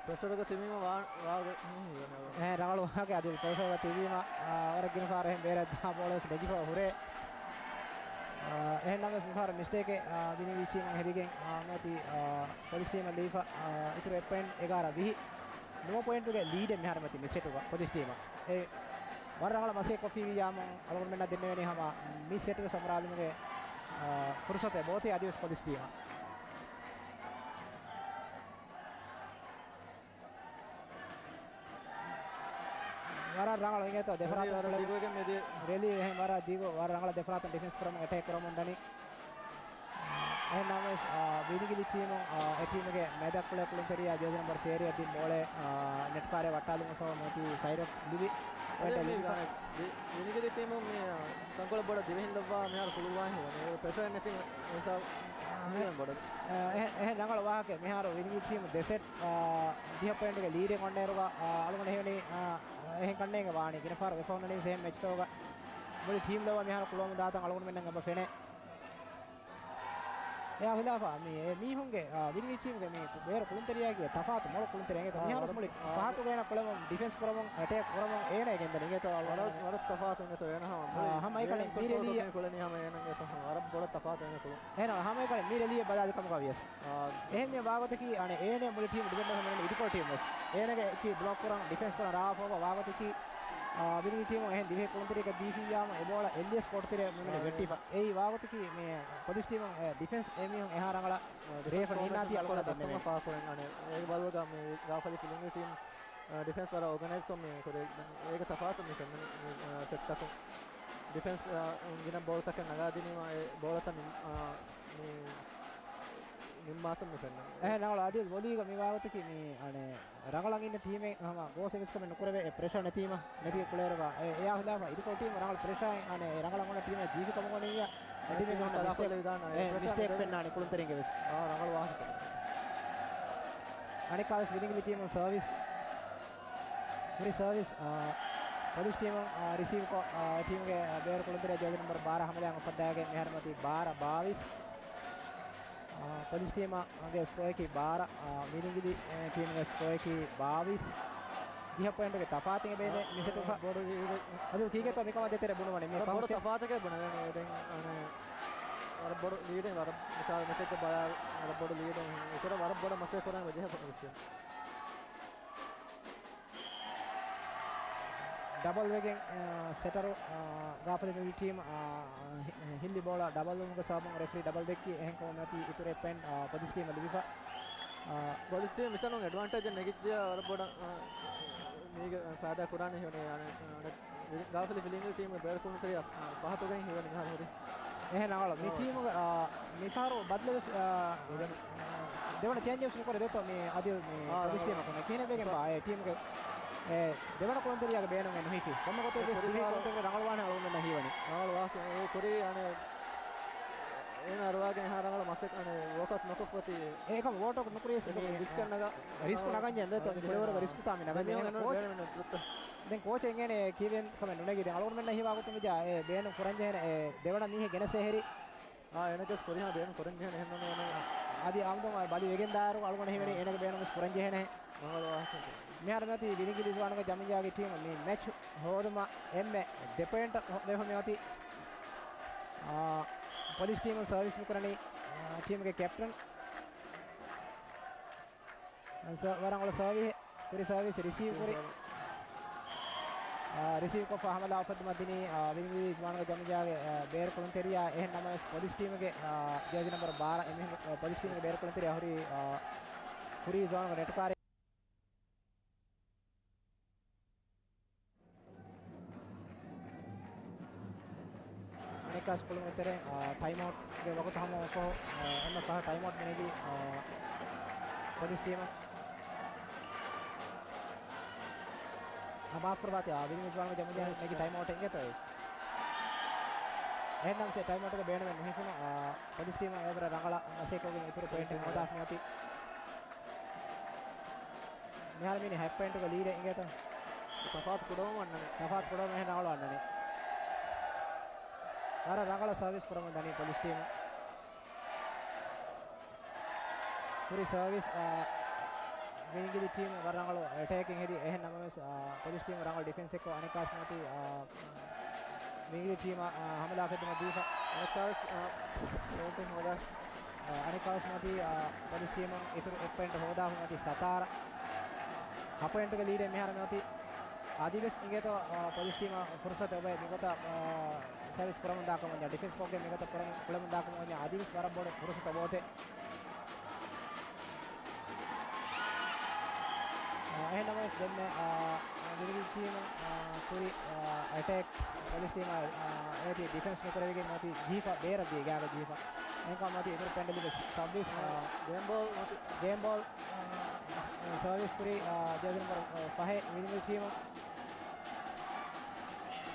ޕްރެޝަރުގަ ތިބީމަ ވާ-، ވާގެ ހި-، ހި-، ހި-، އެ، ރަނގަޅު ވާހަކަ އަދި ޕްރެޝަރުގަ ތިބީމަ، އާ، ވަރަށް ގިނަ ފަހަރު އެހެން ބޭރަށް ދާ ބޯޅަވެސް ނެގިފަ ހުރޭ. އާ، އެހެންނަމަވެސް މިފަހަރު މިސްޓޭކެއް، އާ، ވިނިވީ ޓީމުން ހެދިގެން، އާ، މިއޮތީ، އާ، ޕޮލިސް ޓީމަށް ލީފަ، އާ، އިތުރު އެއް ޕޮއިންޓް އެގާރަ ވިހި. ނުވަ ޕޮއިންޓުގެ ލީޑެއް މިހާރު މިއޮތީ މި ސެޓުގަ ޕޮލިސް ޓީމަށް. އެ ވަރަށް ރަނގަޅަށް މަސޭ ކޮށްފީ ވިއްޔާމު އަޅުގަނޑުމެންނަށް ދެންނެވެނީ ހަމަ މި ސެޓުގެ ސަމުރާލުމުގެ، އާ، ފުރުސަތެއް ބޯތި އަދިވެސް ޕޮލިސް ޓީމަށް. ވަރަށް ރަނގަޅު އިނގޭތޯ ދެފަރާތުން ރެލީ ވަރަށް ކުޅެމުން. ދިގުވެގެން މިދިޔަ. ރެލީ އެހެން ވަރަށް ދިގު، ވަރަށް ރަނގަޅަށް ދެފަރާތުން ޑިފެންސް ކުރަމުން އެޓޭކް ކުރަމުން ދަނީ. އެހެން ނަމަވެސް، އާ، ވިނިގިލި ޓީމު، އާ، އެ ޓީމުގެ މެދަށް ކުޅޭ ކުޅުންތެރިޔާ ޖޭޒީ ނަމްބަރު ތޭރަ އަށް ދިން ބޯޅަ، އާ، ނެޓް ކާރެއް ވައްޓާލުމަށް ސަބަބުން މިއޮތީ ސައިޑަށް ލިބި. އަދި ޕޮއިންޓެއް މި ލިބިފަ. ގާނެ ވި-، ވިނިގިލި ޓީމު މި، އާ، ތަންކޮޅެއް ބޮޑަށް ދިވެހިން ލައްވާ މިހާރު ކުޅުވާ ހިވަނީ. ޕްރެޝަރެއް ނެތި ހިސާބު އާ، މިވަން ބޮޑަށް. އާ، އެހެ-، އެހެން ރަނގަޅު ވާހަކަ މިހާރު ވިނިގިލި ޓީމު ދެ ސެޓް، އާ، ދިހަ ޕޮއިންޓުގެ ލީޑެއް އޮންނައިރުގަ، އާ، އަޅުގަނޑު ހިވަނީ، އާ، އެހެން ކަންނޭނގެ ވާނީ. ގިނަ ފަހަރު ވެފަ ހުންނަނީ އެހެން މެޗްތަކުގަ މުޅި ޓީމް ލައްވާ މިހާރު ކުޅުވަމުން ދާތަން އަޅުގަނޑުމެންނަށް އެބަ ފެނޭ. އެއާ ހިލާފަށް މި އެ މީހުންގެ، އާ، ވިނިގިލި ޓީމުގެ މި ބޭރު ކުޅުންތެރިޔާގެ ތަފާތު މޮޅު ކުޅުންތެރި އެނގޭތޯ. އާ، މިހާރު ވަރަށް، މުޅި އާ، ފަހަތުގަ އޭނަ ކުޅެމުން، ޑިފެންސް ކުރަމުން، އެޓޭކް ކުރަމުން އޭނަ ގެންދަނީ އިނގޭތޯ. ވަރަށް، ވަރަށް ތަފާތު އިނގޭތޯ އޭނަ ހަމަ. އާ، ހަމަ އެކަނި މި ރެލީ ކުޅެނީ ހަމަ އޭނަ އިނގޭތޯ. ވަރަށް ބޮޑަށް ތަފާތު އޭނަ ކުޅުން. އޭނަ ހަމަ އެކަނި މި ރެލީ ބަލާލި ކަމުގަ ވިޔަސް. އާ، އެހެން މި ވާގޮތަކީ އަނެއް އޭނަ މުޅި ޓީމް ޑިފެންޑަރ ހަމަ އިދިކޮޅު ޓީމް ވެސް. އޭނަގެ އެކި ބްލޮކް ކުރަން، ޑިފެންސް ކުރަން ރާވާފަ ވާގޮތަކީ، އާ، ވިނިގިލި ޓީމު އެހެން ދިވެހި ކުޅުންތެރިއަކަށް ދީފިއްޔާމަ އެ ބޯޅަ އެއްލިޔަސް ކޯޓުތެރެ މިމެން ވެއްޓިފަ. އެއީ ވާގޮތަކީ މި ޕޮލިސް ޓީމު އެ ޑިފެންސް އެމީހުން އެހާ ރަނގަޅަށް ރޭފަ ނީންނާތީ އަޅުގަނޑަށް ދެންނެވޭނެ. ފާކުރެން އަނެއް އޭގެ ބަދަލުގަ މި ގާފަލި ފިލިނގި ޓީމް، އާ، ޑިފެންސް ވަރަށް އޯގަނައިޒްކޮށް މި ކުރި އޭގެ ތަފާތު މި ފެންނަނީ މި، އާ، ސެޓްތަކުން. ޑިފެންސް، އާ، ގިނަ ބޯޅަތަކެއް ނަގާދިނީމަ އެ ބޯޅަތައް ނިން-، އާ، މި ނިންމާތަން މި ފެންނަނީ. އެހެން ރަނގަޅު އަދި ވޮލީގަ މި ވާގޮތަކީ މި އަނެއް ރަނގަޅަށް އިންނަ ޓީމެއް ހަމަ ގޯސް އެވެސް ކަމެއް ނުކުރެވޭ އެ ޕްރެޝަރ ނެތީމަ ނެތި ކުޅޭރުގަ އެ، އެއާ ހިލާފަށް އިދިކޮޅު ޓީމު ރަނގަޅު ޕްރެޝަރ އަނެއް އެ ރަނގަޅަށް އޮންނަ ޓީމެއް ޖީފި ކަމުގަ ނިއްޔާ އެ ޓީމެއް މި ހުންނަ މިސްޓޭކް، އެ، މިސްޓޭކް ފެންނާނެ ކުޅުންތެރިންގެ ވެސް. އާ، ރަނގަޅު ވާހަކަ. އަނެއްކާވެސް ވިނިގިލި ޓީމުން ސަރވިސް. ހުރި ސަރވިސް، އާ، ޕޮލިސް ޓީމުން، އާ، ރިސީވް ކޮށް، އާ، ޓީމުގެ ބޭރު ކުޅުންތެރިޔާ ޖޭޒީ ނަމްބަރު ބާރަ ހަމަލާއަށް އުފައްދާގެން މިހާރު މިއޮތީ ބާރަ ބާވީސް. އާ، ޕޮލިސް ޓީމުގެ ސްކޯއަކީ ބާރަ، އާ، ވިނިގިލި، އެ، ޓީމުގެ ސްކޯއަކީ ބާވީސް. ދިހަ ޕޮއިންޓުގެ ތަފާތު އެބޭނެ މި ސެޓުގަ. ބޮޑު ލީޑެއް. އަދި ކީކޭތޯ މިކަމާ ދޭތެރޭ ބުނުވަނީ މި ވަރަށް ބޮޑު ފަންކްޝަން. ތަފާތަކެއް ބުނެލަނީ ދެން އަނެއް ވަރަށް ބޮޑު ލީޑެއް ވަރަށް މިސާލު މެޗެއްގަ ބަލާ ވަރަށް ބޮޑު ލީޑެއް އިތުރަށް ވަރަށް ބޮޑަށް މަސޭ ކުރާން ވެ ޖެހޭ ޕޮޒިޝަން. ޑަބަލް ވެގެން، އާ، ސެޓަރު، އާ، ގާފަލި މިވި ޓީމް، އާ، ހި-، ހިއްލި ބޯޅަ ޑަބަލް ވުމުގެ ސަބަބުން ރެފްރީ ޑަބަލް ދެއްކި. އެހެންކަމުން މިއޮތީ އިތުރު އެއް ޕޮއިންޓް، އާ، ޕޮލިސް ޓީމަށް ލިބިފަ. އާ، ޕޮލިސް ޓީމް މިތަނުން އެޑްވާންޓޭޖެއް ނެގިއްޖެ ވަރަށް ބޮޑަށް، އާ، މީގެ ފައިދާ ކުރާނެ ހިވަނީ، އާ، ގާފަލި ފިލިނގި ޓީމް ބޭރު ކުޅުންތެރިޔާ ފަހަތުގައި ހިވަނީ މިހާރު ހުރި. އެހެން ރަނގަޅު. މި އާ. ޓީމުގެ، އާ، މިފަހަރު ބަދަލެއް ވެސް، އާ، ދެވަނަ ޗޭންޖެއް ވެސް ނުކުރޭ ދެތޯ މި އަދި މި އާ، ޕޮލިސް ރަނގަޅު. ޓީމަކުން ކިހިނެއް ވެގެން ބާ އެ ޓީމުގެ އެ ދެވަނަ ކުޅުންތެރިޔާގެ ބޭނުމެއް ނުހިފި. ކޮންމެ ގޮތެއް ވެސް ދިވެހި ކުޅުންތެރިޔާ ރަނގަޅުވާނެ އަޅުގަނޑުމެންނަށް ހީވަނީ. ރަނގަޅު ވާހަކަ އެ ކުރީ އަނެއް އޭނަ އަރުވާގެން އެހާ ރަނގަޅަށް މަސައްކަތް އަނެއް ވޯކް އައުޓް ނުކޮށްފަތި. އެކަމް ވޯކް އައުޓް ނުކުރިޔަސް އެކަމް މި ރިސްކެއް ނަގާ ރިސްކު ނަގަންޏެ ދެތޯ މި ކުޅެވަރުގެ ރިސްކުތާ މި ނަގަންޏެ. ދެން ކޯޗް، ދެން ކޯޗެއް އިނގޭނެ ކީވެން ކަމެއް ނުނެގި. ދެން އަޅުގަނޑުމެންނަށް ހީވާ ގޮތުން ވެއްޖާ އެ ބޭނުން ކުރަންޖެހޭނެ އެ ދެވަނަ މީހެއް ގެނެސް އެހެރި. އާ، އޭނަގެ ފުރިހަމަ ބޭނުން ކުރަންޖެހޭނެ އެހެންނޫނޭ. އަދި އާމްދުން ބަލި ވެގެން ދާއިރު އަޅުގަނޑު ހީވަނީ އާ. އޭނަގެ ބޭނުން ވެސް ކުރަންޖެހޭނެ. ރަނގަޅު ވާހަކަ. މިހާރު މިއޮތީ ވިނިގިލި ޒުވާނުގެ ޖަމިއްޔާގެ ޓީމު މި މެޗް ހޯދުމަށް އެންމެ ދެ ޕޮއިންޓް ވެފަ މިއޮތީ. އާ، ޕޮލިސް ޓީމުން ސަރވިސް މިކުރަނީ، އާ، ޓީމުގެ ކެޕްޓަން. ސަ-، ވަރަށް ރަނގަޅު ސަރވިހެއް ކުރި ސަރވިސް ރިސީވް ކުރި. ރިސީވް ކުރި. އާ، ރިސީވް ކޮށްފަ ހަމަލާ އުފައްދުމަށް ދިނީ، އާ، ވިނިގިލި ޒުވާނުގެ ޖަމިއްޔާގެ، އާ، ބޭރު ކުޅުންތެރިޔާ. އެހެން ނަމަވެސް ޕޮލިސް ޓީމުގެ، އާ، ޖާޒީ ނަމްބަރު ބާރަ އެމީހުން، އާ، ޕޮލިސް ޓީމުގެ ބޭރު ކުޅުންތެރިޔާ ހުރީ، އާ، ކުރީ ޒުވާނުގެ ނެޓް ކާރެއް. ކާސް ކުޅުމުގެ ތެރެއިން، އާ، ޓައިމް އައުޓްގެ ވަގުތު ހަމަވުމަށްފަހު، އާ، އެންމެ ފަހަރު ޓައިމް އައުޓް ގެނެވި، އާ، ޕޮލިސް ޓީމަށް. އާ، މާފް ކުރައްވާތި، އާ، ވިލިން ރިޒްވާނުގެ ޖަމުގެ ނެގި ޓައިމް އައުޓެއް އިނގޭތޯ އެއީ. އެހެންނަމަސް އެ ޓައިމް އައުޓްގެ ބޭނުމެއް ނުހިފުނު، އާ، ޕޮލިސް ޓީމަށް އެވަރަށް ރަނގަޅަށް މަސައްކަތްކޮށްގެން އިތުރު ޕޮއިންޓެއް ހޯދާފަ މިއޮތީ. މިހާރު މިއިނީ ހަތް ޕޮއިންޓުގެ ލީޑެއް އިނގޭތޯ. ތަފާތު ކުޑަވަމުން އަންނަނީ. ތަފާތު ކުޑަވަމުން އެހެން ރަނގަޅު އަންނަނީ. ވަރަށް ރަނގަޅަށް ސަރވިސް ކުރަމުން ދަނީ ޕޮލިސް ޓީމު. ކުރި ސަރވިސް، އާ، ވިންގިލި ޓީމު ވަރަށް ރަނގަޅު އެޓޭކިން ހެދި. އެހެން ނަމަވެސް، އާ، ޕޮލިސް ޓީމު ރަނގަޅު ޑިފެންސެއްކޮށް އަނެއްކާސް މަތީ، އާ، ވިންގިލި ޓީމަށް، އާ، ހަމަލާ ފެއްދުމަށް ދީފަ. އަނެއްކާވެސް، އާ، ޕޮއިންޓެއް ހޯދާ. އަނެއްކާވެސް މަތީ، އާ، ޕޮލިސް ޓީމުން އިތުރު އެއް ޕޮއިންޓް ހޯދާފަ މަތީ ސަތާރަ. ހަ ޕޮއިންޓުގެ ލީޑެއް މިހާރު މިއޮތީ. އަދިވެސް އިނގޭތޯ، އާ، ޕޮލިސް ޓީމަށް ފުރުސަތު އޮވޭ މިގޮތަށް، އާ، ސަރވިސް ކުރަމުން ދާކަމަށް ވަންޏާ، ޑިފެންސްކޮށްގެން މިގޮތަށް ކުރަމުން، ކުޅެމުން ދާކަމަށް ވަންޏާ އަދިވެސް ވަރަށް ބޮޑު ފުރުސަތު އޮވޭތޯ. އާ، އެހެންނަމަވެސް ދެންމެ، އާ، ވިލިން ޓީމު، އާ، ކުރި، އާ، އެޓޭކް ޕޮލިސް ޓީމަށް، އާ، އޭތި ޑިފެންސް ނުކުރެވިގެން މަތި ޖީފަ ބޭރަށް ދިޔަ ގާގަ ޖީފަ. އެހެންކަމުން މަތި އިތުރު ޕެނަލްޓީ ސައްވީސް، އާ، ގޭމް ބޯލް މަތި. ގޭމް ބޯލް، އާ، ސަރވިސް ކުރި، އާ، ޖާޒި ނަމްބަރު، އާ، ފަހެއް ވިލިން ޓީމު.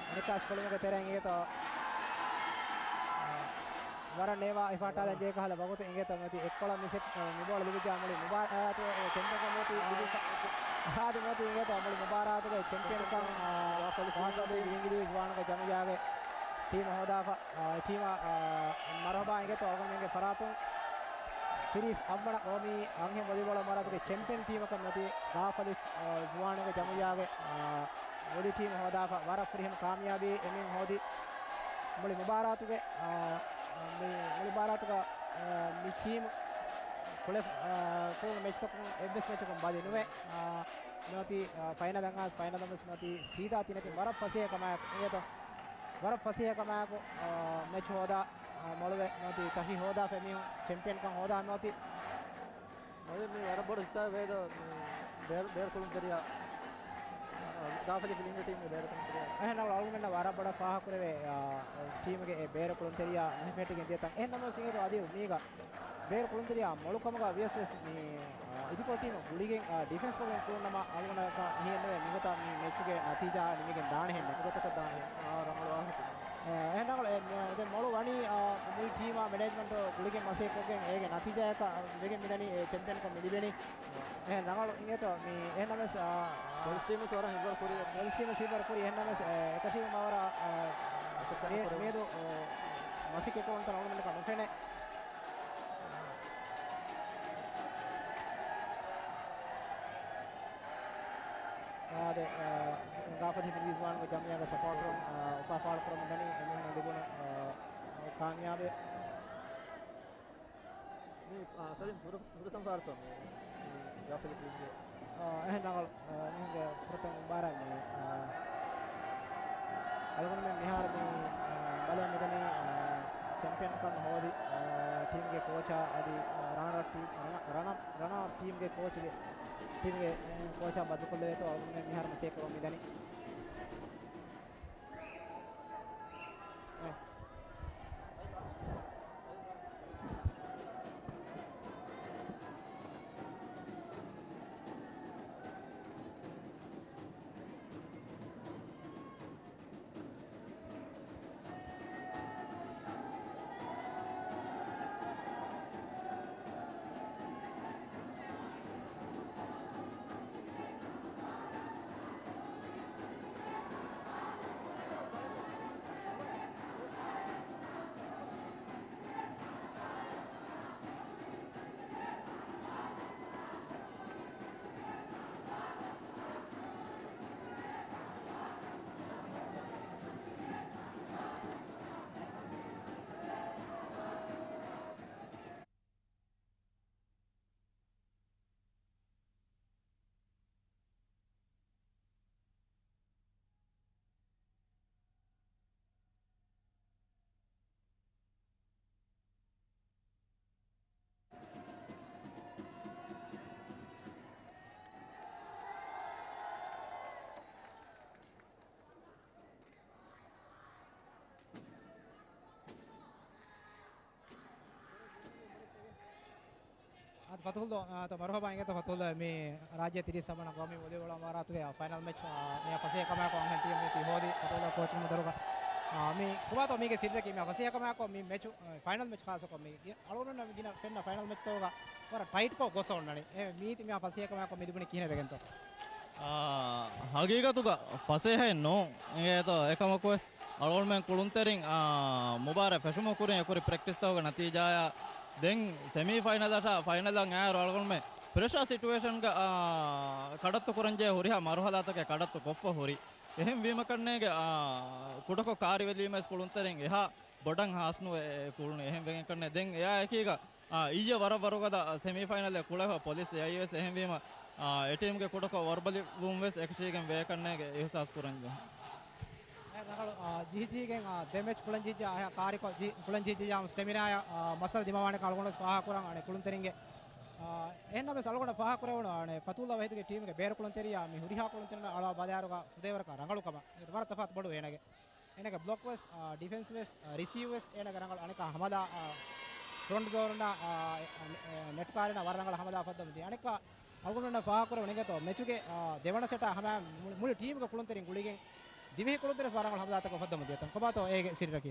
އަނެއްކާސް ކުޅުމުގެ ތެރެއިން އިނގޭތޯ. ވަރަށް ނޭވާ އިފާޓާލަން ޖެހޭ ކަހަލަ ވަގުތު އިނގޭތޯ މަތި އެއްކޮޅަށް މިސެޓް، މި ބޯޅަ ލިބިއްޖާ މުޅި މުބާރާތު ޗެމްޕިއަންކަން މަތި ލިބިފަ. އަހާދި މަތި އިނގޭތޯ މުޅި މުބާރާތުގެ ޗެމްޕިއަންކަން، އާ، ފާހަގަކޮށްދީ ވިލިންގިލި ރިޒްވާނުގެ ޖަމުޔާގެ ޓީމަށް ހޯދާފަ. އާ، ޓީމަށް، އާ، މަރުހަބާ އިނގޭތޯ އަޅުގަނޑުމެންގެ ފަރާތުން. ތިރީސް އަށްވަނަ ގައުމީ އަންހެން ވޮލީބޯޅަ މަރާތުގެ ޗެމްޕިއަން ޓީމަކަށް މަތި ގާފަލި، އާ، ޒުވާނުގެ ޖަމުޔާގެ، އާ، ވޮލީ ޓީމު ހޯދާފަ ވަރަށް ފުރިހަމަ ކާމިޔާބީ އެމީހުން ހޯދި މުޅި މުބާރާތުގެ، އާ، މި މުޅި މުބާރާތުގަ، އާ، މި ޓީމު ކުޅެ-، އާ، ކުޅުނު މެޗްތަކުން އެއްވެސް މެޗަކުން ބަލި ނުވެ، އާ، މިއޮތީ، އާ، ފައިނަލަށް އައިސް ފައިނަލަށް ވެސް މިއޮތީ ސީދާ ތިނެތި ވަރަށް ފަސޭހަ ކަމާއެކު އިނގޭތޯ. ވަރަށް ފަސޭހަ ކަމާއެކު، އާ، މެޗް ހޯދާ، އާ، މޮޅުވެ މިއޮތީ ތަށި ހޯދާފަ މީހުން ޗެމްޕިއަންކަން ހޯދާ މިއޮތީ. އަދި މީ ވަރަށް ބޮޑު ހިސާބެއް ވޭދޯ، މީ ބޭރު، ބޭރު ކުޅުންތެރިޔާ، ގާފަލި ފިލިންގ ޓީމްގެ ބޭރު ކުޅުންތެރިޔާ. އެހެން އަޅުގަނޑުމެންނަށް ވަރަށް ބޮޑަށް ފާހަގަކުރެވޭ، އާ، ޓީމުގެ އެ ބޭރު ކުޅުންތެރިޔާ ނުހިފެހެއްޓިގެން ދިޔަތަން. އެހެން ނަމަވެސް އިނގޭތޯ އަދި މީގަ ބޭރު ކުޅުންތެރިޔާ މޮޅު ކަމުގަ ވިޔަސް ވެސް މި، އާ، އިދިކޮޅު ޓީމު ގުޅިގެން، އާ، ޑިފެންސް ކޮށްގެން ކުޅުން ނަމަ އަޅުގަނޑަކަށް ހިޔެއްނުވޭ މިގޮތަށް މި މެޗުގެ ނަތީޖާ ނިމިގެން ދާނެހެންނެއް. މިގޮތަކަށް ދާނެހެން. އާ، ރަނގަޅު ވާހަކަ. އެ، އެހެން ރަނގަޅު، އެ، ދެން މޮޅު ވަނީ، އާ، މުޅި ޓީމާ މެނޭޖްމަންޓު ގުޅިގެން މަސައްކަތްކޮށްގެން އޭގެ ނަތީޖާއަކަށް ވެގެން މިދަނީ އެ ޗެމްޕިއަންކަން މި ލިބެނީ. އެހެން ރަނގަޅު އިނގޭތޯ މި އެހެންނަމަވެސް، އާ، ޕޮލިސް ޓީމު ވަރަށް ހިތްވަރު ކުރި. ޕޮލިސް ޓީމު ހިތްވަރު ކުރި އެހެންނަމަވެސް، އެ، އެކަށީގެން ވަރަށް، އާ، އެކަށީގެން ވަރަށް، އާ، މިއަދު، އާ، މަސައްކަތްކުރުންތައް އަޅުގަނޑުމެންނަކަށް ނުފެނޭ. އާ، ދެ، އާ، ގާފަލި ފިލިންގ ރިޒްވާނުގެ ޖަމުޔާގެ ސަޕޯޓަރުން، އާ، އުފާ ފާޅުކުރަމުން ދަނީ އެމީހުން ލިބުނު، އާ، ކާމިޔާބެއް. މި، އާ، ސަލީމް ފުރަ-، ފުރަތަމަ ފާރުތޯ މި، މި ގާފަލި ފިލިންގ؟ އާ، އެހެން ރަނގަޅު، އާ، މީހުންގެ ފުރަތަމަ މުބާރާތް މި، އާ، އަޅުގަނޑުމެން މިހާރު މި، އާ، ބަލަން މިދަނީ، އާ، ޗެމްޕިއަންކަން ހޯދި، އާ، ޓީމްގެ ކޯޗާ އަދި، އާ، ރަނަރަޕް ޓީމް، ރަނަ-، ރަނަރ-، ރަނަރަޕް ޓީމްގެ ކޯޗުގެ، ޓީމްގެ، އެ، ކޯޗާ ބައްދަލުކޮށްލެވޭތޯ އަޅުގަނޑުމެން މިހާރު މަސައްކަތްކުރަމުން މިދަނީ. އާދެ، ފަތުހުލްދޯ، އާ، ތަ މަރުހަބާ އިނގޭތޯ ފަތުހުލްދޯ، މި ރާއްޖޭ ތިރީސް ސަބަނަ ގައުމީ ވޮލީބޯޅަ މަރާތުގެ ފައިނަލް މެޗް، އާ، މި ފަސޭހަ ކަމާއެކު އަންހެން ޓީމް ތި ހޯދި ފަތުހުލްދޯ ކޯޗު މުދަރުގަ، އާ، މި ކުބާތޯ މީގެ ސިއްރަކީ މި ފަސޭހަ ކަމާއެކު މި މެޗު، އާ، ފައިނަލް މެޗް ޚާއްޞަކޮށް މި އަޅުގަނޑު ގިނަ ފެންނަ ފައިނަލް މެޗްތަކުގަ ވަރަށް ޓައިޓްކޮށް ގޮސް އޮންނަނީ. އެ މީތި މި ފަސޭހަ ކަމާއެކު މި ލިބުނީ ކިހިނެއް ވެގެންތޯ؟ އާ، ހަގީގަތުގަ ފަސޭހައެއް ނޫން. އިނގޭތޯ އެކަމަކުވެސް އަޅުގަނޑުމެން ކުޅުންތެރިން، އާ، މުބާރާތް ފެށުމުގެ ކުރިން އެކުރި ޕްރެކްޓިސްތަކުގެ ނަތީޖާއާ ދެން ސެމީ ފައިނަލަށާ ފައިނަލަށް އައިއިރު އަޅުގަނޑުމެން ޕްރެޝާ ސިޓުއޭޝަންގަ، އާ، ކަޑައްތު ކުރަންޖެހޭ ހުރިހާ މަރުހަލާތަކެއް ކަޑައްތު ކޮށްފަ ހުރި. އެހެން ވީމަ ކަންނޭނގެ، އާ، ކުޑަކޮށް ކާރިވެލީމަވެސް ކުޅުންތެރިން އެހާ ބޮޑަށް ހާސްނުވެ ކުޅުނީ. އެހެން ވެގެން ކަންނޭ ދެން އެއާ އެކީގަ އާ، އިއްޔެ ވަރަށް ވަރުގަދަ ސެމީ ފައިނަލެއް ކުޅެފަ ޕޮލިސް އެއައީވެސް އެހެންވީމަ، އާ، އެ ޓީމްގެ ކުޑަކޮށް ވަރުބަލިވުންވެސް އެކަށީގެން ވޭ ކަންނޭނގެ އިހުސާސް ކުރަންޖެހޭ. އެ ރަނގަޅު، އާ، ޖިހިޖީގެން، އާ، ދެ މެޗް ކުޅެން ޖިހިއްޖާ އަހަ ކާރިކޮށް ޖި-، ކުޅެން ޖިހިއްޖިއްޔާ ސްޓެމިނާއަށް، އާ، މައްސަލަ ދިމާވާނެކަން އަޅުގަނޑުވެސް ފާހަގަކުރަން އަނެއް ކުޅުންތެރިންގެ، އާ، އެހެންނަމަވެސް އަޅުގަނޑަށް ފާހަގަކުރެވުނު އަނެއް ފަތުހުލްދޯ ވަހީދުގެ ޓީމްގެ ބޭރު ކުޅުންތެރިޔާ މި ހުރިހާ ކުޅުންތެރިންނާ އަޅާ ބަލާއިރުގަ ފުދޭވަރަކަށް ރަނގަޅު ކަމަށް ވަރަށް ތަފާތު ބޮޑު އޭނަގެ. އޭނަގެ ބްލޮކް ވެސް، އާ، ޑިފެންސް ވެސް، އާ، ރިސީވް ވެސް އޭނަގެ ރަނގަޅު. އަނެކާ ހަމަލާ، އާ، ފްރޮންޓް ޒޯނުންނާ، އާ، އެ، ނެޓް ކާރިންނާ ވަރަށް ރަނގަޅަށް ހަމަލާ ފައްދަމުން ދިޔަ. އަނެކާ އަޅުގަނޑުންނަށް ފާހަގަކުރެވުނު އިނގޭތޯ މެޗުގެ، އާ، ދެވަނަ ސެޓާ ހަމަ މުޅި، މުޅި ޓީމްގެ ކުޅުންތެރިން ގުޅިގެން ދިވެހި ކުޅުންތެރިން ވަރަށް ރަނގަޅަށް ހަމަލާތަކަށް ފައްދަމުން ދިޔަތަން. ކޮބާތޯ އޭގެ ސިއްރަކީ؟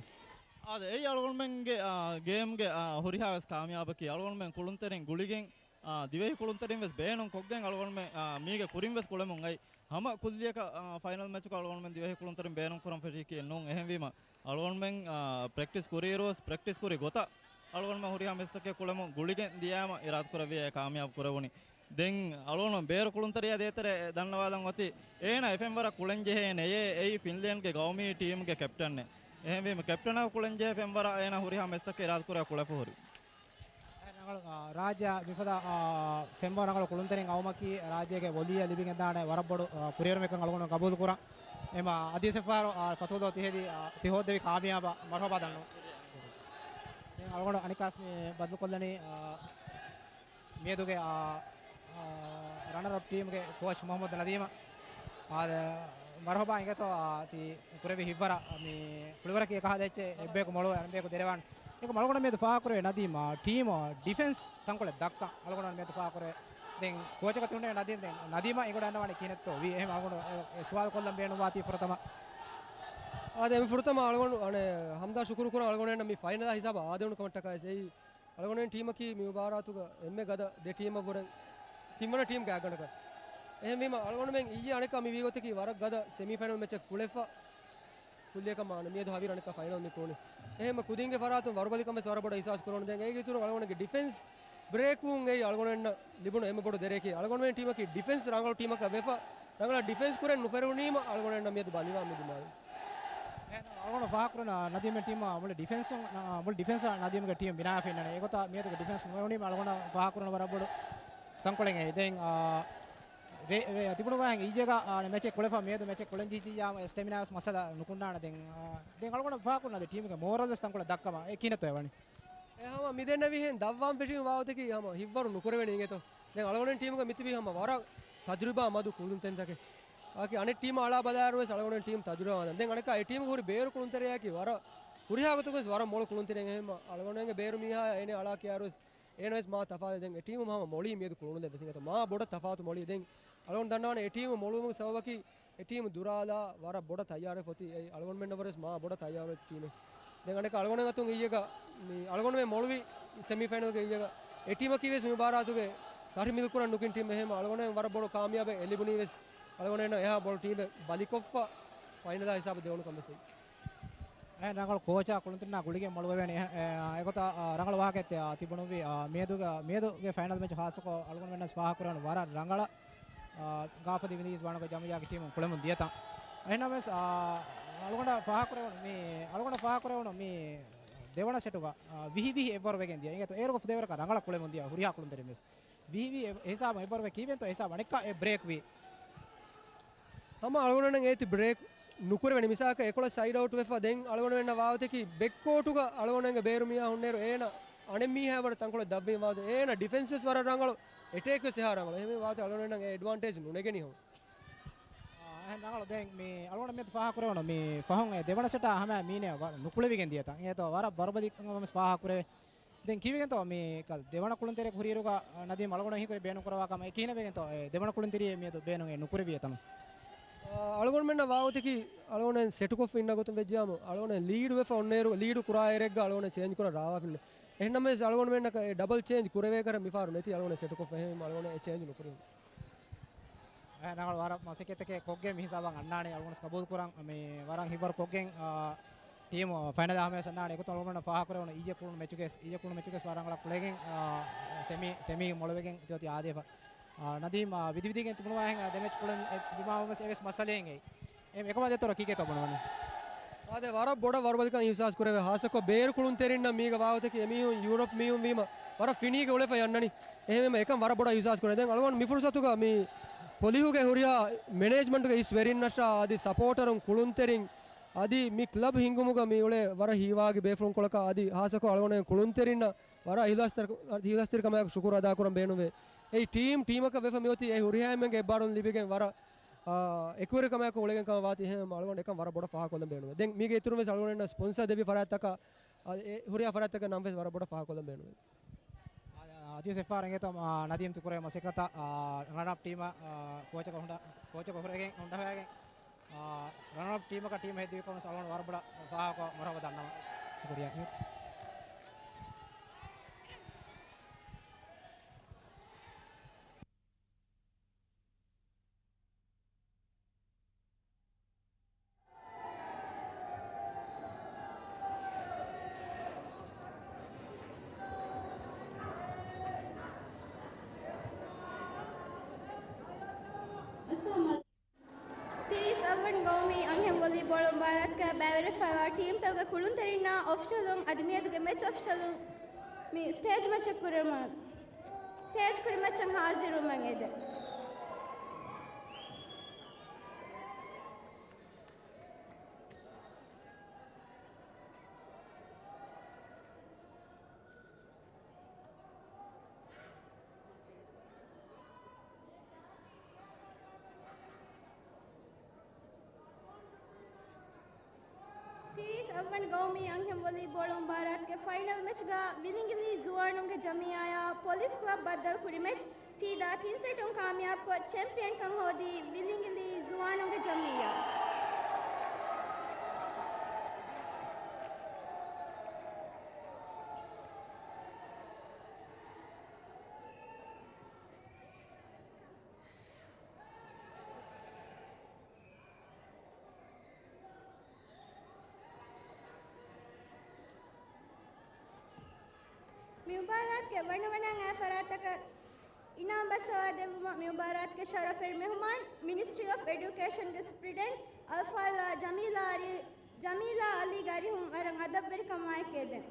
އާދެ، އެއީ އަޅުގަނޑުމެންގެ، އާ، ގޭމްގެ، އާ، ހުރިހާ ވެސް ކާމިޔާބަކީ އަޅުގަނޑުމެން ކުޅުންތެރިން ގުޅިގެން އާ، ދިވެހި ކުޅުންތެރިން ވެސް ބޭނުން ކޮށްގެން އަޅުގަނޑުމެން، އާ، މީގެ ކުރިން ވެސް ކުޅެމުން އައި. ހަމަ ކުއްލިއަކަށް، އާ، ފައިނަލް މެޗަކަށް އަޅުގަނޑުމެން ދިވެހި ކުޅުންތެރިން ބޭނުން ކުރަން ފެށީކީއެއް ނޫން. އެހެންވީމަ، އަޅުގަނޑުމެން، އާ، ޕްރެކްޓިސް ކުރިއިރު ވެސް ޕްރެކްޓިސް ކުރި ގޮތަށް އަޅުގަނޑުމެން ހުރިހާ މެޗްތަކެއް ކުޅެމުން ގުޅިގެން ދިޔައިމަ އިރާދަކުރެއްވިއޭ ކާމިޔާބު ކުރެވުނީ. ދެން އަޅުގަނޑު ބޭރު ކުޅުންތެރިޔާ ދޭތެރޭ ދަންނަވާލަން އޮތީ، އޭނަ އެ ފެންވަރަށް ކުޅެންޖެހޭނެޔޭ، އެއީ ފިންލޭންޑްގެ ގައުމީ ޓީމްގެ ކެޕްޓަނެއް. އެހެންވީމަ، ކެޕްޓަނާ ކުޅެންޖެހޭ ފެންވަރަށް އޭނަ ހުރިހާ މެޗްތަކެއް އިރާދަކުރާ ކުޅެފަ ހުރި. ރަނގަޅު، އާ، ރާއްޖެ މިފަދަ، އާ، ފެންވަރު ރަނގަޅު ކުޅުންތެރިން އައުމަކީ ރާއްޖޭގެ ވޮލީއަށް ލިބިގެންދާނެ ވަރަށް ބޮޑު، އާ، ކުރިއެރުމެއްކަން އަޅުގަނޑު ގަބޫލުކުރަން. އެމަ އަދިވެސް އެއްފަހަރު، އާ، ފަތުހުލްދޯ ތިހެދި، އާ، ތި ހޯއްދެވި ކާމިޔާބަށް މަރުހަބާ ދަންނަވަން. ދެން އަޅުގަނޑު އަނެއްކާސް މި ބަދަލުކޮށްލަނީ، އާ، މިއަދުގެ، އާ، އާ، ރަނަރަޕް ޓީމްގެ ކޯޗް މުހައްމަދު ނަދީމަށް. އާދެ، މަރުހަބާ އިނގޭތޯ، އާ، ތި ކުރެއްވި ހިތްވަރަށް މި ކުޅިވަރަކީ އެކަހަލަ އެއްޗެއް އެއްބަޔަކު މޮޅުވެ އަނެއްބަޔަކު ދެރަވާން. އެކަމް އަޅުގަނޑަށް މިއަދު ފާހަގަކުރެވޭ ނަދީމް، އާ، ޓީމް ޑިފެންސް ތަންކޮޅެއް ދައްކަން އަޅުގަނޑަށް މިއަދު ފާހަގަކުރެވޭ. ދެން ކޯޗަކަށް ތި ހުންނަ ނަދީމް، ދެން ނަދީމަށް އެނގިވަޑައިގަންނަވާނީ ކިހިނެއްތޯ ވީ؟ އެހެން އަޅުގަނޑު އެ، އެ ސުވާލު ކޮށްލަން ބޭނުންވާތީ ފުރަތަމަ. އާދެ، އެންމެ ފުރަތަމަ އަޅުގަނޑު އަނެއް ހަމްދާ ޝުކުރު ކުރަން އަޅުގަނޑު މި ފައިނަލާ ހިސާބަށް އާދެވުނު ކަމަށްޓަކާ އެއީ އަޅުގަނޑުމެން ޓީމަކީ މި މުބާރާތުގަ އެންމެ ގަދަ ދެ ޓީމަށްވުރެ ތިންވަނަ ޓީމްގެ އަގަނޑަކަށް. އެހެންވީމަ، އަޅުގަނޑުމެން އިއްޔެ އަނެއްކާ މި ވީގޮތަކީ ވަރަށް ގަދަ ސެމީ ފައިނަލް މެޗެއް ކުޅެފަ ކުއްލިއަކަށް މާނަ މިއަދު ހަވީރު އަނެއްކާ ފައިނަލް މި ކުޅުނީ. އެހެންމަ ކުދިންގެ ފަރާތުން ވަރުބަލިކަން ވެސް ވަރަށް ބޮޑަށް އިހްސާސް ކުރަން. ދެން އޭގެ އިތުރުން އަޅުގަނޑުގެ ޑިފެންސް ބްރޭކުން އެއީ އަޅުގަނޑުމެންނަށް ލިބުނު އެންމެ ބޮޑު ދެރައެކޭ. އަޅުގަނޑުމެން ޓީމަކީ ޑިފެންސް ރަނގަޅު ޓީމަކަށް ވެފަ، ރަނގަޅަށް ޑިފެންސް ކުރެން ނުފެރުނީމަ އަޅުގަނޑުމެންނަށް މިއަދު ބަލިވާ މި ދިމާވި. އަޅުގަނޑު ފާހަގަކުރަން ނަދީމް ޓީމް މުޅި ޑިފެންސުން، މުޅި ޑިފެންސާ ނަދީމްގެ ޓީމް ބިނާވެފަ އިންނަނީ. އެގޮތަށް މިއަދުގެ ޑިފެންސް ނުވެވުނީމަ އަޅުގަނޑަށް ފާހަގަކުރަން ވަރަށް ބޮޑު ތަންކޮޅެއް އެއީ. ދެން، އާ، ރޭ، ރޭ، ތިބުނު ވާހެން އިއްޔެގަ، އާ، މެޗެއް ކުޅެފަ މިއަދު މެޗެއް ކުޅެން ޖިހިއްޖިއްޔާމު ސްޓެމިނާ ވެސް މައްސަލަ ނުކުންނާނެ. ދެން، އާ، ދެން އަޅުގަނޑަށް ފާހަގަކުރަން އަދި ޓީމުގެ މޯރަލް ވެސް ތަންކޮޅެއް ދައްކަމަށް އެ ކިހިނެއްތޯ އެ ވަނީ؟ އެ ހަމަ މި ދެންނެވިހެން ދަށްވާން ފެށީމަ ވާގޮތަކީ ހަމަ ހިތްވަރު ނުކުރެވެނީ އިނގޭތޯ. ދެން އަޅުގަނޑު ޓީމުގަ މިތިބީ ހަމަ ވަރަށް ތަޖުރިބާ މަދު ކުޅުންތެރިންތަކެއް. އާކި އަނެއް ޓީމު އަޅާ ބަލާއިރު ވެސް އަޅުގަނޑު ޓީމް ތަޖުރިބާ މަދު. ދެން އަނެއްކާ އެ ޓީމުގަ ހުރި ބޭރު ކުޅުންތެރިޔާއަކީ ވަރަށް ހުރިހާ ގޮތަކުން ވެސް ވަރަށް މޮޅު ކުޅުންތެރިން. އެހެންމަ އަޅުގަނޑުގެ ބޭރު މީހާ އޭނެ އަޅާ ކިޔާއިރު ވެސް އޭނަ ވެސް މާ ތަފާތު. ދެން އެ ޓީމު ހަމަ މޮޅީ މިއަދު ކުޅުނު ދެ ވެސް އިނގޭތޯ މާ ބޮޑަށް ތަފާތު މޮޅީ. ދެން އަޅުގަނޑު ދަންނަވާނެ އެ ޓީމު މޮޅުވުމުގެ ސަބަބަކީ އެ ޓީމު ދުރާލާ ވަރަށް ބޮޑަށް ތައްޔާރުވެފަ އޮތީ. އެ އަޅުގަނޑުމެންނަށް ވުރެ ވެސް މާ ބޮޑަށް ތައްޔާރުވެ އޮތީ ޓީމެއް. ދެން އަނެއްކާ އަޅުގަނޑު އަތުން އިއްޔެގަ މި އަޅުގަނޑުމެން މޮޅުވި ސެމީ ފައިނަލްގެ އިއްޔެގަ އެ ޓީމަކީ ވެސް މި މުބާރާތުގެ ތަރި މިލް ކުރަން ނުކިން ޓީމެއް. އެހެން އަޅުގަނޑުމެން ވަރަށް ބޮޑު ކާމިޔާބެއް އެ ލިބުނީ ވެސް އަޅުގަނޑުމެންނަށް އެހާ ބޮޑު ޓީމެއް ބަލިކޮށްފަ ފައިނަލާ ހިސާބަށް ދެވުނު ކަމަށް ވެސް. އެ ރަނގަޅު ކޯޗާ ކުޅުންތެރިންނާ ގުޅިގެން މޮޅުވެވޭނެ. އެ، އެ، އެގޮތަށް، އާ، ރަނގަޅު ވާހަކައެއް ތި، އާ، ތިބުނުއްވި، އާ، މިއަދުގެ، މިއަދުގެ ފައިނަލް މެޗް ޚާއްޞަކޮށް އަޅުގަނޑުމެންނަށް ފާހަގަކުރެވުނު ވަރަށް ރަނގަޅަށް، އާ، ގާފަދި ވިލީސް ވާނުގެ ޖަމުޔާގެ ޓީމުން ކުޅެމުން ދިޔަތަން. އެހެންނަމަވެސް، އާ، އަޅުގަނޑަށް ފާހަގަކުރެވުނު މި، އަޅުގަނޑަށް ފާހަގަކުރެވުނު މި ދެވަނަ ސެޓުގަ، އާ، ވިހި ވިހި އެއްވަރު ވެގެން ދިޔަ. އިނގޭތޯ އޭރުގެ ފުދޭވަރަކަށް ރަނގަޅަށް ކުޅެމުން ދިޔަ ހުރިހާ ކުޅުންތެރިން ވެސް. ވިހި ވިހި އެ ހިސާބަށް އެއްވަރު ވެ ކީއްވެގެންތޯ އެ ހިސާބަށް އަނެއްކާ އެ ބްރޭކް ވީ. ހަމަ އަޅުގަނޑުމެން އޭތި ބްރޭކް ނުކުރެވެނީ މިސާލަކަށް އެކޮޅަށް ސައިޑް އައުޓް ވެފަ ދެން އަޅުގަނޑުމެންނަށް ވާގޮތަކީ ބެކް ކޯޓުގަ އަޅުގަނޑުމެންގެ ބޭރު މީހާ ހުންނައިރު އޭނަ އަނެއް މީހާ ވަރަށް ތަންކޮޅެއް ދަށްވީމަ ވާގޮތަށް އޭނަ ޑިފެންސް ވެސް ވަރަށް ރަނގަޅު، އެޓޭކް ވެސް އެހާ ރަނގަޅު. އެހެންވީމަ ވާގޮތަށް އަޅުގަނޑުމެންނަށް އެ އެޑްވާންޓޭޖް ނުނެގެނީ ހަމަ. އާ، އެހެން ރަނގަޅު. ދެން މި އަޅުގަނޑު މިއަދު ފާހަގަކުރެވުނު މި ފަހުން އެ ދެވަނަ ސެޓާ ހަމަ މީނެ ނުކުޅެވިގެން ދިޔަތަން. އިނގޭތޯ ވަރަށް ވަރުބަލިކަން ވެސް ފާހަގަކުރެވޭ. ދެން ކީއްވެގެންތޯ މި ކަލް ދެވަނަ ކުޅުންތެރިޔަކު ހުރިއިރުގަ ނަދީމް އަޅުގަނޑު ހީކުރި ބޭނުންކުރަވާ ކަމަށް އެ ކިހިނެއްވެގެންތޯ އެ ދެވަނަ ކުޅުންތެރިޔެއް މިއަދު ބޭނުން އެ ނުކުރެވި އެތަނުން؟ އަޅުގަނޑުމެންނަށް ވާހަކައަކީ އަޅުގަނޑުމެން ސެޓުކޮށްފަ އިންނަ ގޮތުން ވެއްޖިއްޔާމު އަޅުގަނޑުމެން ލީޑުވެފަ އޮންނައިރު ލީޑު ކުރާ އެރެއްގަ އަޅުގަނޑުމެން ޗޭންޖް ކުރަން ރާވާފިންނެ. އެހެންނަމަވެސް އަޅުގަނޑުމެންނަކަށް އެ ޑަބަލް ޗޭންޖް ކުރެވޭކަށް މިފަހަރު ނެތި އަޅުގަނޑު ސެޓުކޮށްފަ އެހެން އަޅުގަނޑު އެ ޗޭންޖް ނުކުރިން. އެ، ރަނގަޅު ވަރަށް މަސައްކަތްތަކެއް ކޮށްގެން މި ހިސާބަށް އަންނާނެ އަޅުގަނޑު ޤަބޫލު ކުރަން މި ވަރަށް ހިތްވަރު ކޮށްގެން، އާ، ޓީމު ފައިނަލް އަހަންމެސް އަންނާނެ އެގޮތުން އަޅުގަނޑު ފާހަގަކުރެވުނު އިއްޔެ ކުޅުނު މެޗުގެ، އިއްޔެ ކުޅުނު މެޗުގެ ވަރަށް ރަނގަޅަށް ކުޅެގެން، އާ، ސެމީ، ސެމީ މޮޅުވެގެން އިތުރަތި އާދޭފަ. އާ، ނަދީމް، އާ، ވިދިވިދީގެން ތިބުނުވާހެން ދެ މެޗް ކުޅެން ދިމާވުމަސް އެވެސް މައްސަލައެއް އެއީ. އެ، އެކަމާ ދެއްތޯ ކީކޭތޯ ބުނުވަނީ؟ އާދެ، ވަރަށް ބޮޑަށް ވަރުބަލިކަން އިހުސާސް ކުރެވޭ. ހާއްސަކޮށް ބޭރު ކުޅުންތެރިންނަށް މީގަ ވާގޮތަކީ އެމީހުން ޔޫރަޕް މީހުން ވީމަ ވަރަށް ފިނީގެ އުޅެފަ އަންނަނީ. އެހެންވީމަ އެކަން ވަރަށް ބޮޑަށް އިހުސާސް ކުރޭ. ދެން އަޅުގަނޑު މި ފުރުސަތުގަ މި ޕޮލިހުގެ ހުރިހާ މެނޭޖްމަންޓުގެ އިސް ވެރިންނަށާ އަދި ސަޕޯޓަރުން ކުޅުންތެރިން އަދި މި ކްލަބް ހިންގުމުގަ މި އުޅޭ ވަރަށް ހީވާގި ބޭފުޅުންކޮޅަކަށް އަދި ހާއްސަކޮށް އަޅުގަނޑު ކުޅުންތެރިންނަށް ވަރަށް އިހްލާސްތެރި-، އިހްލާސްތެރިކަމާއެކު ޝުކުރު އަދާކުރަން ބޭނުންވޭ. އެއީ ޓީމް، ޓީމަކަށް ވެފަ މިއޮތީ އެ ހުރިހާ އެންމެންގެ އެއްބާރުލުން ލިބިގެން ވަރަށް، އާ، އެކުވެރިކަމާއެކު އުޅެގެން ކަމަށް ވާތީ. އެހެން އަޅުގަނޑު އެކަން ވަރަށް ބޮޑަށް ފާހަގަކޮށްލަން ބޭނުންވޭ. ދެން މީގެ އިތުރުން ވެސް އަޅުގަނޑު ސްޕޮންސަރ ދެއްވި ފަރާތްތަކަށް، އާ، އެ ހުރިހާ ފަރާތްތަކަށް ނަމަވެސް ވަރަށް ބޮޑަށް ފާހަގަކޮށްލަން ބޭނުންވޭ. އަދިވެސް އެއްފަހަރު އިނގޭތޯ، އާ، ނަދީމް ތި ކުރެވޭ މަސައްކަތަށް، އާ، ރަނަރަޕް ޓީމަށް، އާ، ކޯޗަކަށް ހުންނަ-، ކޯޗަކަށް ހުރެގެން ހުންނަވައިގެން، އާ، ރަނަރަޕް ޓީމަކަށް ޓީމަށް ހެދިވިކަމަށް އަޅުގަނޑު ވަރަށް ބޮޑަށް ފާހަގަކޮށް މަރުހަބާ ދަންނަވަން. ޝުކުރިއްޔާ. ތިރީސް އަށްވަން ގައުމީ އަންހެން ވޮލީބޯޅު މުބާރާތުގައި ބައިވެރިވެފައިވާ ޓީމްތަކުގެ ކުޅުންތެރިންނާ އޮފިޝަލުން އަދި މިއަދުގެ މެޗް އޮފިޝަލުން މި ސްޓޭޖް މެޗަށް ކުރިމަ-، ސްޓޭޖް ކުރިމައްޗަށް ހާޒިރުވުމަށް އެދެން. ތިރީސް އަށްވަން ގައުމީ އަންހެން ވޮލީބޯޅު މުބާރާތުގެ ފައިނަލް މެޗްގަ ވިލިނގިލީ ޒުވާނުންގެ ޖަމިއްޔާއާ ޕޮލިސް ކްލަބް ބައްދަލު ކުރި މެޗް ސީދާ ތިން ސެޓުން ކާމިޔާބުކޮށް، ޗެމްޕިއަންކަން ހޯދީ ވިލިނގިލީ ޒުވާނުންގެ ޖަމިއްޔާ. މި މުބާރާތުގެ ވަނަވަނައިން އައި ފަރާތްތަކަށް އިނާމް ބައްސަވާދެއްވުމަށް މި މުބާރާތުގެ ޝަރަފުވެރި މެހުމާން، މިނިސްޓްރީ އޮފް އެޑިއުކޭޝަންގެ ސުޕްރިންޓެންޑެންޓް އަލްފާޟިލާ ޖަމީލާ އަލީ، ޖަމީލާ އަލީގެ އަރިހުން ވަރަށް އަދަބުވެރިކަމާއެކު އެދެން.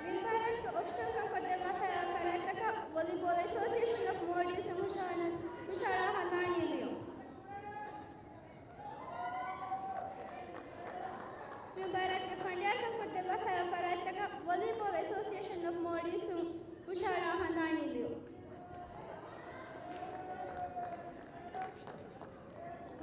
މި މުބާރާތުގެ އޮފިޝަލްކަން ކޮށްދެއްވާފައިވާ ފަރާތްތަކަށް ވޮލީބޯލް އެސޯސިއޭޝަން އޮފް މޯލްޑިވްސް ހުށަހަޅާ، ހުށަހަޅާ ހަނދާނީ ލިޔުން. މި މުބާރާތުގެ ފަނޑިޔާކަން ކޮށްދެއްވާފައިވާ ފަރާތްތަކަށް ވޮލީބޯލް އެސޯސިއޭޝަން އޮފް މޯލްޑިވްސް ހުށަހަޅާ ހަނދާނީ ލިޔުން.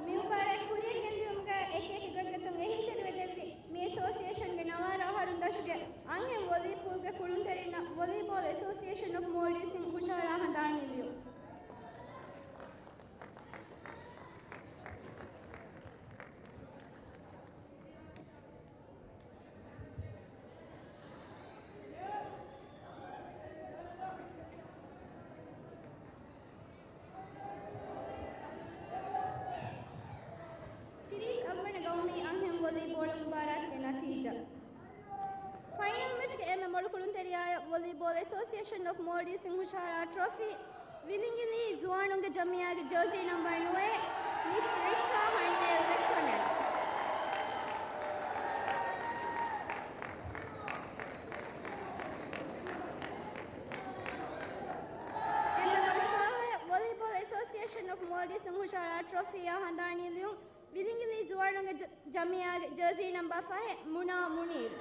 މި މުބާރާތް ކުރިއަށް ގެންދިއުމުގައި އެކިއެކި ގޮތްގޮތުން އެހީތެރިވެދެއްވި މި އެސޯސިއޭޝަންގެ ނަވާރަ އަހަރުން ދަށުގެ އަންހެން ވޮލީ ޕޫލްގެ ކުޅުންތެރިންނަށް ވޮލީބޯލް އެސޯސިއޭޝަން އޮފް މޯލްޑިވްސް ހުށަހަޅާ ހަނދާނީ ލިޔުން. ތިރީސް އަށްވަނަ ގައުމީ އަންހެން ވޮލީބޯޅު މުބާރާތުގެ ނަތީޖާ. ފައިނަލް މެޗްގެ އެންމެ މޮޅު ކުޅުންތެރިޔާއަށް ވޮލީބޯލް އެސޯސިއޭޝަން އޮފް މޯލްޑިވްސް ހުށަހަޅާ ޓްރޮފީ، ވިލިނގިލީ ޒުވާނުންގެ ޖަމިއްޔާގެ ޖާޒީ ނަމްބަރު ނުވައެއް، މިސް ރިއްކާ ހަންނޭލް ވެއްޓޮނެޓް. މޯލްޑިވްސް ހުށަހަޅާ ޓްރޮފީއާ ހަނދާނީ ލިޔުން ވިލިނގިލީ ޒުވާނުންގެ ޖަ-، ޖަމިއްޔާގެ ޖާސީ ނަމްބަރ ފަހެއް މުނާ މުނީރު.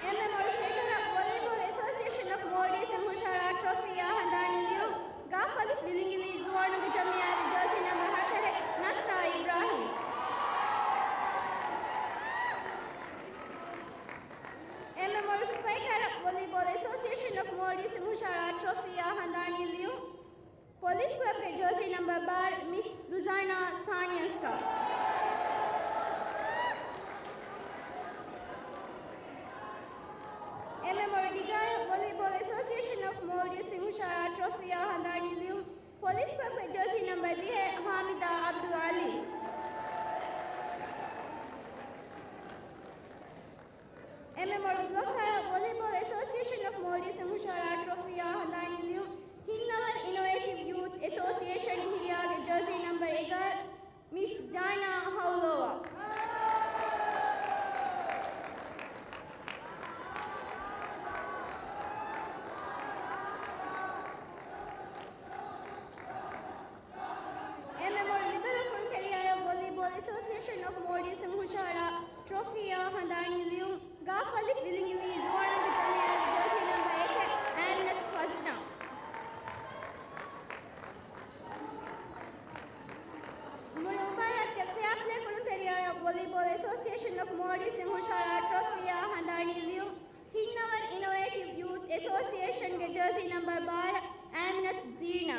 އެމްއެމް އޮޅު ފިޓަރ ވޮލީބޯލް އެސޯސިއޭޝަން އޮފް މޯލްޑިވްސް ހުށަހަޅާ ޓްރޮފީއާ ހަނދާނީ ލިޔުން ގާފަލިސް ވިލިނގިލީ ޒުވާނުންގެ ޖަމިއްޔާގެ ޖާސީ ނަމްބަރ ހަތަރެއް ނަސްރާ އިބްރާހިމް. އެމްއެމް އޮޅު ސްޕައިކަރ ވޮލީބޯލް އެސޯސިއޭޝަން އޮފް މޯލްޑިވްސް ހުށަހަޅާ ޓްރޮފީއާ ހަނދާނީ ލިޔުން ޕޮލިސް ކްލަބްގެ ޖާސީ ނަމްބަރ ބާރަ މިސް ޒުޒާނާ ސާނިޔަސްކާ. އެމްއެމް އޮޅު ޑިގާޔަ ވޮލީބޯލް އެސޯސިއޭޝަން އޮފް މޯލްޑިވްސް ހުށަހަޅާ ޓްރޮފީއާ ހަނދާނީ ލިޔުން ޕޮލިސް ކްލަބްގެ ޖާސީ ނަމްބަރ ދިހަ ހާމިދާ އަބްދުލް އަލީ. އެމްއެމް އޮޅު ބްލޮކް ހައި ވޮލީބޯލް އެސޯސިއޭޝަން އޮފް މޯލްޑިވްސް ހުށަހަޅާ ޓްރޮފީއާ ހަނދާނީ ލިޔުން ހިންނަވަރު އިނޮވޭޓިވް ޔޫތު އެސޯސިއޭޝަން ހިރިޔާގެ ޖާސީ ނަމްބަރ އެގާރަ މިސް ޖާނާ ހައުލޯވާ. އެމްއެމް އޮޅު ލިބެރޯ ކުޅުންތެރިޔާއަށް ވޮލީބޯލް އެސޯސިއޭޝަން އޮފް މޯލްޑިވްސް ހުށަހަޅާ ޓްރޮފީއާ ހަނދާނީ ލިޔުން ގާފަލިސް ވިލިނގިލީ ޒުވާނުންގެ ޖަމިއްޔާގެ ޖާސީ ނަމްބަރ އެކެއް އާމިނަތު ފަޒްނާ. މުޅި މުބާރާތުގެ ފެއާޕްލޭ ކުޅުންތެރިޔާއަށް ވޮލީބޯލް އެސޯސިއޭޝަން އޮފް މޯލްޑިވްސް ހުށަހަޅާ ޓްރޮފީއާ ހަނދާނީ ލިޔުން ހިންނަވަރު އިނޮވޭޓިވް ޔޫތު އެސޯސިއޭޝަންގެ ޖާސީ ނަމްބަރ ބާރަ އާމިނަތު ޒީނާ.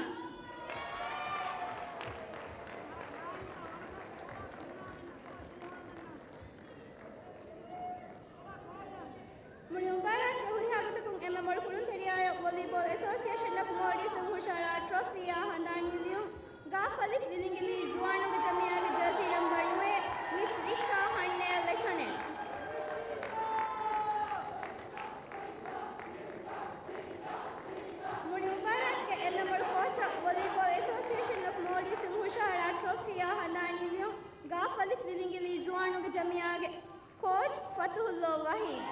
މުޅި މުބާރާތުގެ ހުރިހާ ގޮތަކުން އެމްއެމް އޮޅު ކުޅުންތެރިޔާއަށް ވޮލީބޯލް އެސޯސިއޭޝަން އޮފް މޯލްޑިވްސް ހުށަހަޅާ ޓްރޮފީއާ ހަނދާނީ ލިޔުން ގާފަލިސް ވިލިނގިލީ ޒުވާނުންގެ ޖަމިއްޔާގެ ޖާސީ ނަމްބަރ ނުވައެއް މިސް ރިއްކާ ހަންނޭ ލެޓަނެންޓް. މުޅި މުބާރާތުގެ އެމްއެމް އޮޅު ކޯޗަށް ވޮލީބޯލް އެސޯސިއޭޝަން އޮފް މޯލްޑިވްސް ހުށަހަޅާ ޓްރޮފީއާ ހަނދާނީ ލިޔުން ގާފަލިސް ވިލިނގިލީ ޒުވާނުންގެ ޖަމިއްޔާގެ ކޯޗް ފަތުހުއްލޯ ވަހީދު.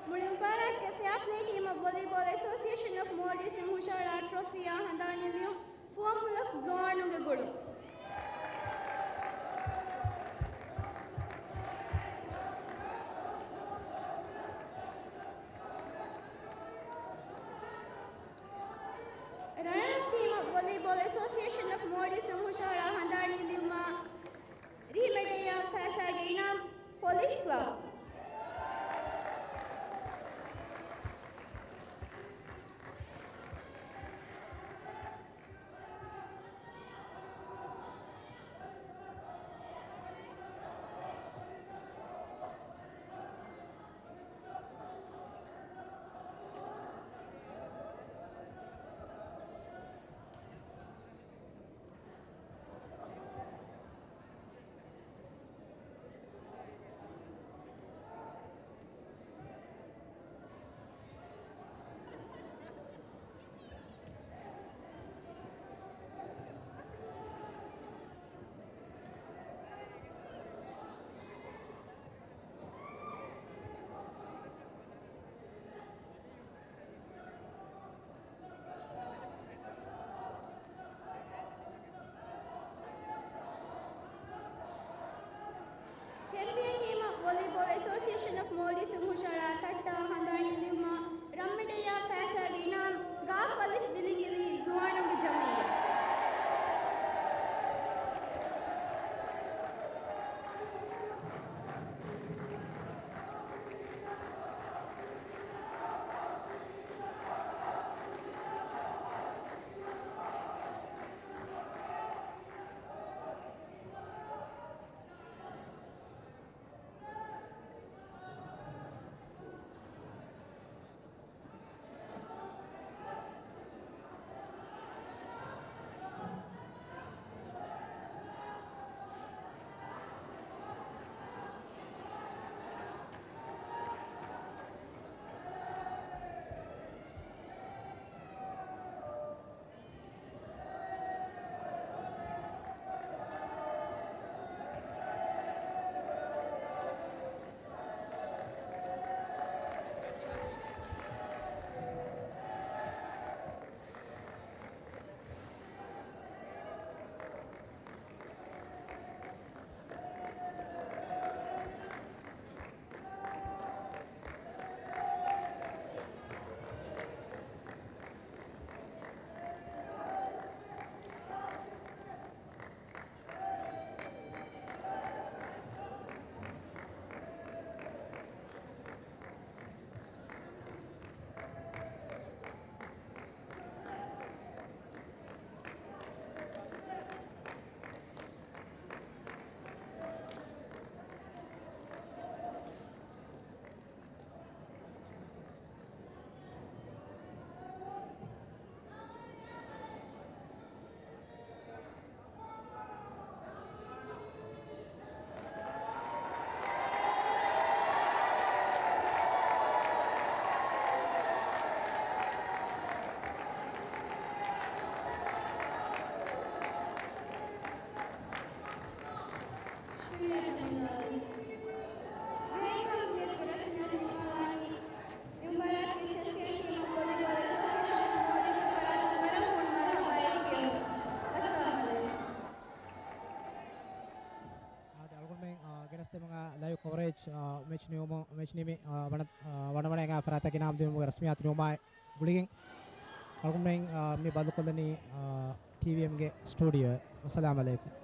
މުޅި މުބާރާތުގެ ފެއާޕްލޭ ޓީމަށް ވޮލީބޯލް އެސޯސިއޭޝަން އޮފް މޯލްޑިވްސް ހުށަހަޅާ ޓްރޮފީއާ ހަނދާނީ ލިޔުން ފުވައްމުލަކު ޒުވާނުންގެ ގުޅުން. ރަނަރަޕް ޓީމަށް ވޮލީބޯލް އެސޯސިއޭޝަން އޮފް މޯލްޑިވްސް ހުށަހަޅާ ހަނދާނީ ލިޔުމަށް ރިހިމެޑެއްޔާ ފައިސާގެ އިނާމް ޕޮލިސް ކްލަބް. މެޗް ނިމުމު، މެޗް ނިމި، އާ، ވަނަ-، އާ، ވަނަވަނަ އެނގާ ފަރާތަކީ ނާމް ދިނުމުގެ ރަސްމިއްޔާތު ނިމުމާއި ގުޅިގެން އަޅުގަނޑުމެން، އާ، މި ބައްލަވާލަނީ، އާ، ޓީވީއެމްގެ ސްޓޫޑިއޯ. އައްސަލާމް އަލައިކުމް.